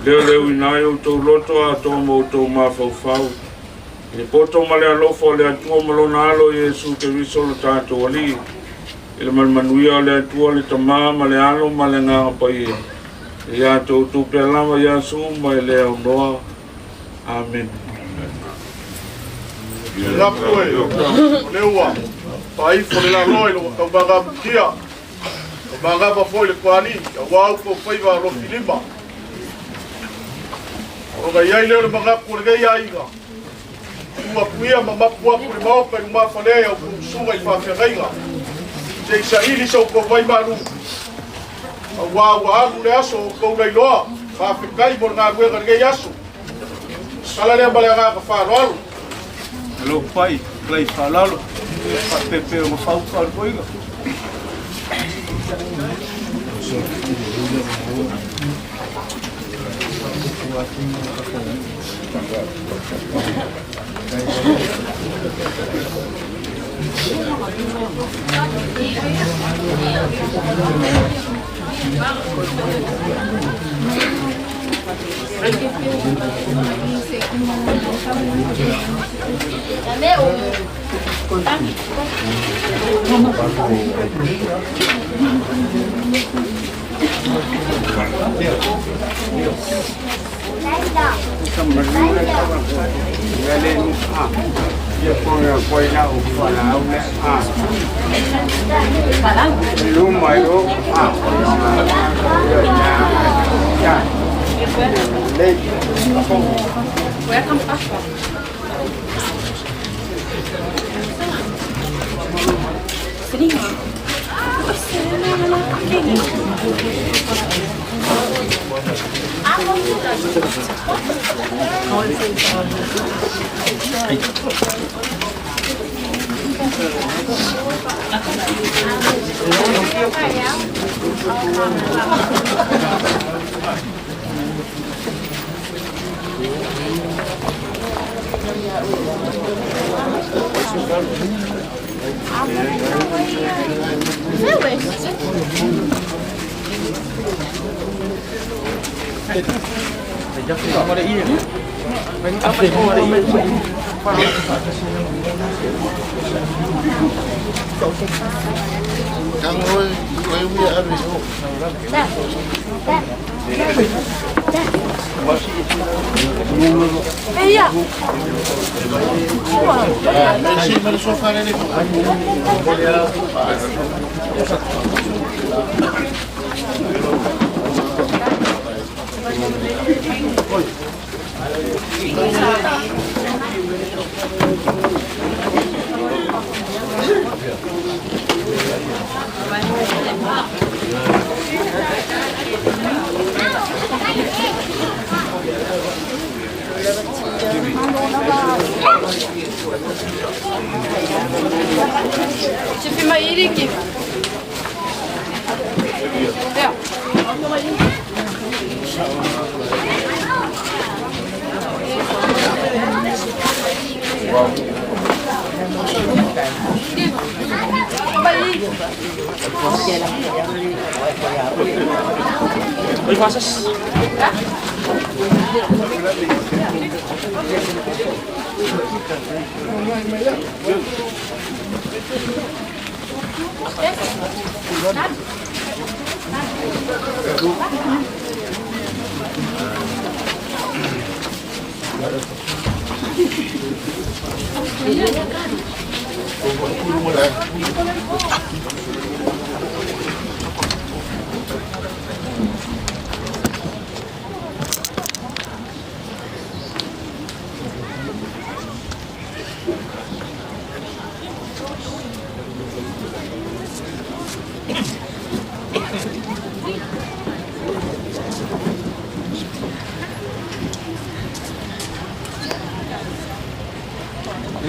leoleuina ai outou loto atoa ma outou mafaufau. I le poto ma le alofa o le Atua ma lona Alo Iesu Keriso lo tatou Alii, i le manumanuia o le Atua le Tama ma le Alo ma le Agaga Paia, e ia te outou pea lava i aso uma e le aunoa. Amene. Lapu e, o lea ua faaifo le laloa i lou taumaga amutia, taumagava foi le Toalii, aua outou faiva alofilima. Ona i ai lea o le manatu o lenei aiga, tuu atu ia ma mapu atu le maota i lumafalea i a outou usuga i faafeagaiga, se i saili so outou vaimalu, aua ua alu le aso o outou lailoa, faafetai mo le galuega i lenei aso. Tala lea ma le agaga faaaloalo. Alo pai, lai faalalo, faapepe o mafau faalupoiga.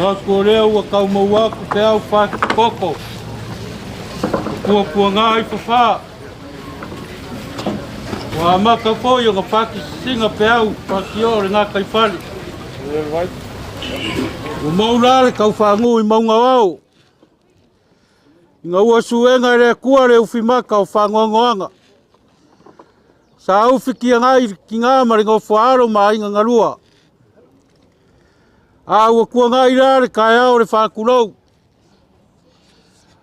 Lotu o lea ua tau maua atu peau fatu koko. Puapuaga i fafā. Ua amata foi ona fatisisiga peau fatio o le gataifale. Ua mau la le taufaagū i mauga o ao. Ina ua suega e le Atua le ufimaka o faanoanoaga, sa ufi tiaga i le tina ma le nofoaalo ma aiga na lua. A ua tuanai la le taeao o le faatulou,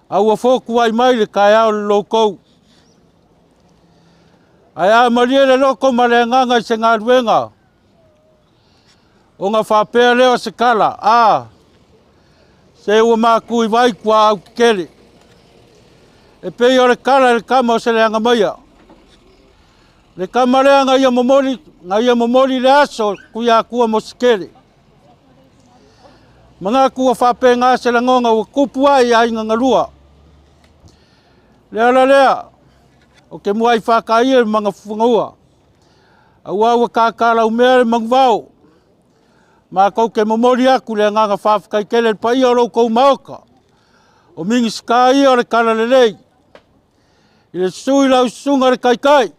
a ua fotuai mai le taeao o le lotou. Ae a malie le loto ma le agaga i se galuega, ona faapea lea o se tala, a, se ua matu i vai tuaau tetele. E pei o le tala i le tama o Seleagamaia. Le tama lea na ia momoli, na ia momoli le aso Tuiatua mo se tele. Manatu ua faapena se lagona ua tupu ai aiga na lua. Le ala lea, o te muai whakaia le mangafufangaua. Aua ua tātālaumea le manuvao. Matou te momoli atu le agaga faafetai tele i le paia o lo outou Maota, o Minisita ia o le Talalelei, i le susu i lau susuga i le Taitai,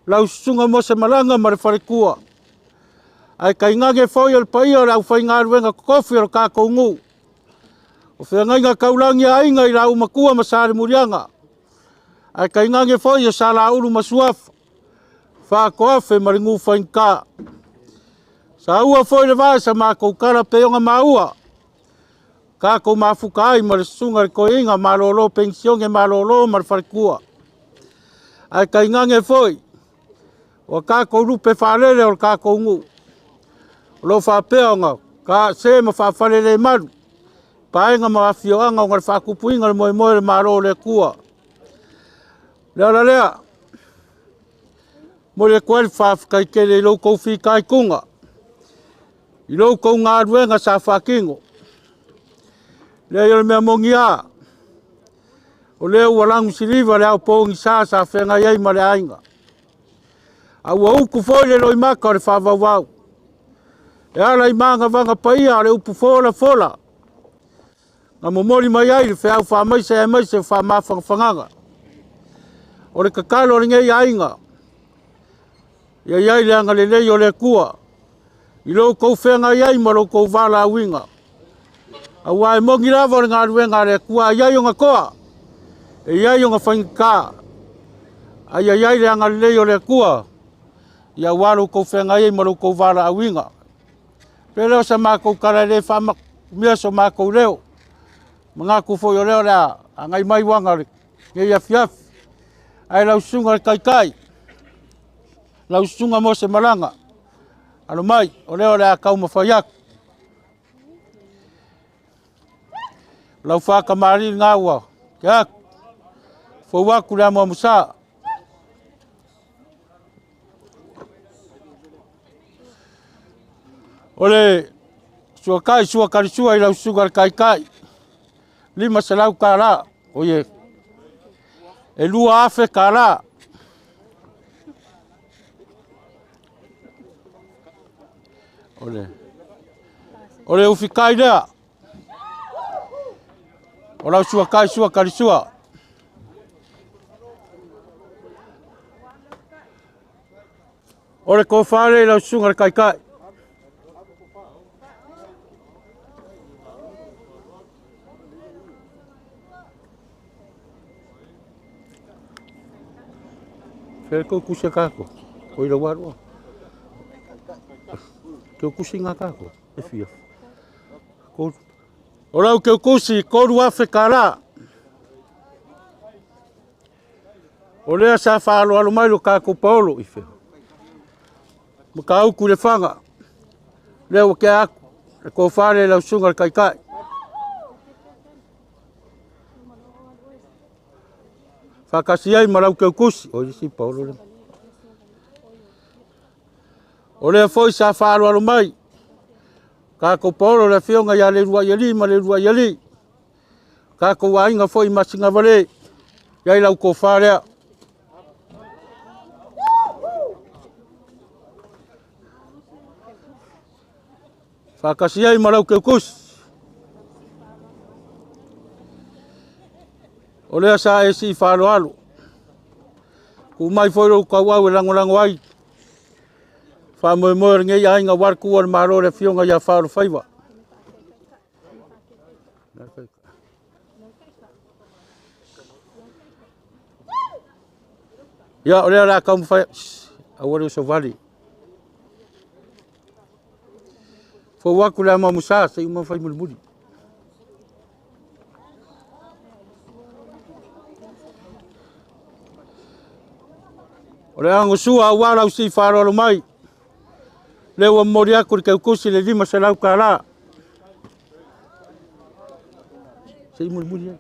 lau susuga Mosemalaga ma le faletua, ae tainane foi o le paia o le aufaigaluega totofi o le tatou nuu, o feagaiga taulagi a aiga i Laumatua ma Salemuliaga, ae tainane foi o Salaulu ma Suafa, Faatoafe ma le Nufaigata. Saua foi le vaa i sa matou tala pei ona maua, tatou mafuta ai ma le susuga i le toeaina malolo penisione malolo ma le faletua. Ae tainane foi o tatou lupe faalele o le tatou nuu, o lo o faapea ona se ma faafalelemalu paega ma afioaga ona o le faatupuina o le moemoe o le Malo o le Atua. O le ala lea, momoli atu ai le faafetai tele i lo outou fitaituga, i lo outou galuega sa faatino. Leai o le mea moni lava, o lea ua lanu siliva le ao pogisa sa feagai ai ma le aiga. A ua utu foi le loimata o le faavauvau, e ala i magavaga paia o le upu folafola, na momoli mai ai le feau faamaise aemaise o faamafanafanaga. O le tatalo a lenei aiga, ia i ai le agalelei o le Atua i lo outou feagai ai ma lo outou valaauina. Aua e moni lava o le galuega a le Atua, a i ai ona toa, e i ai ona faigata, a ia i ai le agalelei o le Atua, ia aua lo outou feagai ai ma lo outou valaauina. Pe le o sa matou tala e le faamaumia so matou leo, manatu foi o lea o le a agai mai uaga o lenei afiafi. Ae lau susuga i le Taitai, lau susuga Mosemalaga, alo mai, o lea o le a taumafai atu. Lau faatamalii lena ua ke atu, fou atu le amuamusa. O le suatai suakalisua i lau susuga i le Taitai, $500, oie, e $2,000. O le ufikai lea, o lau suatai suakalisua. O le tofa lea i lau susuga i le Taitai. Fea kou kusi a kākou? O i lau alua. Keu kusi ngā kākou? E fia. O lau keu kusi, $3,000. O lea sa faaaloalo mai lo tatou paolo i fea. Matautu i Lefaga, lea ua tea atu le tofa lea i lau susuga i le Taitai. Faatasi ai ma lau teutusi, o isi paolo lea. O lea foi sa faaaloalo mai tatou paolo le afioga ia Leuluaialii ma Leuluaialii, tatou aiga foi i Masinavalē, i ai lau tofa lea. Faatasi ai ma lau teutusi. O lea sa e sii faaaloalo. Tuu mai foi lou tauau e lagolago ai faamoemoe o lenei aiga aua le tuua o le Malo le afioga ia Faaolofaiva. Ia, o lea o le a taumafai, aua le savali. Fou atu le ama musa, se i uma fai mulimuli. O le agosua aua lau sii faaaloalo mai, lea ua momoli atu le teutusi le 500 tala. Se i mulimuli ai.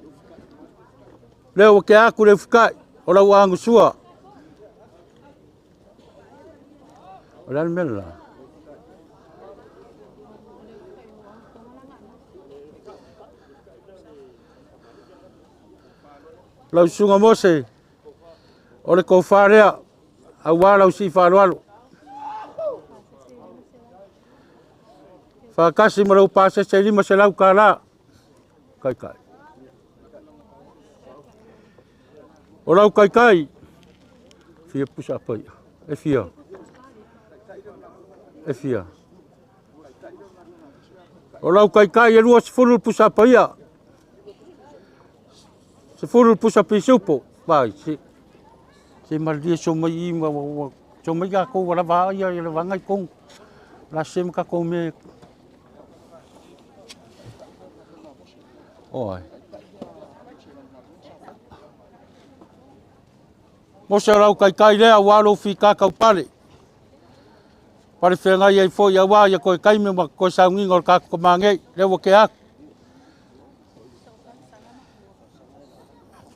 Lea ua tea atu le ufikai o lau agosua. O le a le mea le la? Lau susuga Mose, o le tofa lea, aua lau sii faaaloalo. Faatasi ma lau pasese e 500 tala. Kaikai. O lau kaikai, fia pusa pai. E fia. E fia. O lau kaikai e 20 pusa paia. 10 pusa pisupo. Vai, se se malie so mai i ma wa so mai ka ko wala va ia ia va ngai kong. La se ma ka ko me. Oi. Mo se lau kaikai lea ua lou fika kau pale. Pale whengai ai foi a wā ia koe kaime ma koe saunginga o le kāku ka mangei, lea ua ke aku.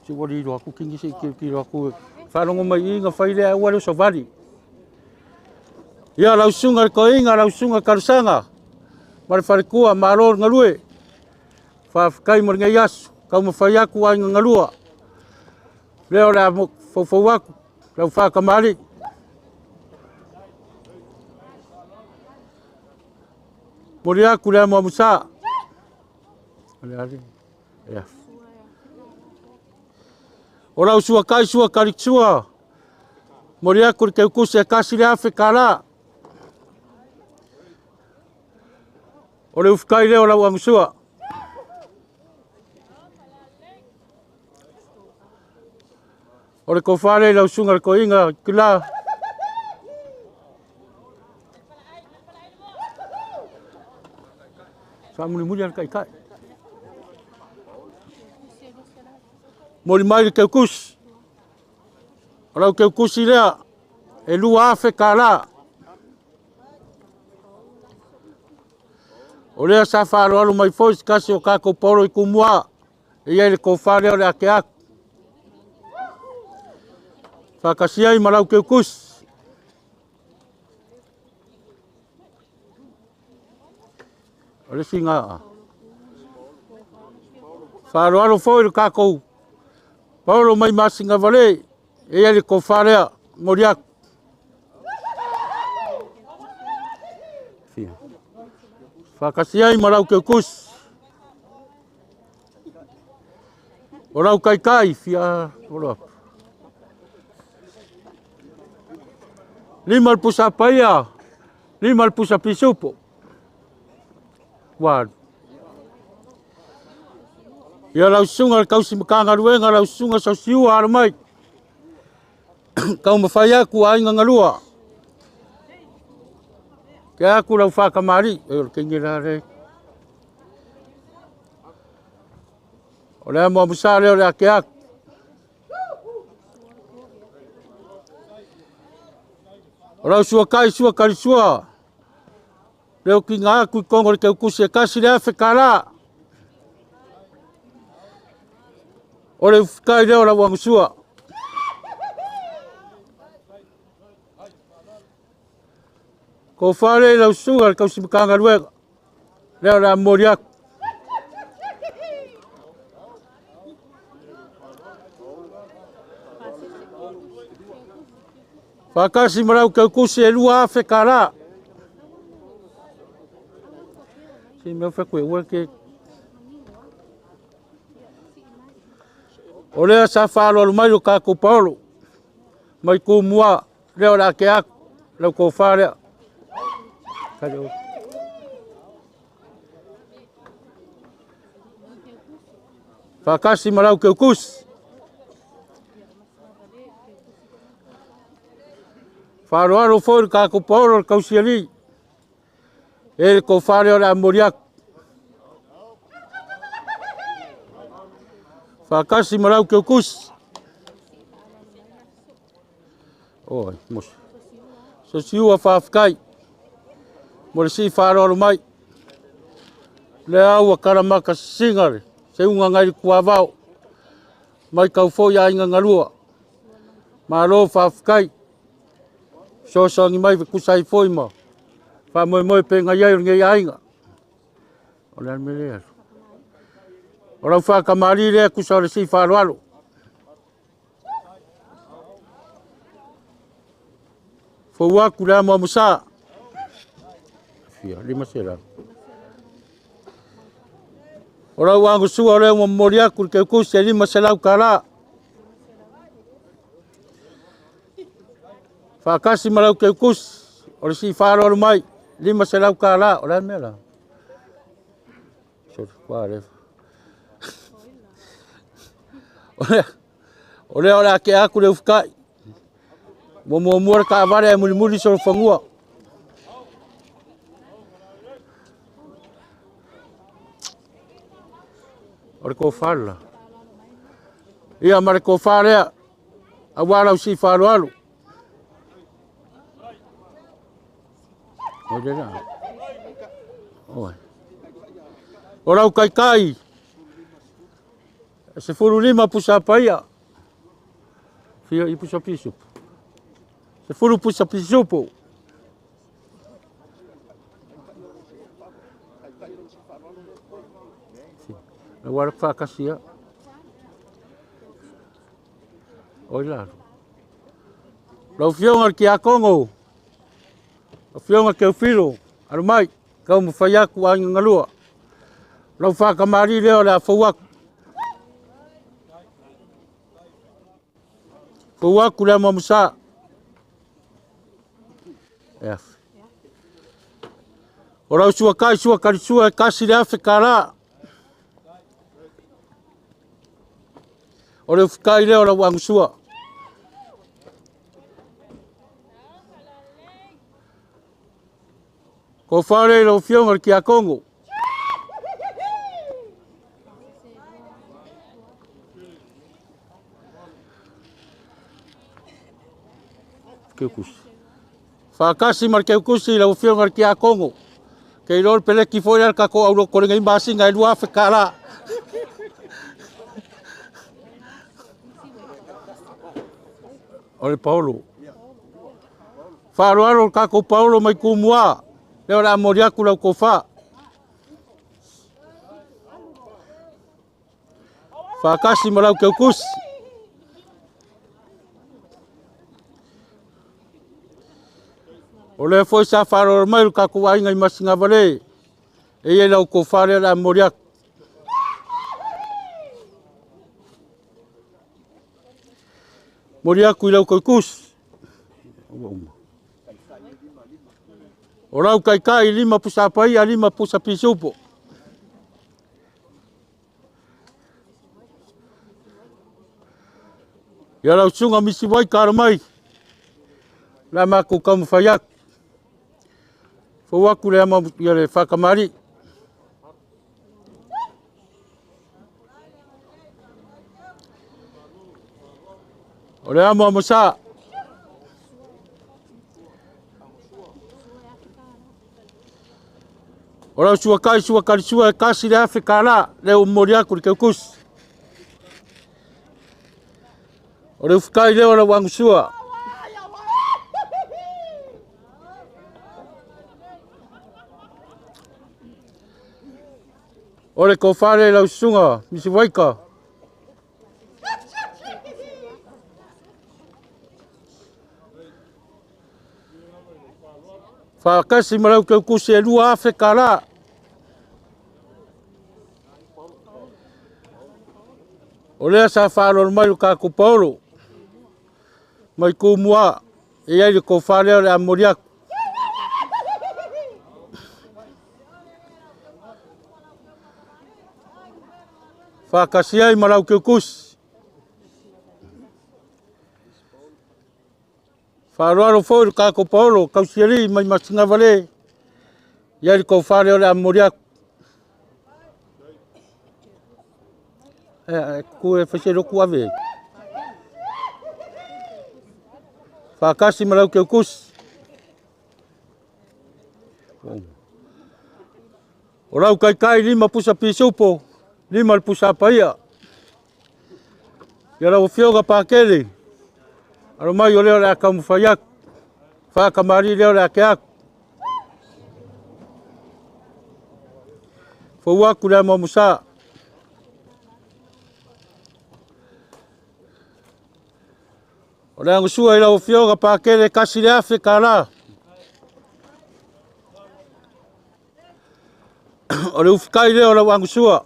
Si ua lilo aku kingi se i kilo aku. Whalongo mai inga whai lea ua leo savali. Ia lau sunga le koinga, lau sunga karusanga. Ma le wharekua, malo ngalue. Whawhikai mo le ngai aso, kau mawhai aku ai ngalua. Lea o le a faufau aku, lau whakamali. Mori aku le amo amusa. Ale ale. Ia. O lau sua kai sua karitsua. Mori aku le keukusi e kasi le afe kala. O le ufukai leo lau amusua. O le kofale lau sunga le koinga kila. Sa muli muli al kai kai. Moli mai le keukusi. O lau keukusi lea, e lua afe kālā. O lea sa whaaloalo mai foi se kasi o kākou paolo i kumua. E ia le kofā lea o le ake aku. Whakasia ai ma lau keukusi. O le singa. Whaaloalo foi le kākou paolo mai masinga vale. E ia le kofā lea, mori aku. Whakasia ai ma lau keukusi. O lau kaikai, fia olo apu. Lima le pusa paia, lima le pusa pisupo. Walu. Ia lau sunga le kausi makanga luenga, lau sunga sausiua alo mai. Kau mawhai aku a inga ngalua. Ke aku lau whakamari, e o le kingi la re. O le amo amusa leo le ake aku. O lau sua kai sua karisua. Leo ki ngā aku i kongo le keukusi e kasi le afe kālā. O le ufikai leo lau angusua. Ko whare lau sunga le kausi makanga luega. Leo le amori aku. Whakasi marau keukusi e lua afe kālā. Si mea whaku e ua ke. O lea sa whaaloalo mai o kākou paolo. Mai kū mua, leo le ake aku, lau kōwhā lea. Kare o. Whakasi marau keukusi. Faaaloalo foi le tatou paolo le tausialii, e le tofa lea o le a momoli atu. Faatasi ma lau teutusi. Oi, mosi. Sosiua faafetai mo le sii faaaloalo mai. Lea ua talamata sisina le seuga nai le tuavao. Matau foi aiga na lua. Malo faafetai. Fesoasoani mai fetusa ai foi ma faamoemoe pe na i ai o lenei aiga. O le a le mea lea? O lau faatamalii lea tusa o le sii faaaloalo. Fou atu le amo amosa. Fia, 500. O lau agosua o lea ua momoli atu le teutusi e 500 tala. Faatasi ma lau teutusi o le sii faaaloalo mai 500 tala. O le a le mea la? O lea o le a tea atu le ufukai. Ua muamua le taavale ae mulimuli solofanua. O le tofa le la. Ia ma le tofa lea, aua lau sii faaaloalo. O le la. Oi. O lau taitai, 15 pusa paia. Fia i pusa pisupo. 10 pusa pisupo. Ua ala faakasia. Oi lalo. Lau Afioga i le Tiakono, lau Afioga Teofilo, alu mai, taumafai atu aiga galua. Lau faatamalii lea o le a fou atu. Fou atu le amuamusa. E afe. O lau suakai suakalisua e kasi le afe kālā. O le ufukai lea o lau agusua. Tofa lea i lau Afioga i le Tiakono. Keukusi. Faatasi ma le Keukusi i lau Afioga i le Tiakono. Ke iloa le peleki foi lea le tatou auloko lenei masina e 2000 kālā. O le Paolo. Faaaloalo le tatou Paolo mai Tumua. Lea o le a momoli atu lau tofa. Faatasi ma lau teutusi. O lea foi sa faaaloalo mai lo tatou aiga i Masigavale. E i ai lau tofa lea o le a momoli atu. Momoli atu i lau teutusi. Ua uma. O lau taitai, 5 pusa paia, 5 pusa pisupo. Ia lau susuga Misi Wai kalo mai. La matou taumafai atu. Fou atu le ama ia le whakamari. O le amo amo sa. O lau suakai suakali sua e kasi le afe kālā, le o momoli atu le teukusi. O le ufukai lea o lau agusua. O le tofa lea i lau susuga, Misi Waika. Faatasi ma lau teutusi e 2000 kālā. O lea sa faaaloalo mai lo tatou Paolo mai Tumua e i ai le tofa lea o le a momoli atu. Faatasi ai ma lau teutusi. Faaaloalo foi le tatou paolo tausialii mai Masinavalē i ai le tofa lea o le a momoli atu. E tu e fai se lotu ave ai. Faatasi ma lau teutusi. O lau taitai 5 pusa pisupo, 5 le pusa paia. Ia lau Afioga Pakele, alo mai o lea o le a taumafai atu. Faatamalii lea o le a tea atu. Fou atu le amoamosa. O le agasua i lau Afioga Pakele, 1,000 tala. O le ufikai lea o lau agasua.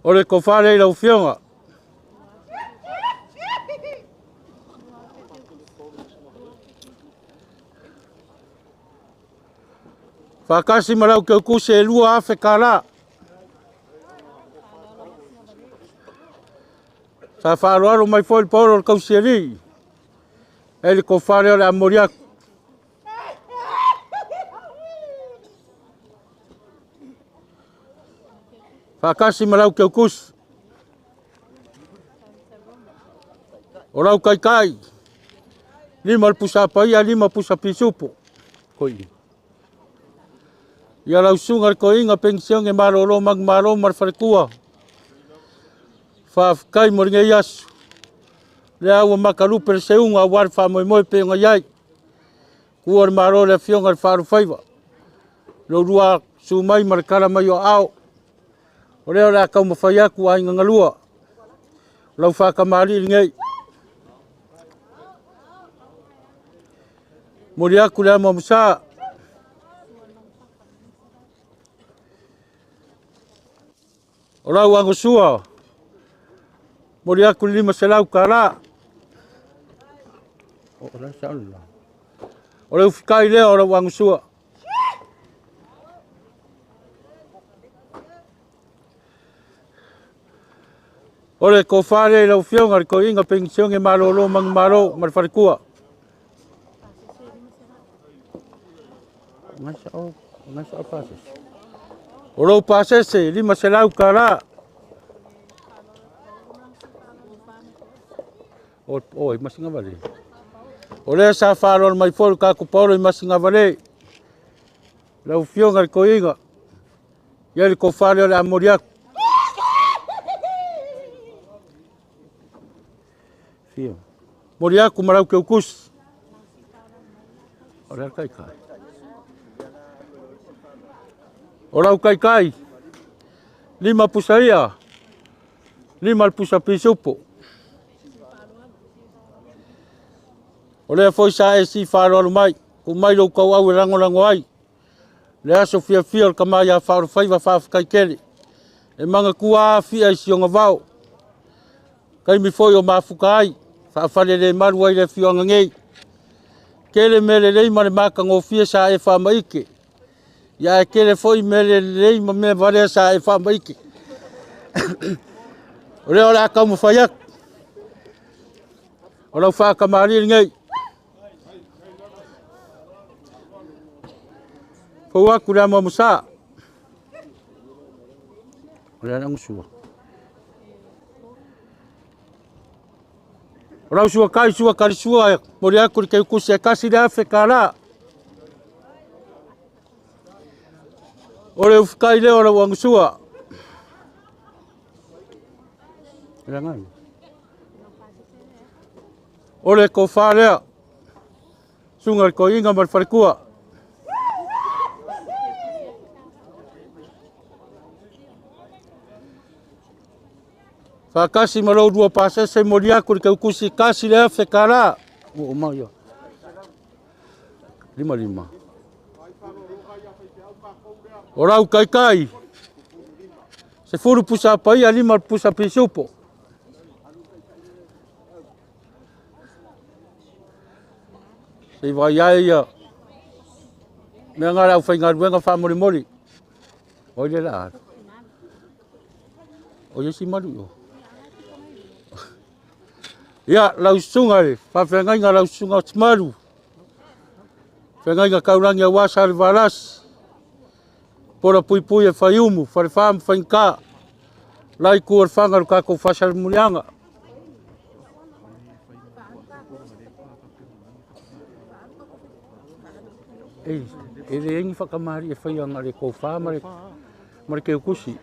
O le tofa lea i lau Afioga. Faatasi ma lau teutusi e 2,000 tala. Sa faaaloalo mai foi le paolo o le tausialii. E le tofa lea o le a momoli atu. Faatasi ma lau teutusi. O lau taitai, 5 le pusa paia, 5 pusa pisupo. Koi. Ia lau susuga le toeaina penisione malolo manumalo ma le faletua. Faafetai mo lenei aso. Lea ua matalupe le seuga aua le faamoemoe pe ona i ai. Tua le malo le afioga i le faalofaiva. Lo lua su mai ma le tala mai o aao. O lea o le a taumafai atu aiga galua. O lau faatamalii lenei. Momoli atu le amoamosa. O lau agosua, momoli atu le 500 tala. O le ufikai lea o lau agosua. O le tofa lea i lau Afioga le toeaina penisione malolo manumalo ma le faletua. O lou pasese 500 tala. O, i Masinavalē. O lea sa faaaloalo mai foi le tatou paolo i Masinavalē. Lau Afioga le toeaina, i ai le tofa lea o le a momoli atu. Fia. Momoli atu ma lau teutusi. O le taitai. O lau taitai, 5 pusa ia, 5 le pusa pisupo. O lea foi sa e si faaaloalo mai, ku mai lou tauau e lagolago ai. Le aso fiafia o le tama ia Faaolofaiva faafetai tele. E manatua afia i si ona vao. Taimi foi o mafuta ai, faafalelemalu ai le afioaga nei. Tele mea lelei ma le matagofie sa e faamaite. Ia e tele foi mea lelei ma mea valea sa e faamaite. O lea o le a taumafai atu. O lau faatamalii lenei. Fou atu le amoamosa. O le alagosua. O lau suakai sua kalisua, moli atu le teutusi e 1,000 tala. O le ufikai lea o lau agosua. O le tofa lea, susuga le toeaina ma le faletua. Faatasi ma lou lua pasese moli atu le teutusi 1,000 tala. Ua uma ia. 5 5. O lau taitai, 10 pusa paia, 5 pusa pisupo. Se i vai ai ia. Mea ngā lau whaingaluenga whaamolimoli. O ile la. O i ai si malu i o. Ia, lau susuga i le faafeagaiga, lau susuga o Timalu, feagaiga taulagi aua Salevalasi, pola puipui e Faiumu, Falefa ma Faigata, la itu o le faga o le tatou faasalemuliaga. E, e leai ni faakamali'i e faia na o le tofa ma le, ma le teutusi.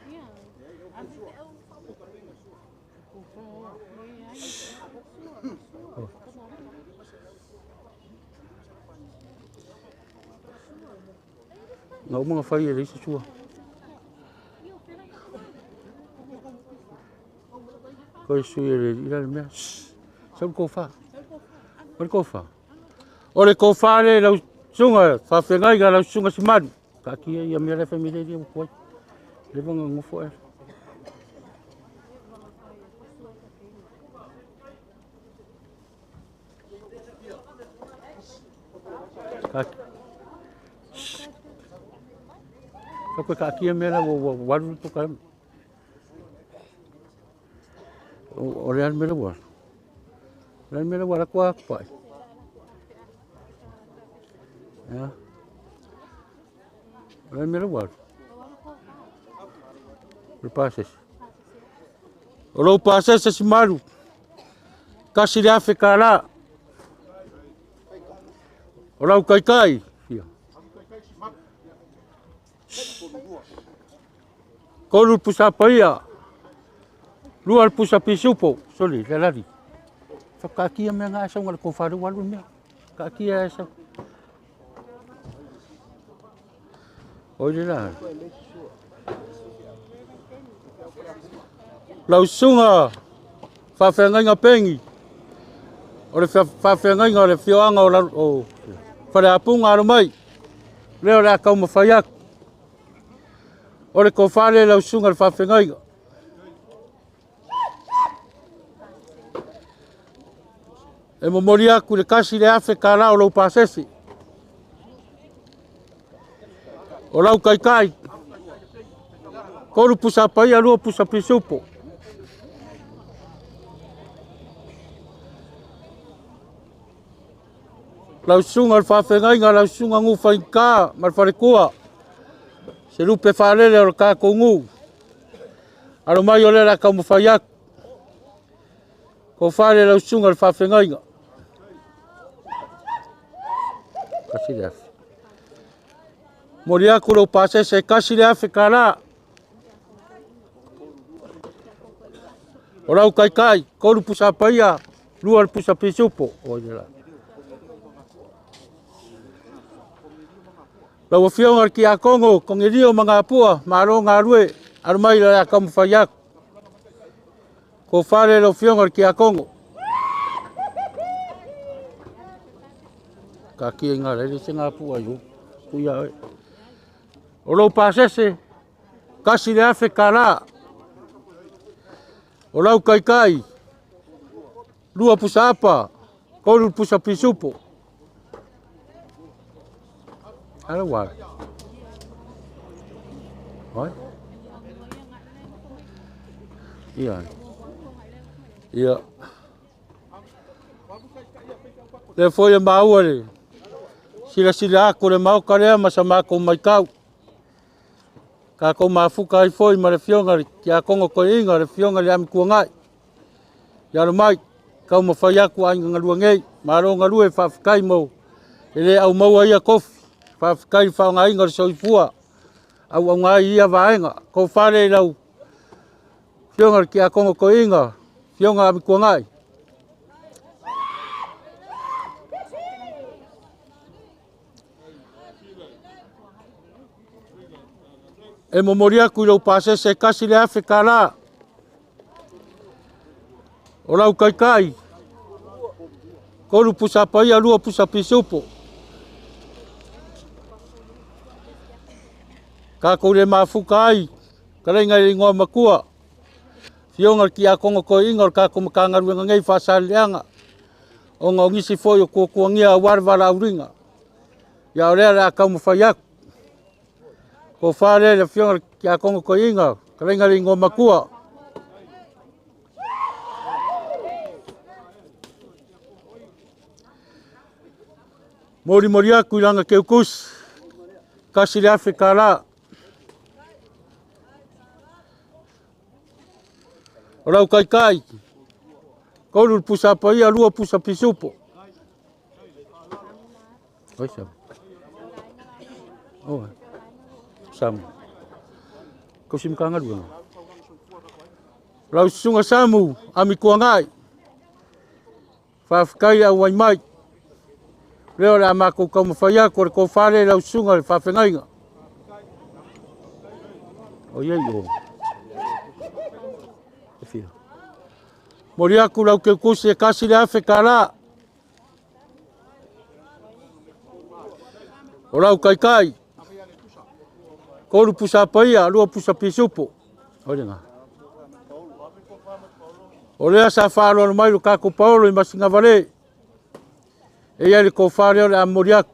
Na uma na fai e leai se sua. Koe sui e le ila le mea. Sau le tofa. O le tofa. O le tofa le lau susuga, faafeagaiga lau susuga Simalu. Taatia ia mea la e fai mai le ua tuai. Leva na nofo e. Ka koe taatia mea la ua ua alu le polokalame. O le a le mea la ua alu? O le a le mea la ua alu atu a tupai? Ia. O le a le mea la ua alu? O le pasese. O lou pasese Simalu, $1,000 tala. O lau taitai, fia. 3 le pusa paia, 2 le pusa pisupo, soli, le lali. Whakaatia mea ngā sau ngā le kōwhare walu mea. Kaatia e sau. Oi le la. Lau susuga faafeagaiga Pengi, o le faafeagaiga o le afioaga o Faleapuga alo mai, lea o le a taumafai atu. O le tofa lea i lau susuga i le faafeagaiga. E momoli atu i le $1,000 tala o lou pasese. O lau taitai, 3 pusa paia, 2 pusa pisupo. Lau susuga o le faafeagaiga, lau susuga Nufaigata ma le faletua, se lupe faalele o le tatou nuu. Alo mai o lea o le a taumafai atu. Tofa le lau susuga i le faafeagaiga. $1,000. Momoli atu lou pasese e $1,000 tala. O lau taitai, 3 pusa paia, 2 le pusa pisupo. Oi le la. Lau Afioga i le Tiakono, Konelio Magapua, malo galue, alo mai le a taumafai atu. Tofa le lau Afioga i le Tiakono. Taatia i ngā lele se ngā pua i u ia oe. O lou pasese, $1,000 tala. O lau taitai, 2 pusa apa, 3 pusa pisupo. Ala ua. Oi. Ia. Ia. Lea foi e maua le silasila atu le maota lea ma sa matou maitau. Tatou mafuta ai foi ma le afioga i le Tiakono Toeaina, le afioga i le Amituanai. Ia alo mai, taumafai atu aiga galue nei. Malo galue, faafetai mo e le au maua ia tofi. Faafetai i le faaaogaina o le soifua auauna ai i ia vaega. Tofa le i lau afioga i le Tiakono Toeaina, afioga Amituanai. E momoli atu i lou pasese e $1,000 tala. O lau taitai, 3 pusa paia, 2 pusa pisupo. Tatou le mafuta ai, talaiga i le igoa matua, afioga i le Tiakono Toeaina o le tatou Matagaluega nei Faasaleleaga, ona o nisi foi o tuatuagia aua le valaauliga. Ia o lea o le a taumafai atu. Tofa lea i le afioga i le Tiakono Toeaina, talaiga i le igoa matua. Molimoli atu i lana keukusi, $1,000 tala. O lau taitai, 3 le pusa paia, 2 pusa pisupo. Oi Samu. Oh. Samu. Kausi makanga Lau susuga Samu, ami kuangai. Faafetai le auai mai. Lea o le a matou taumafai atu o le tofa lea i lau susuga i le faafegaiga. O iai o. E fia. Moli atu lau keukusi e $1,000 tala. O lau taitai, 3 pusa paia, 2 pusa pisupo. O lena. O lea sa faaaloalo mai lo tatou paolo i Masigavale. E iai le tofa lea o le a momoli atu.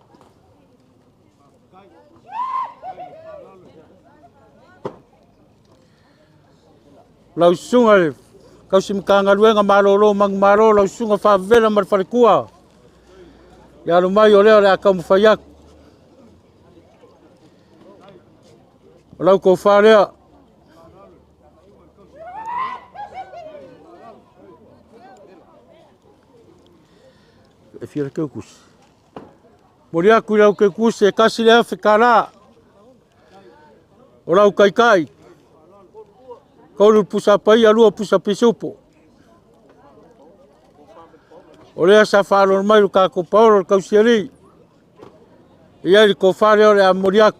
Lau susuga le tausi Matagaluega malolo manumalo, lau susuga Faavavela ma le faletua. Ia alo mai o lea o le a taumafai atu. O lau tofa lea. E fia le keukusi. Moli atu i lau keukusi e $1,000 tala. O lau taitai, 3 pusa paia, 2 pusa pisupo. O lea sa faaaloalo mai lo tatou paolo le tausialii. E iai le tofa lea o le a momoli atu.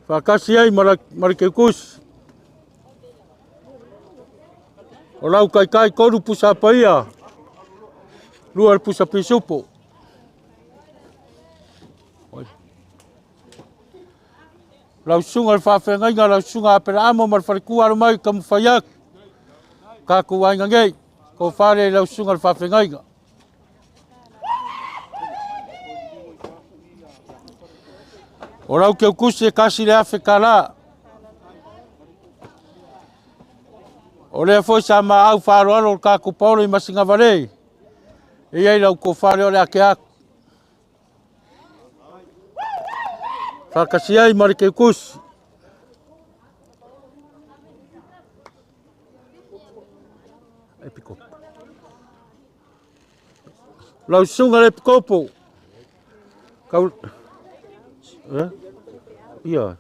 Faatasi ai ma le keukusi. O lau taitai 3 pusa paia, 2 pusa pisupo. Lau susuga le faafeagaiga, lau susuga Apelaamo ma le faletua alo mai taumafai atu. Tatou aiga nei, tofa lea i lau susuga le faafeagaiga. O lau keukusi e $1,000 tala. O lea foi sa maau faaaloalo o le tatou paolo i Masigavale. E iai lau tofa lea o le ake atu. Faatasi ai ma le keukusi. Epikopo. Lau susuga le epikopo. Kau... Eh? Ia.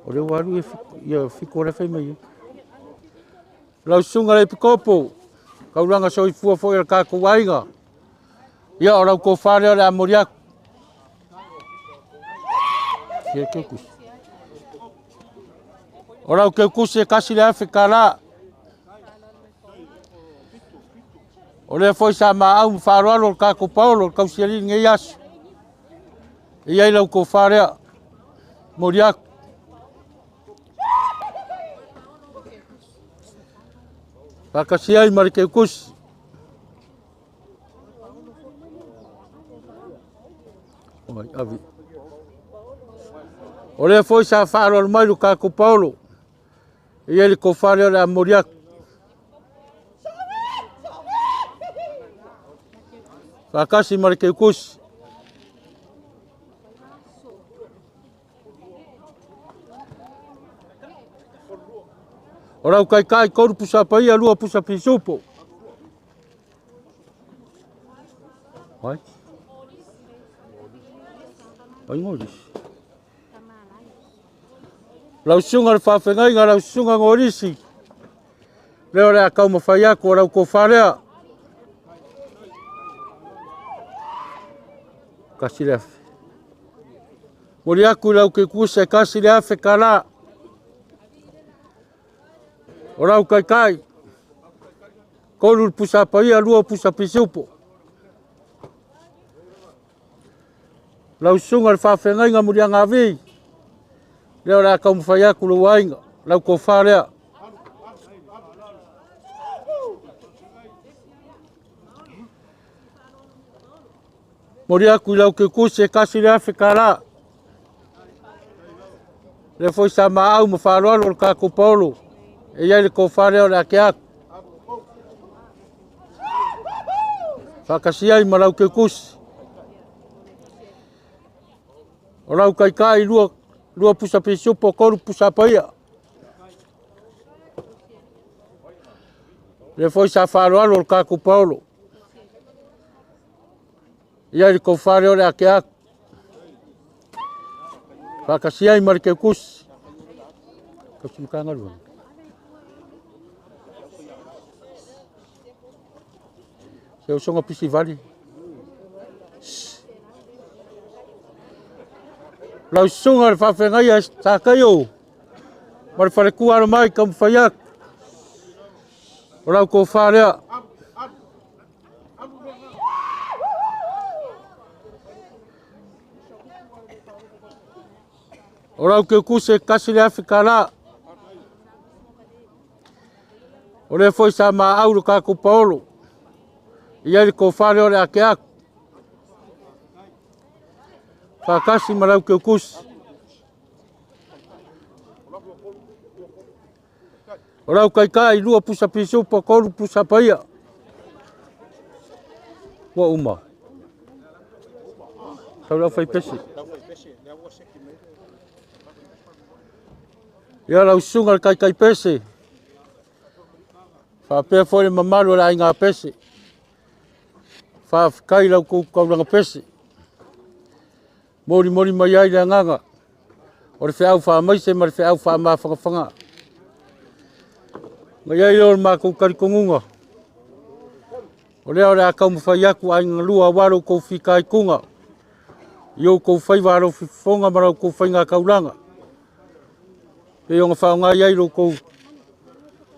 O le ua alu ia fiko le fai mai. Lau susuga le epikopo. Kaulanga soifua foi o le tatou aiga. Ia o lau tofa lea o le a momoli atu. Ia keukusi. O lau keukusi e $1,000 tala. O lea foi sa maau ma faaaloalo o le tatou paolo o le tausialii lenei aso. E iai lau tofa lea. Momoli atu. Faatasi ai ma le keukusi. Oi, avi. O lea foi sa faaaloalo mai lo tatou paolo. E iai le tofa lea o le a momoli atu. Faatasi ma le keukusi. O lau taitai 3 pusa paia, 2 pusa pisupo. Ai. Ai ngolisi. Lau susuga le faafegaiga, lau susuga ngolisi. Lea o le a taumafai atu o lau tofa lea. $1,000. Moli atu i lau keukusi e $1,000 tala. O lau taitai, 3 le pusa paia, 2 pusa pisupo. Lau susuga le faafegaiga Muliagavi, lea o le a taumafai atu lou aiga, lau tofa lea. Moli atu i lau keukusi e $1,000 tala. Lea foi sa maau ma faaaloalo o le tatou paolo. E iai le tofa lea o le ake atu. Faatasi ai ma lau keukusi. O lau kaikai lua, lua pusa pisupo, kolu pusa paia. Le foi sa faaaloalo o le tatou paolo. Ia i le tofa lea o le ake atu. Faatasi ai ma le keukusi. Tausi Matagaluega. Se usoga pisi vali. Lau susuga le faafeagaia Sakaio ma le falekua alo mai taumafai atu. O lau tofa lea. O lau keukuse kasi le afe tala. O lea foi sa maau le tatou paolo. I ai le tofa lea o le ake atu. Faatasi ma lau keukusi. O lau taitai lua pusa pisupo, tolu pusa paia. Ua uma. Tau lau fai pese. Ia lau susuga le taitai pese. Faapea foi le mamalu o le aiga pese. Faafetai lau taulaga pese. Molimoli mai ai le agaga o le feau faamaise ma le feau faamafanafanaga. Ma i ai lea o le matou talitonuga, o lea o le a taumafai atu aiga galua aua lo outou fitaituga i outou faiva alofifofoga ma la outou faigataulaga, pei ona faaaoga i ai lo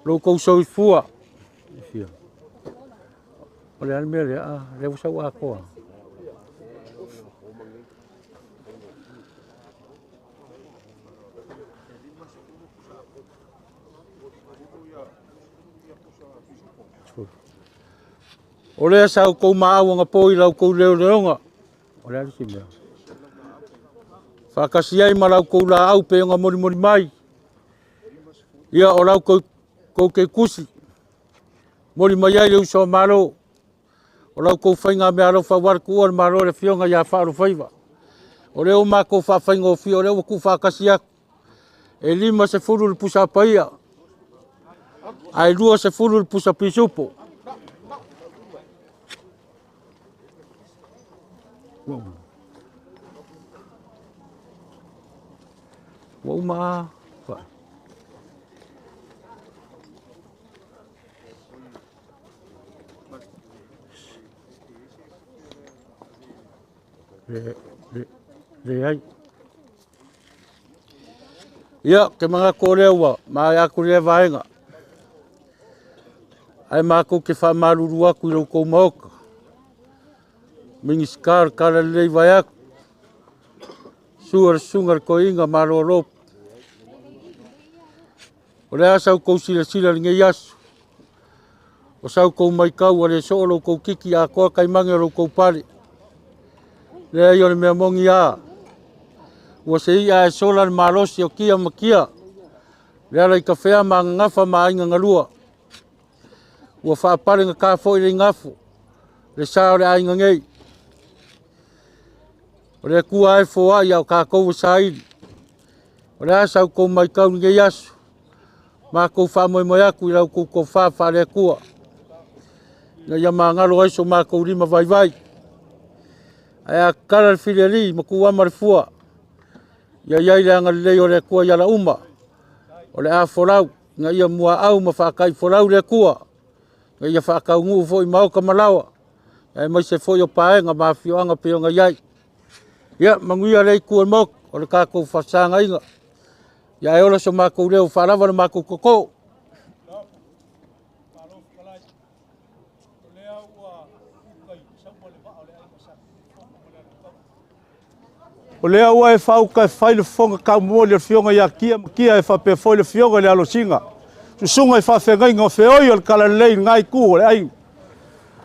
outou soifua. O le a le mea lea? Ah, lea ua sau atoa. O lea sa outou maau anapo i la outou leoleoga. O le a le isi mea? Faatasi ai ma la outou laau pei ona molimoli mai. Ia o la outou keikusi. Moli mai ai le uso a Malo. O la outou faiga meaalofa aua le tuua o le Malo e le Afioga ia Faaolofaiva. O lea ua matou faafaigofie, o lea ua tuufaatasi atu. E 50 le pusa paia, ae 20 le pusa pisupo. Ua uma a. Leai. Ia, ou te manatu o lea ua maea atu lea vaega. Ae matou te faamalulu atu i lo outou maota. Minisita o le Tala Lelei vaeatu. Susu o le Susuga i le Toeaina Malolo. O le a sa outou silasila i lenei aso? O sa outou matau ua le soo lo outou titi atoa taimane o lo outou pale. Leai o le mea moni a. Ua se i'a ae sola le malosi o kia ma kia. Le ala i tafea ma agagafa ma aiga galua. Ua faapalegata foi le igafo, le sa o le aiga nei. O le Atua lava e foai a o tatou e saili. O le a sa outou matau i lenei aso? Matou faamoemoe atu i la outou tofa faale-Atua, ina ia magalo ai so matou lima vaivai. Ae a tatala le filialii ma tuuama le fua, ia i ai le agalelei o le Atua i ala uma. O le a folau, ina ia muaau ma faataifolau le Atua, ina ia faataunuu foi maota ma laoa, aemaise foi o paega ma afioaga pei ona i ai. Ia, manuia lea itu o le Maota, o le tatou faafesagaiga. Ia ae ola so matou leo, faalava le matou toto. O lea ua e faauka e fai le fofoga taumomoli o le Afioga ia Kia ma Kia e faapea foi le Afioga i le Alosina, susuga i faafeagaiga o feoi o le Talalelei i lena itu o le aiga.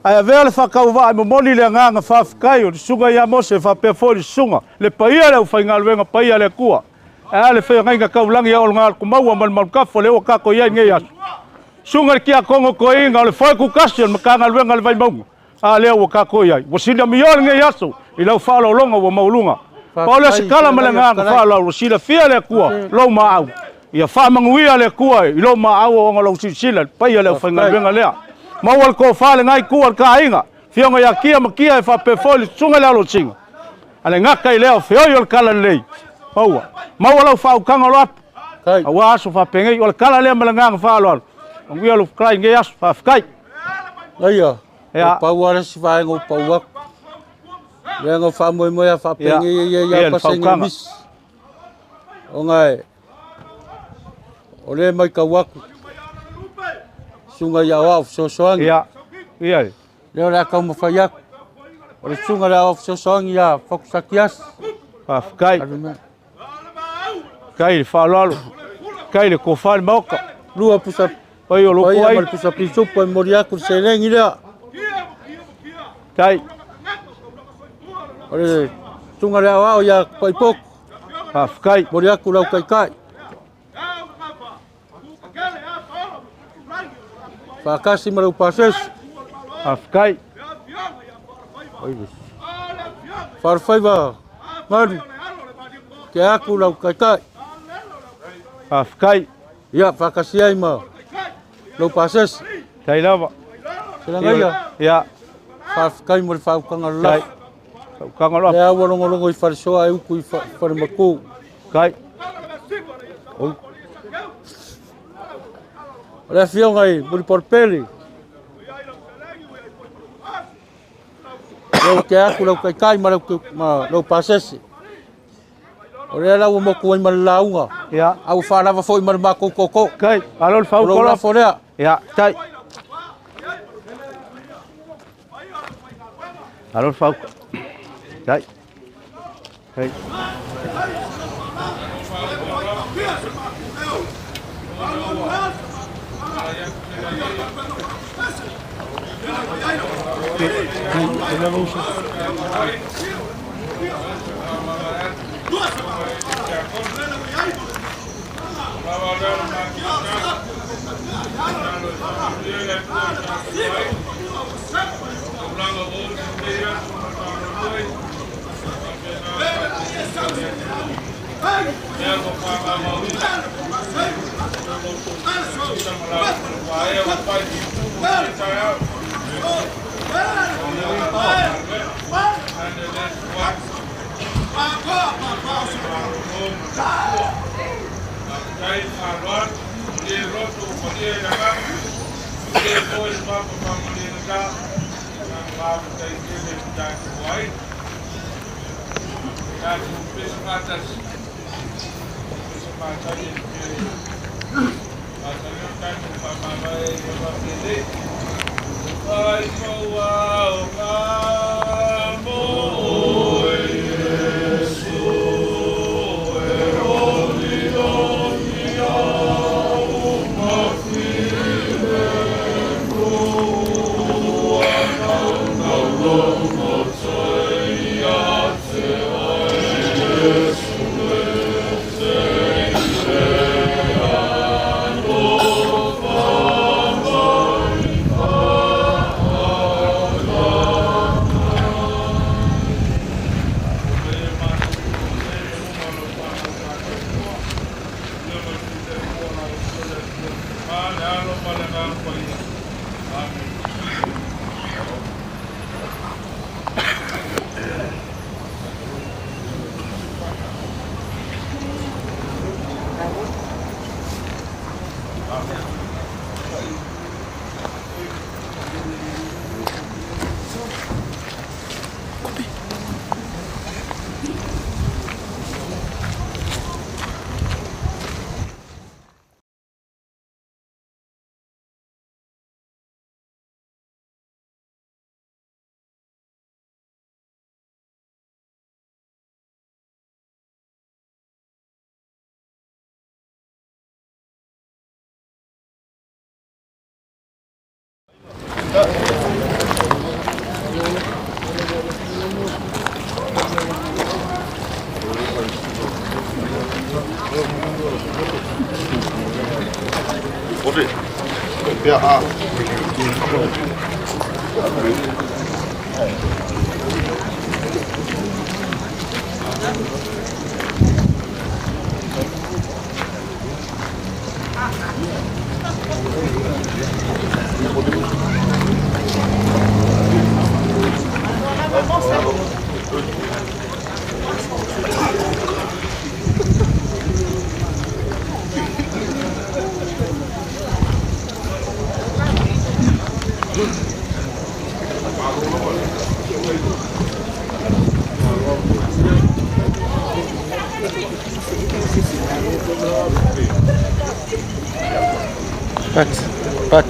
Ae avea le faatauvaa e momoli le agaga faafetai o le Susuga ia Mose faapea foi le Susuga le paia le aufaigaluega paia a le Atua. Ae a le feagaiga taulagi a Ologalukumaua ma le Malutafa o lea ua tatou i ai i lenei aso. Susuga i le Tiakono Toeaina o le foe tutasi o le Matagaluega a le Vaimauga. A lea ua tatou i ai, ua silamio lenei aso i lau faaaloaloga ua maualuga. Pau lea o se tala ma le agaga faaaloalo, ua silafia e le Atua lou maau. Ia faamanuia le Atua i lou maau ona o lau silasila i le paia o le aufaigaluega lea. Maua le tofa i lena itu o le ta aiga, Afioga ia Kia ma Kia e faapea foi le Susuga i le Alosina, a le gata i lea o feoi o le talalelei. Maua, maua lau faautaga o lo apu, aua aso faapenei. O le tala lea ma le agaga faaaloalo. Manuia lou fetalai i lenei aso. Faafetai. Aia, e pau lava le isi vaega ua pau atu. Leaga o faamoemoe a faapenei ia ia pasene misi. Ona e, o lea e matau atu, susuga i aoao fesoasoani. Ia, ia. Lea o le a taumafai atu. O le susuga i le aoao fesoasoani ia Fox Sakiasi. Faafetai. Faafetai i le faaaloalo. Faafetai i le tofa i le Maota. Lua pusa Pai o lou paia ai. ma le pusa pisupo e momoli atu le seleni lea. Faafetai. O le susuga i le aoao ia Paipoku. Faafetai. Momoli atu lau taitai. Faatasi ma lau pasese. Faafetai. Faalafaiva Galu, ke atu lau taitai. Faafetai. Ia, faatasi ai ma lau pasese. Tai lava. Selagaia. Ia. Faafetai mo le faautaga lelei. Faautaga loa. Lea ua logologo i falesoa e utu i falemaku. Kai. O le afioga i Mulipolepele. Lea ua tea atu lau taitai ma lau pasese. O lea la ua motu ai ma le lauga. Ia. A ua faalava foi ma le matou toto. Kai, alo le O lou lafo lea. Ia, tai. Alo le fauka. Tai. Tai. Pat, pat.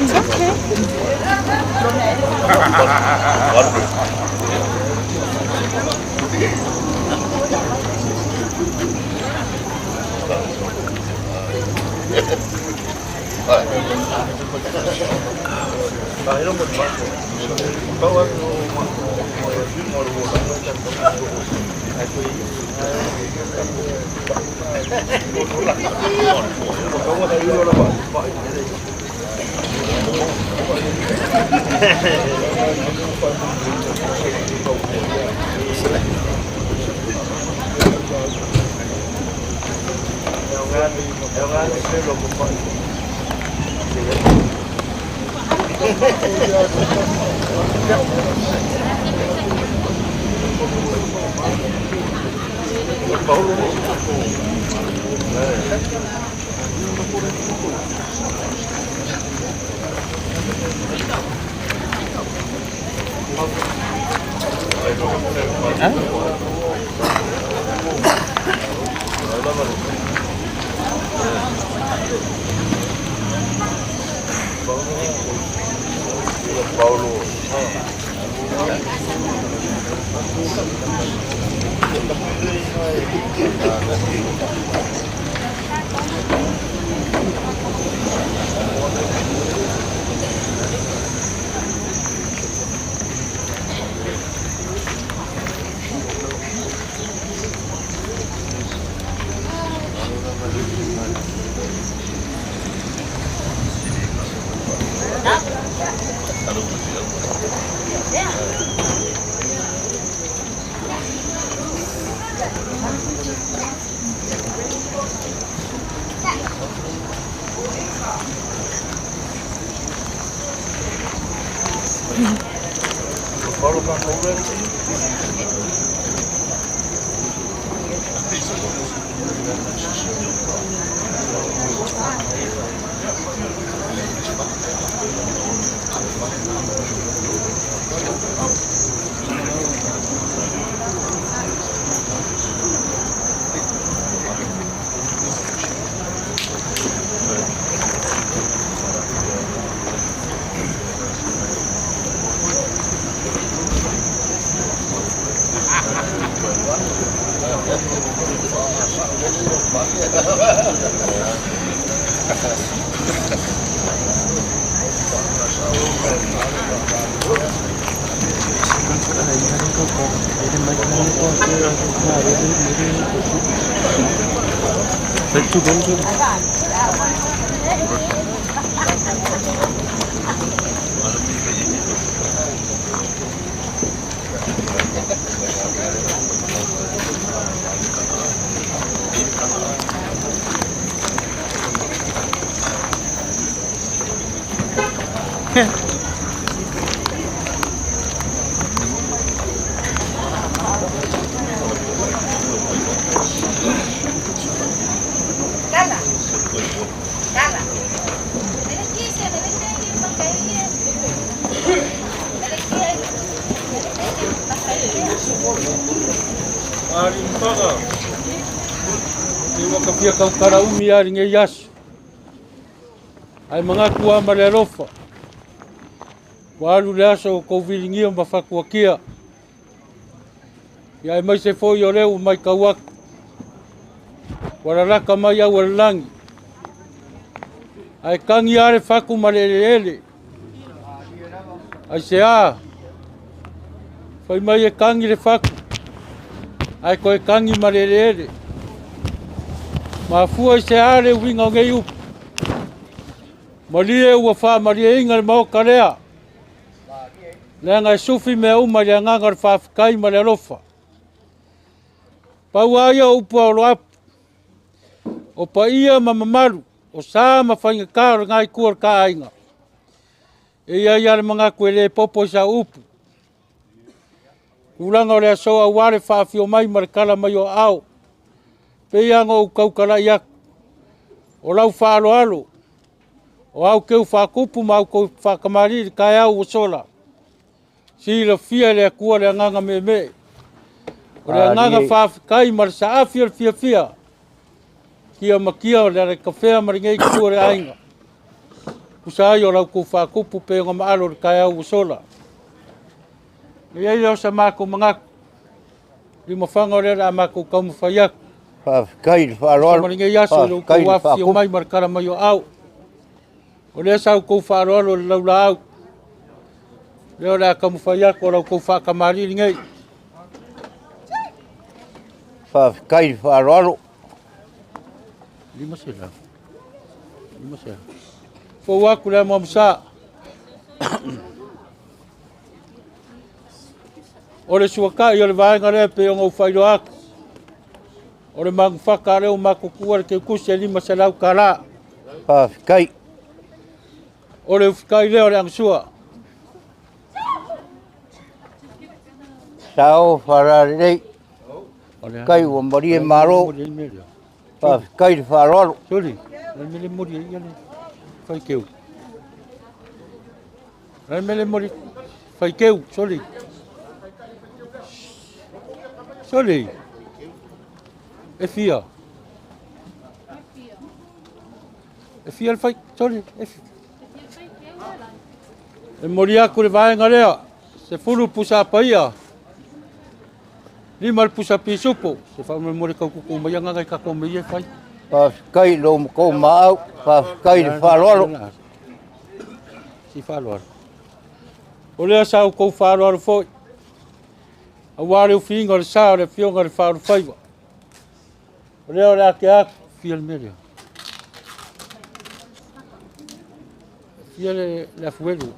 It's okay. Fia kaukara umi ari ngei aso. Ai mangaku a ma le alofa. Ua alu le aso o kou viligia ma fakuakia. Ia e mai se foi o leu mai kau aku. Ua lalaka mai au e le lagi. Ae kagi a le faku ma le eleele. Ai se a. Fai mai e kagi le faku. Ae koe kagi ma le eleele. Mafua i se a le uiga o nei upu. Malie ua faamalieina le maoka lea. Leaga e sufi mea uma i le agaga o le faafetai ma le alofa. Pau lava ia o upu a Oloapu. O paia ma mamalu, o sa ma faigata o lena itu o le taaiga. E i ai lava le manatu e le popo i sau upu. Tulaga o le aso aua le faafio mai ma le tala mai o aao. Pei lava ona ou tautalai atu. O lau faaaloalo, o au keu faatupu ma au kou faatamalii i le taeao ua sola. Silafia e le Atua le agaga meemee. O le agaga faafetai ma le saafi o le fiafia. Kia makia o le alaikafea ma lenei itu o le aiga. Tusa ai o lau kou faatupu pei ona maalo i le taeao ua sola. E i ai lea o sa matou manatu. Limafaga o lea o le a matou taumafai atu. Faafetai i le faaaloalo. Ma lenei aso i lo Faafetai i outou le afifio faakupu. mai ma le tala mai o aao. O lea sa outou faaaloalo i le laulaau. Lea o le a taumafai atu o la outou faatamalii lenei. Faafetai i le faaaloalo. 500. 500. Fou atu le amuamusa. O le suatai o le vaega lea pei ona ou faailoa atu. O le manufaka lea ua matou tuua le keukusi e 500 tala. Faafetai. O le ufikai lea o le agasua. Sao faalalelei. Kai ua malie malo. Faafetai i le faaaloalo. Suli, le mele moli e ia le faikeu. Le mele moli faikeu, soli. Soli. E fia. E fia le fai, soli, e fia. E moli aku le vaega lea. 10 pusa paia. 5 le pusa pisupo. Se faamolemole taututu mai agaga i tatou mea ia e fai. Faafetai i lo matou maau. Faafetai i le faaaloalo. Si faaaloalo. O lea sa outou faaaloalo foi. Aua le ufiina o le sa o le afioga i le faaulufaiva. O lea o le a tea atu. Fia le mea lea. Fia le afuelu.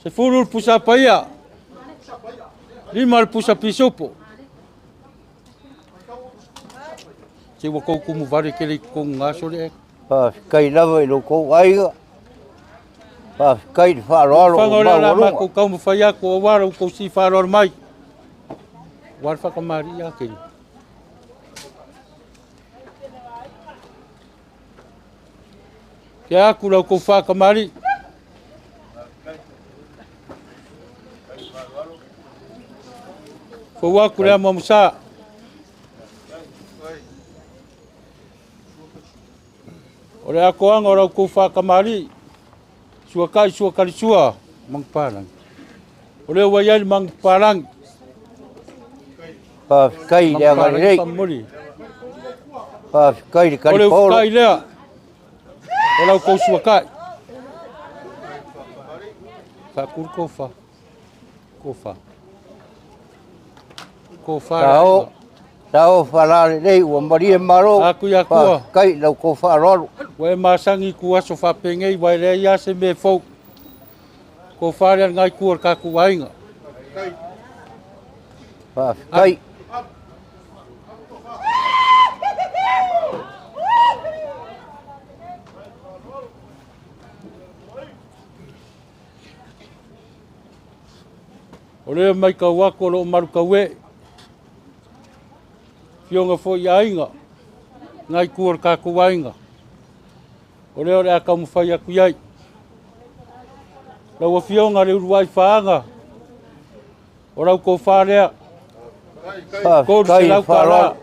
10 le pusa paia. 5 le pusa pisupo. Se ua kou kumu vale ke le kongu ngaso le. Faafetai lava i lo kou aiga. Faafetai i le faaaloalo o Fanga o le la maualuga. makou taumafai atu aua lo outou si faaaloalo mai. Aua le faakamali'i a keli. Ke aku la outou faakamali'i. Fou aku le amuamusa. O le atoaga o la outou faakamali'i. Suakai suakalisua magupalangi. O lea ua i ai le magupalangi. Faafetai i le Magupalangi agalelei. faamomoli. Faafetai i le O le talipaolo. ufukai lea o la outou suakai. Faakulu kofa. Kofa. Kofa le Sao, aiga. sao faalalelei ua malie malo. Aku ia kua. Faafetai i lau kou faaaloalo. Ua e masagi i ku aso faapenei ua e leai lava se mea e fou. Kofa lea lenā itu o le tatou aiga. Faafetai. O lea maitau atu o loo malutauee. Afioga foi i aiga, lenā itu o le tatou aiga. O lea o le a taumafai atu i ai. Lau Afioga le uluai Faaga, o lau tofa lea. Faafetai i le $300 faaaloalo.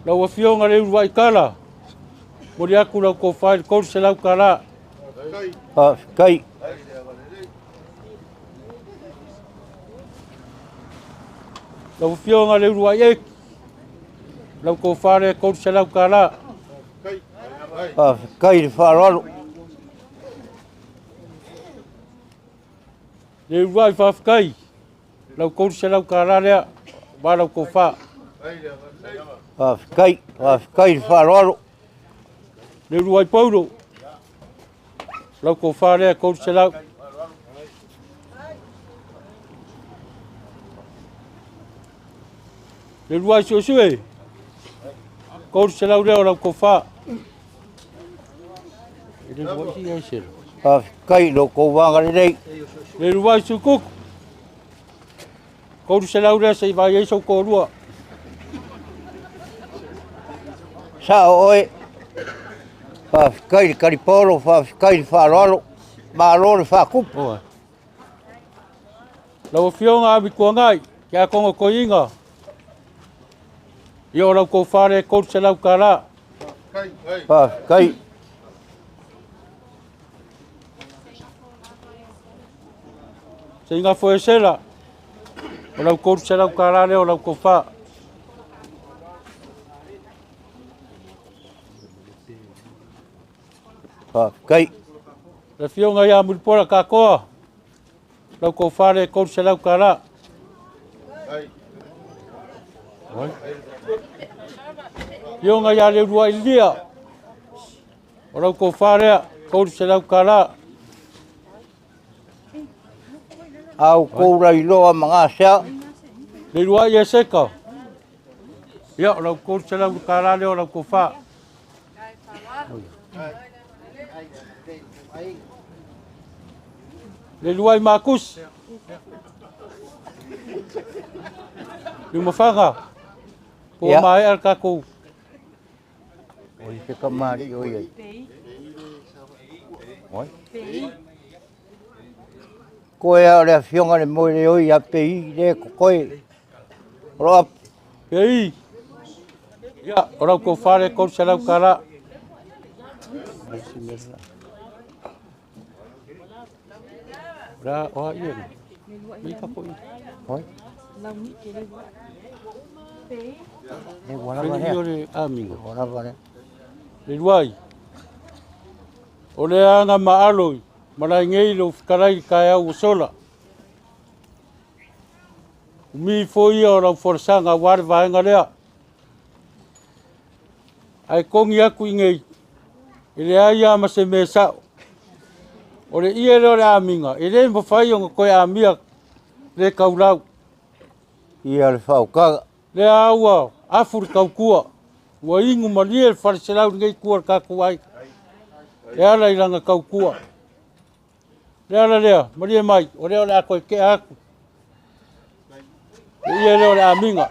Lau Afioga le uluai Tala, momoli atu lau tofa i le $300. Faafetai. Lau Afioga le uluai Eki, lau tofa lea $300. Faafetai i le faaaloalo. Le uluai Faafetai, lau $300 lea, aua lau tofa. Faafetai, faafetai i le faaaloalo. Le uluai Paulo, lau tofa lea $300. Le uluai Suesue, $300 lea o lau tofa. E le uluai si ai selo. Faafetai i lo kou agalelei. Le uluai Sukuku, $300 lea se i vaai ai sou toalua. Sao oe. Faafetai i le talipaolo, faafetai i le faaaloalo. Malo le faatupu. Oe. Lau Afioga a Mituangai, ke a kongo toiga. Ia o lau tofa lea $300. Faafetai. Seiga foesela, o lau $300 lea o lau tofa. Faafetai. Le Afioga ia Mulipola Kakoa, lau tofa lea $300. Afioga ia le uluai Lia, o lau tofa lea $300. Au kou lailoa ma gasea. Le uluai Eseka, ia o lau $300 lea o lau tofa. Le uluai Makusi, Liumafaga, po o Ia. maea le tatou. O i se kamari o iai. Oi. Koe a o le afioga le moe le oi a pei le kokoe. O lo apu. Pei. Ia, o lau tofa le $300. La, o a ia ni. Mai ka po i. Oi. Le ua lava Fai lea. o le amigo. Ua lava lea. Le luai. O le aga maalo i malae nei lou fetalai i taeao ua sola. Umi foi ia o lau folasaga aua le vaega lea. Ae togi atu i nei. E leai lava ma se mea sa'o. O le ie lea o le amiga, e le mafai ona toe amia le taulau. Ia le faautaga. Lea ua afu le tautua, ua inu malie le faleselau i lenei itu o le tatou aiga, e ala i lana tautua. Le ala lea, malie mai, o lea o le a toe tea atu. Le ie lea o le amiga.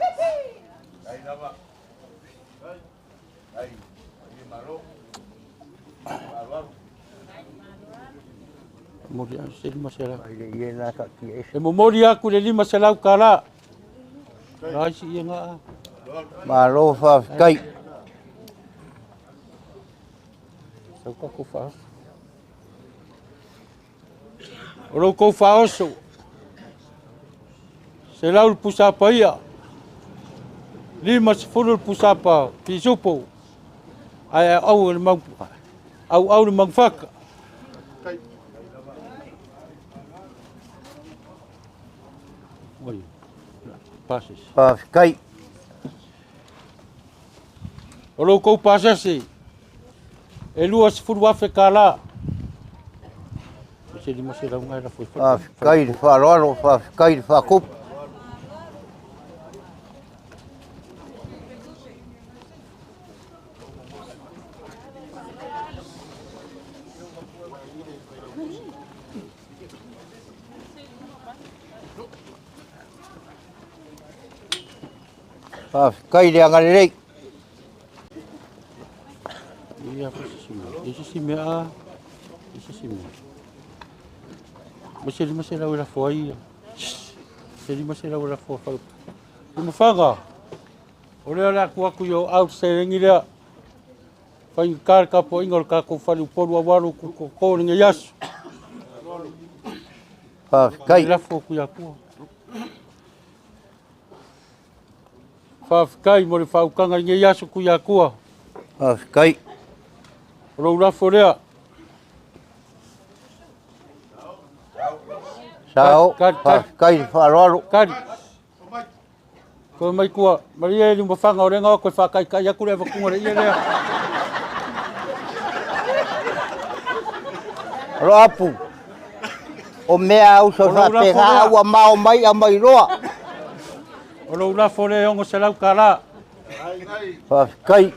E momoli atu le $500. Ai si ia nga. Malo faafetai. Sau ka ko. O lo kou faaoso. 100 le pusapa ia. 50 le pusapa pisupo. Ai au le mau au au le mangfaka. Oi. Passes. Faafetai. O lo kou pasese. E 20,000 kālā. Se 500 ngai la foi. Faafetai le faaaloalo, faafetai le faakupu. Faafetai le agalelei. Ia foi se mea. E se mea a. E se mea. Ma se 500 e la foi. Se 500 e la foi fa. Lumafaga. O lea le aku aku i o au se lengi lea. Fai ka ka po inga o le kākou fale upolu awalu ku ko ko le ngai aso. Faafetai. La fo ku ia kua. Faafetai mo le faaukaga i nei aso ku ia kua. Faafetai. O lou lafo lea. Sao. Faafetai le faaaloalo. Kari. Ko mai kua, maria e lumafanga o lenga o koe whakaikai aku le avakunga le ia lea. O lo apu. O mea au so O lou lafo faapega lea. ua mao mai a mai loa. O lou lafo le 600 kālā. Faafetai.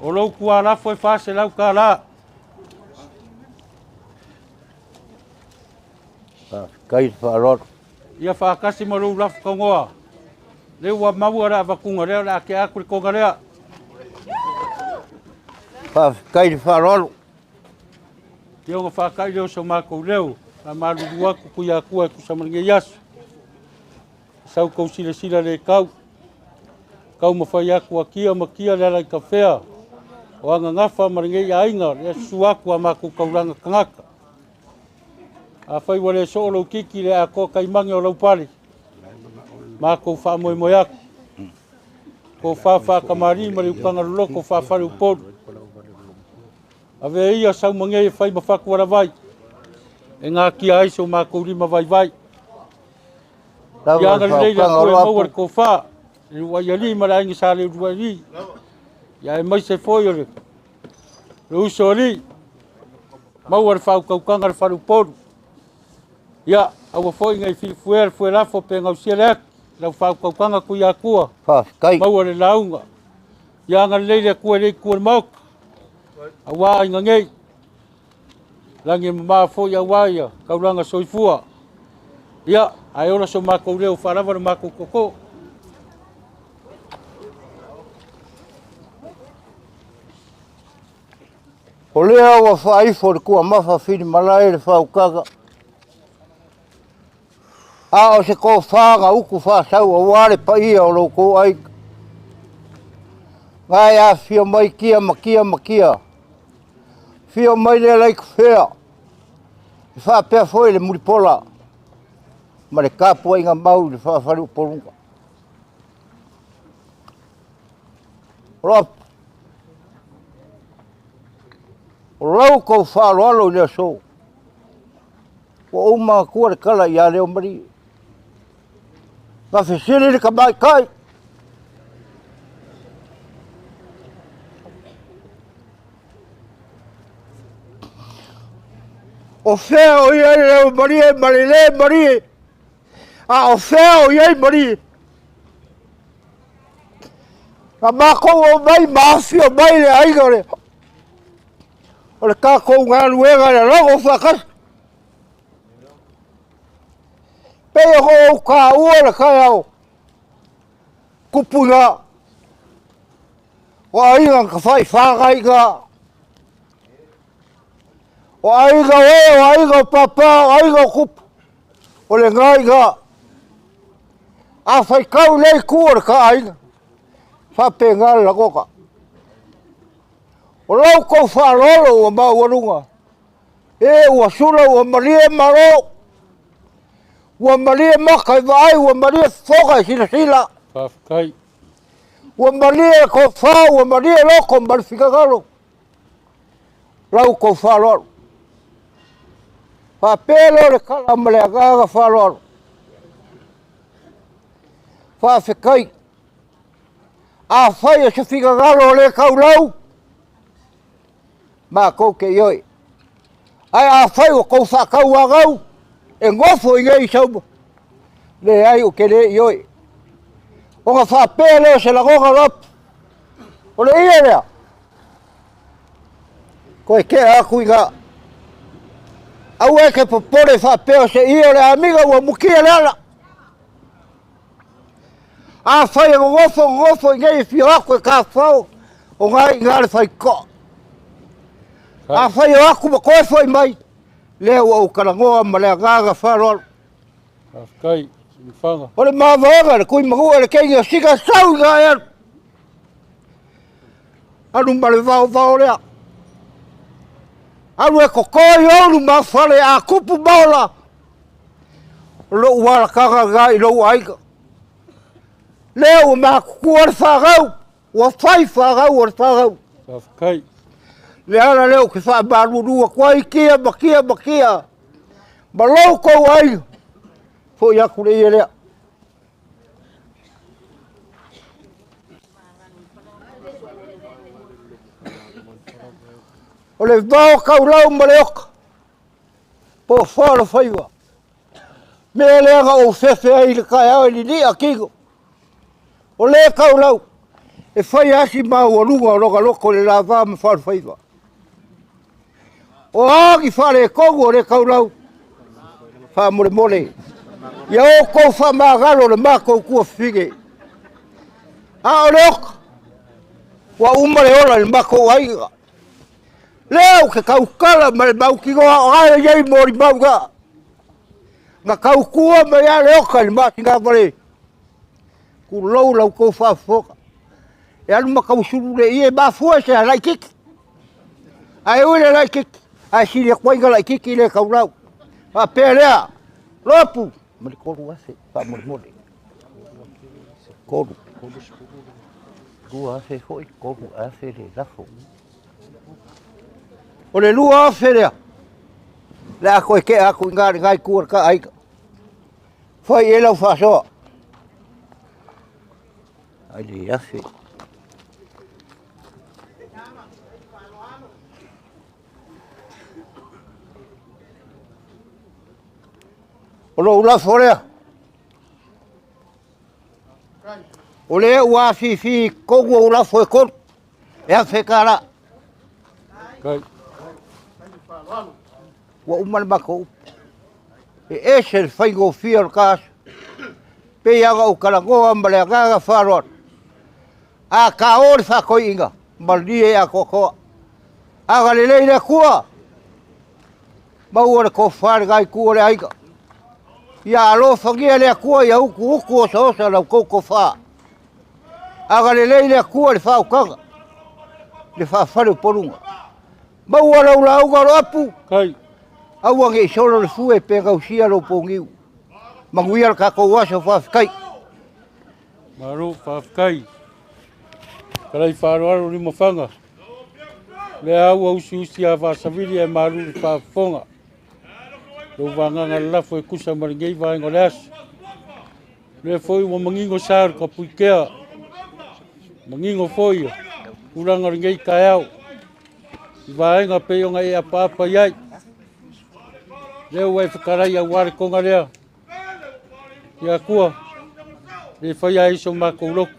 O lou kua lafo e 400 kālā. Faafetai le faaaloalo. Ia whakasi ma lou lafo kaungoa. Le ua maua le avakunga lea o le ake aku le konga lea. Faafetai le faaaloalo. Ia ona whakai leo so mākou leo. La malulu aku kui akua e kusa malinge iaso. Sau kou sila sila le kau. Kau mawhai aku a kia ma kia le ala i kawhea. O anga ngafa maringe i ainga le su aku a mākou kaulanga kangaka. A whai wale so o lau kiki le a ko kai mange o lau pale. Mākou wha moe moe aku. Ko whawha kamari ma le upanga loloko whawhare upolu. Ave ia sau mange e whai mawhaku wala vai. E ngā kia ai so mākou lima vai vai. Lava Ia le anga lelei la faaukaga o koe lo maua apu. le kofā. Le ua ia li ma le aingi sa le urua li. Ia e mai se foi o le le uso ali. Maua le whaukaukaga le whare upolu. Ia, aua foi ngai filifuea le fue lafo pe ngausia le aki. Lau whaukaukaga kui akua. Faafetai. Maua le launga. Ia anga lelei le akua le kua le maoka. Aua inga ngei. Langi mama foi aua ia kaulanga soifua. Ia, ae ola so mākou leo whaalava le mākou koko. O lea ua faaifo le kuamafa filimalae le faaukaga. A o se kofaga uku faasau auā le paia o loukou aiga. Gae afifio mai kia ma kia ma kia. Fio mai le alaikafea. E faapea foi le mulipola ma le tapuaiga mau i le faafaleupoluga. O lo apu. O lau kou faaaloalo i le aso. Ua ou manatua le tala iā leo malie. Na fesili le tamaitai. O fea o i ai le malie ma le lē malie, a o fea o i ai malie. Na makou omai ma afio mai le aiga o le o le tatou galuega i le logo faatasi. Pei ona ou taua le taeao tupu i ina, o aiga na tafaifa i ina, o aiga o e, o aiga o papa, o aiga o tupu, o lena i ina. A faitau i lea itu o le ta aiga, faapena le lagona. O lau tou faaaloalo ua maualuga, e ua sula ua malie malo, ua malie maka i vaai, ua malie fofoga i silasila. Faafetai. Ua malie tofa, ua malie loto ma le finagalo, lau tou faaaloalo. Faapea lea o le tala ma le agaga faaaloalo. Faafetai. Afai o se finagalo o le taulau, matou te ioe. Ae afai ua tou faatauanau, e nofo i inei i Sauma, leai ou te le ioe. Ona faapea lea o se lagona loapu, o le ie lea, toe tea atu i ina. Aua e te popole faapea o se ie o le amiga ua mutia le ala. Afai e nonofo, nonofo i inei e fia o atu e tafafao, o na i ina le faitotoa. Afai e o atu ma toe foi mai, lea ua ou talanoa ma le agaga faaaloalo. Faafetai, Siufaga. O le mavaega, le Tuimanua, le teine o Sina, sau i ina e alu. Alu ma le vaovao lea. Alu e toto i ou lumafale a tupu ma ola. O lou alataga lena i lou aiga. Lea ua matutua le fanau, ua fai fanau o le fanau. Faafetai. Le ala lea ou te faamalulu atu ai kia ma kia ma kia. Ma lou tou aiga, foi atu le ie lea. O le vao taulau ma le oka, po o fā o faiva. Mea lea na ou fefe ai i le taeao e lilia tino. O le taulau, e fai asi maualuga o lona loto i le lava ma faalofaiva. O a ni faaletonu o le taulau, faamolemole, ia outou faamagalo le matou tuafafine. A o le oka, ua uma le ola i le matou aiga. Lea ou te tautala ma le mautinoa o ai nei molimau na. Na tautua mai lava le oka i le masigavale. Tulou la outou faafofoga. E alu ma tausulu le ie, mafua i se laitiiti. Ae ui le laitiiti, ae sili atu ai na laitiiti le taulau. Faapea lea, Lopu, ma le 3,000 faamolemole. 3. 2,000 foi, 3,000 le lafo. O le 2,000 lea, le a toe tea atu i ina i lena itu o le ta aiga. Fai i ai lau faasoa. Ai le afe. O lou lafo lea. O lea ua afifi i totonu ou lafo e tolu, e $1,000. Ua uma le matou upu. E ese le faigofie o le ta aso. Pei lava ona ou talanoa ma le agaga faaaloalo. A taoa le faatoiina, malie atoatoa. Agalelei le Atua, maua le tofa i lena itu o le aiga. Ia alofagia le Atua ia utuutu osaosa la outou tofa. Agalelei le Atua i le faautaga, le faafaleupoluga. Maua lau lauga o Loapu, aua ne i solo le fue pe gausia lou pogiu. Manuia le tatou aso, faafetai. Malo, faafetai. Talai faaaloalo Limafaga. Lea ua usiusi a faasavili ae malu i le faafofoga. Lou vagaga lalafo e tusa ma lenei vaega o le aso. Lea foi ua manino sa o le Tapuikea. Manino foi tulaga o lenei taeao. I vaega pei ona e apaapa i ai. Lea ua e fetalai aua le toga lea. Ia Atua, le faia ai so matou loto.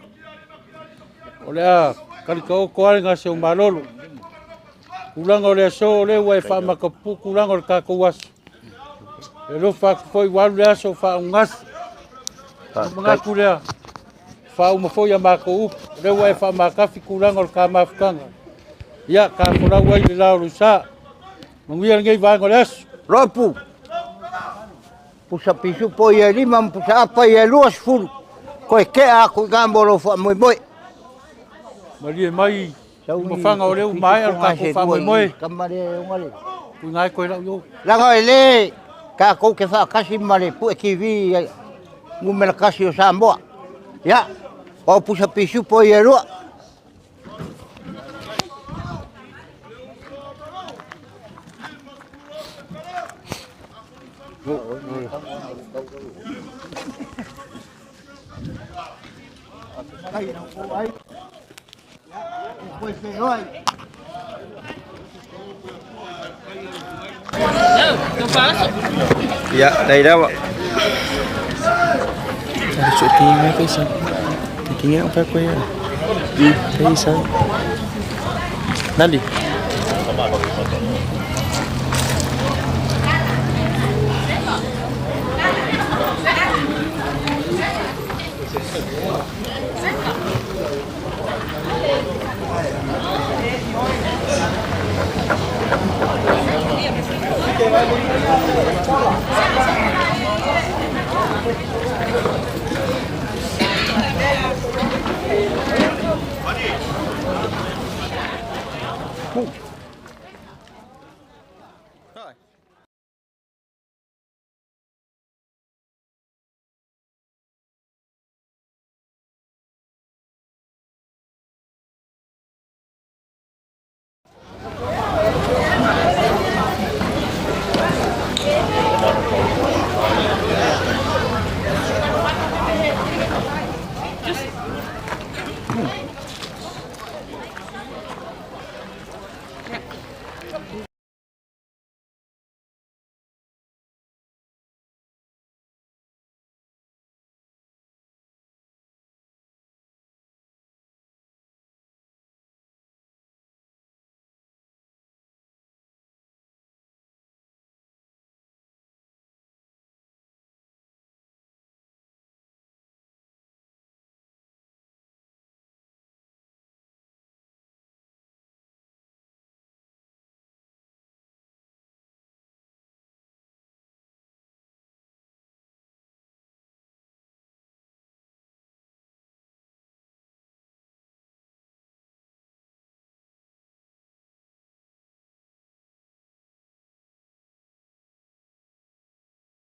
O le a kalitaoto lava le gase o malolo. Tulaga o le aso, o lea ua e faamatapupu tulaga o le tatou aso. E alofa atu foi ua alu le aso o faaugase. Ona manatu lea, faauma foi a matou upu. O lea ua e faamatafi tulaga o le ta mafutaga. Ia, ta folau ai i le la o lou sa. Manuia lenei vaega o le aso. Lopu, pusa pisupo ia e 5 ma pusa apa ia e 20, toe tea atu i ina mo lou faamoemoe. Malie mai mafaga o lea ua maea le tatou faamoemoe. Tuuina ai koe lau i o. Leaga e le tatou te faatasi ma le Pue TV numera 1 o Samoa. Ia, o pusa pisupo ia e 2. Ia, đây đâu ạ. Nali.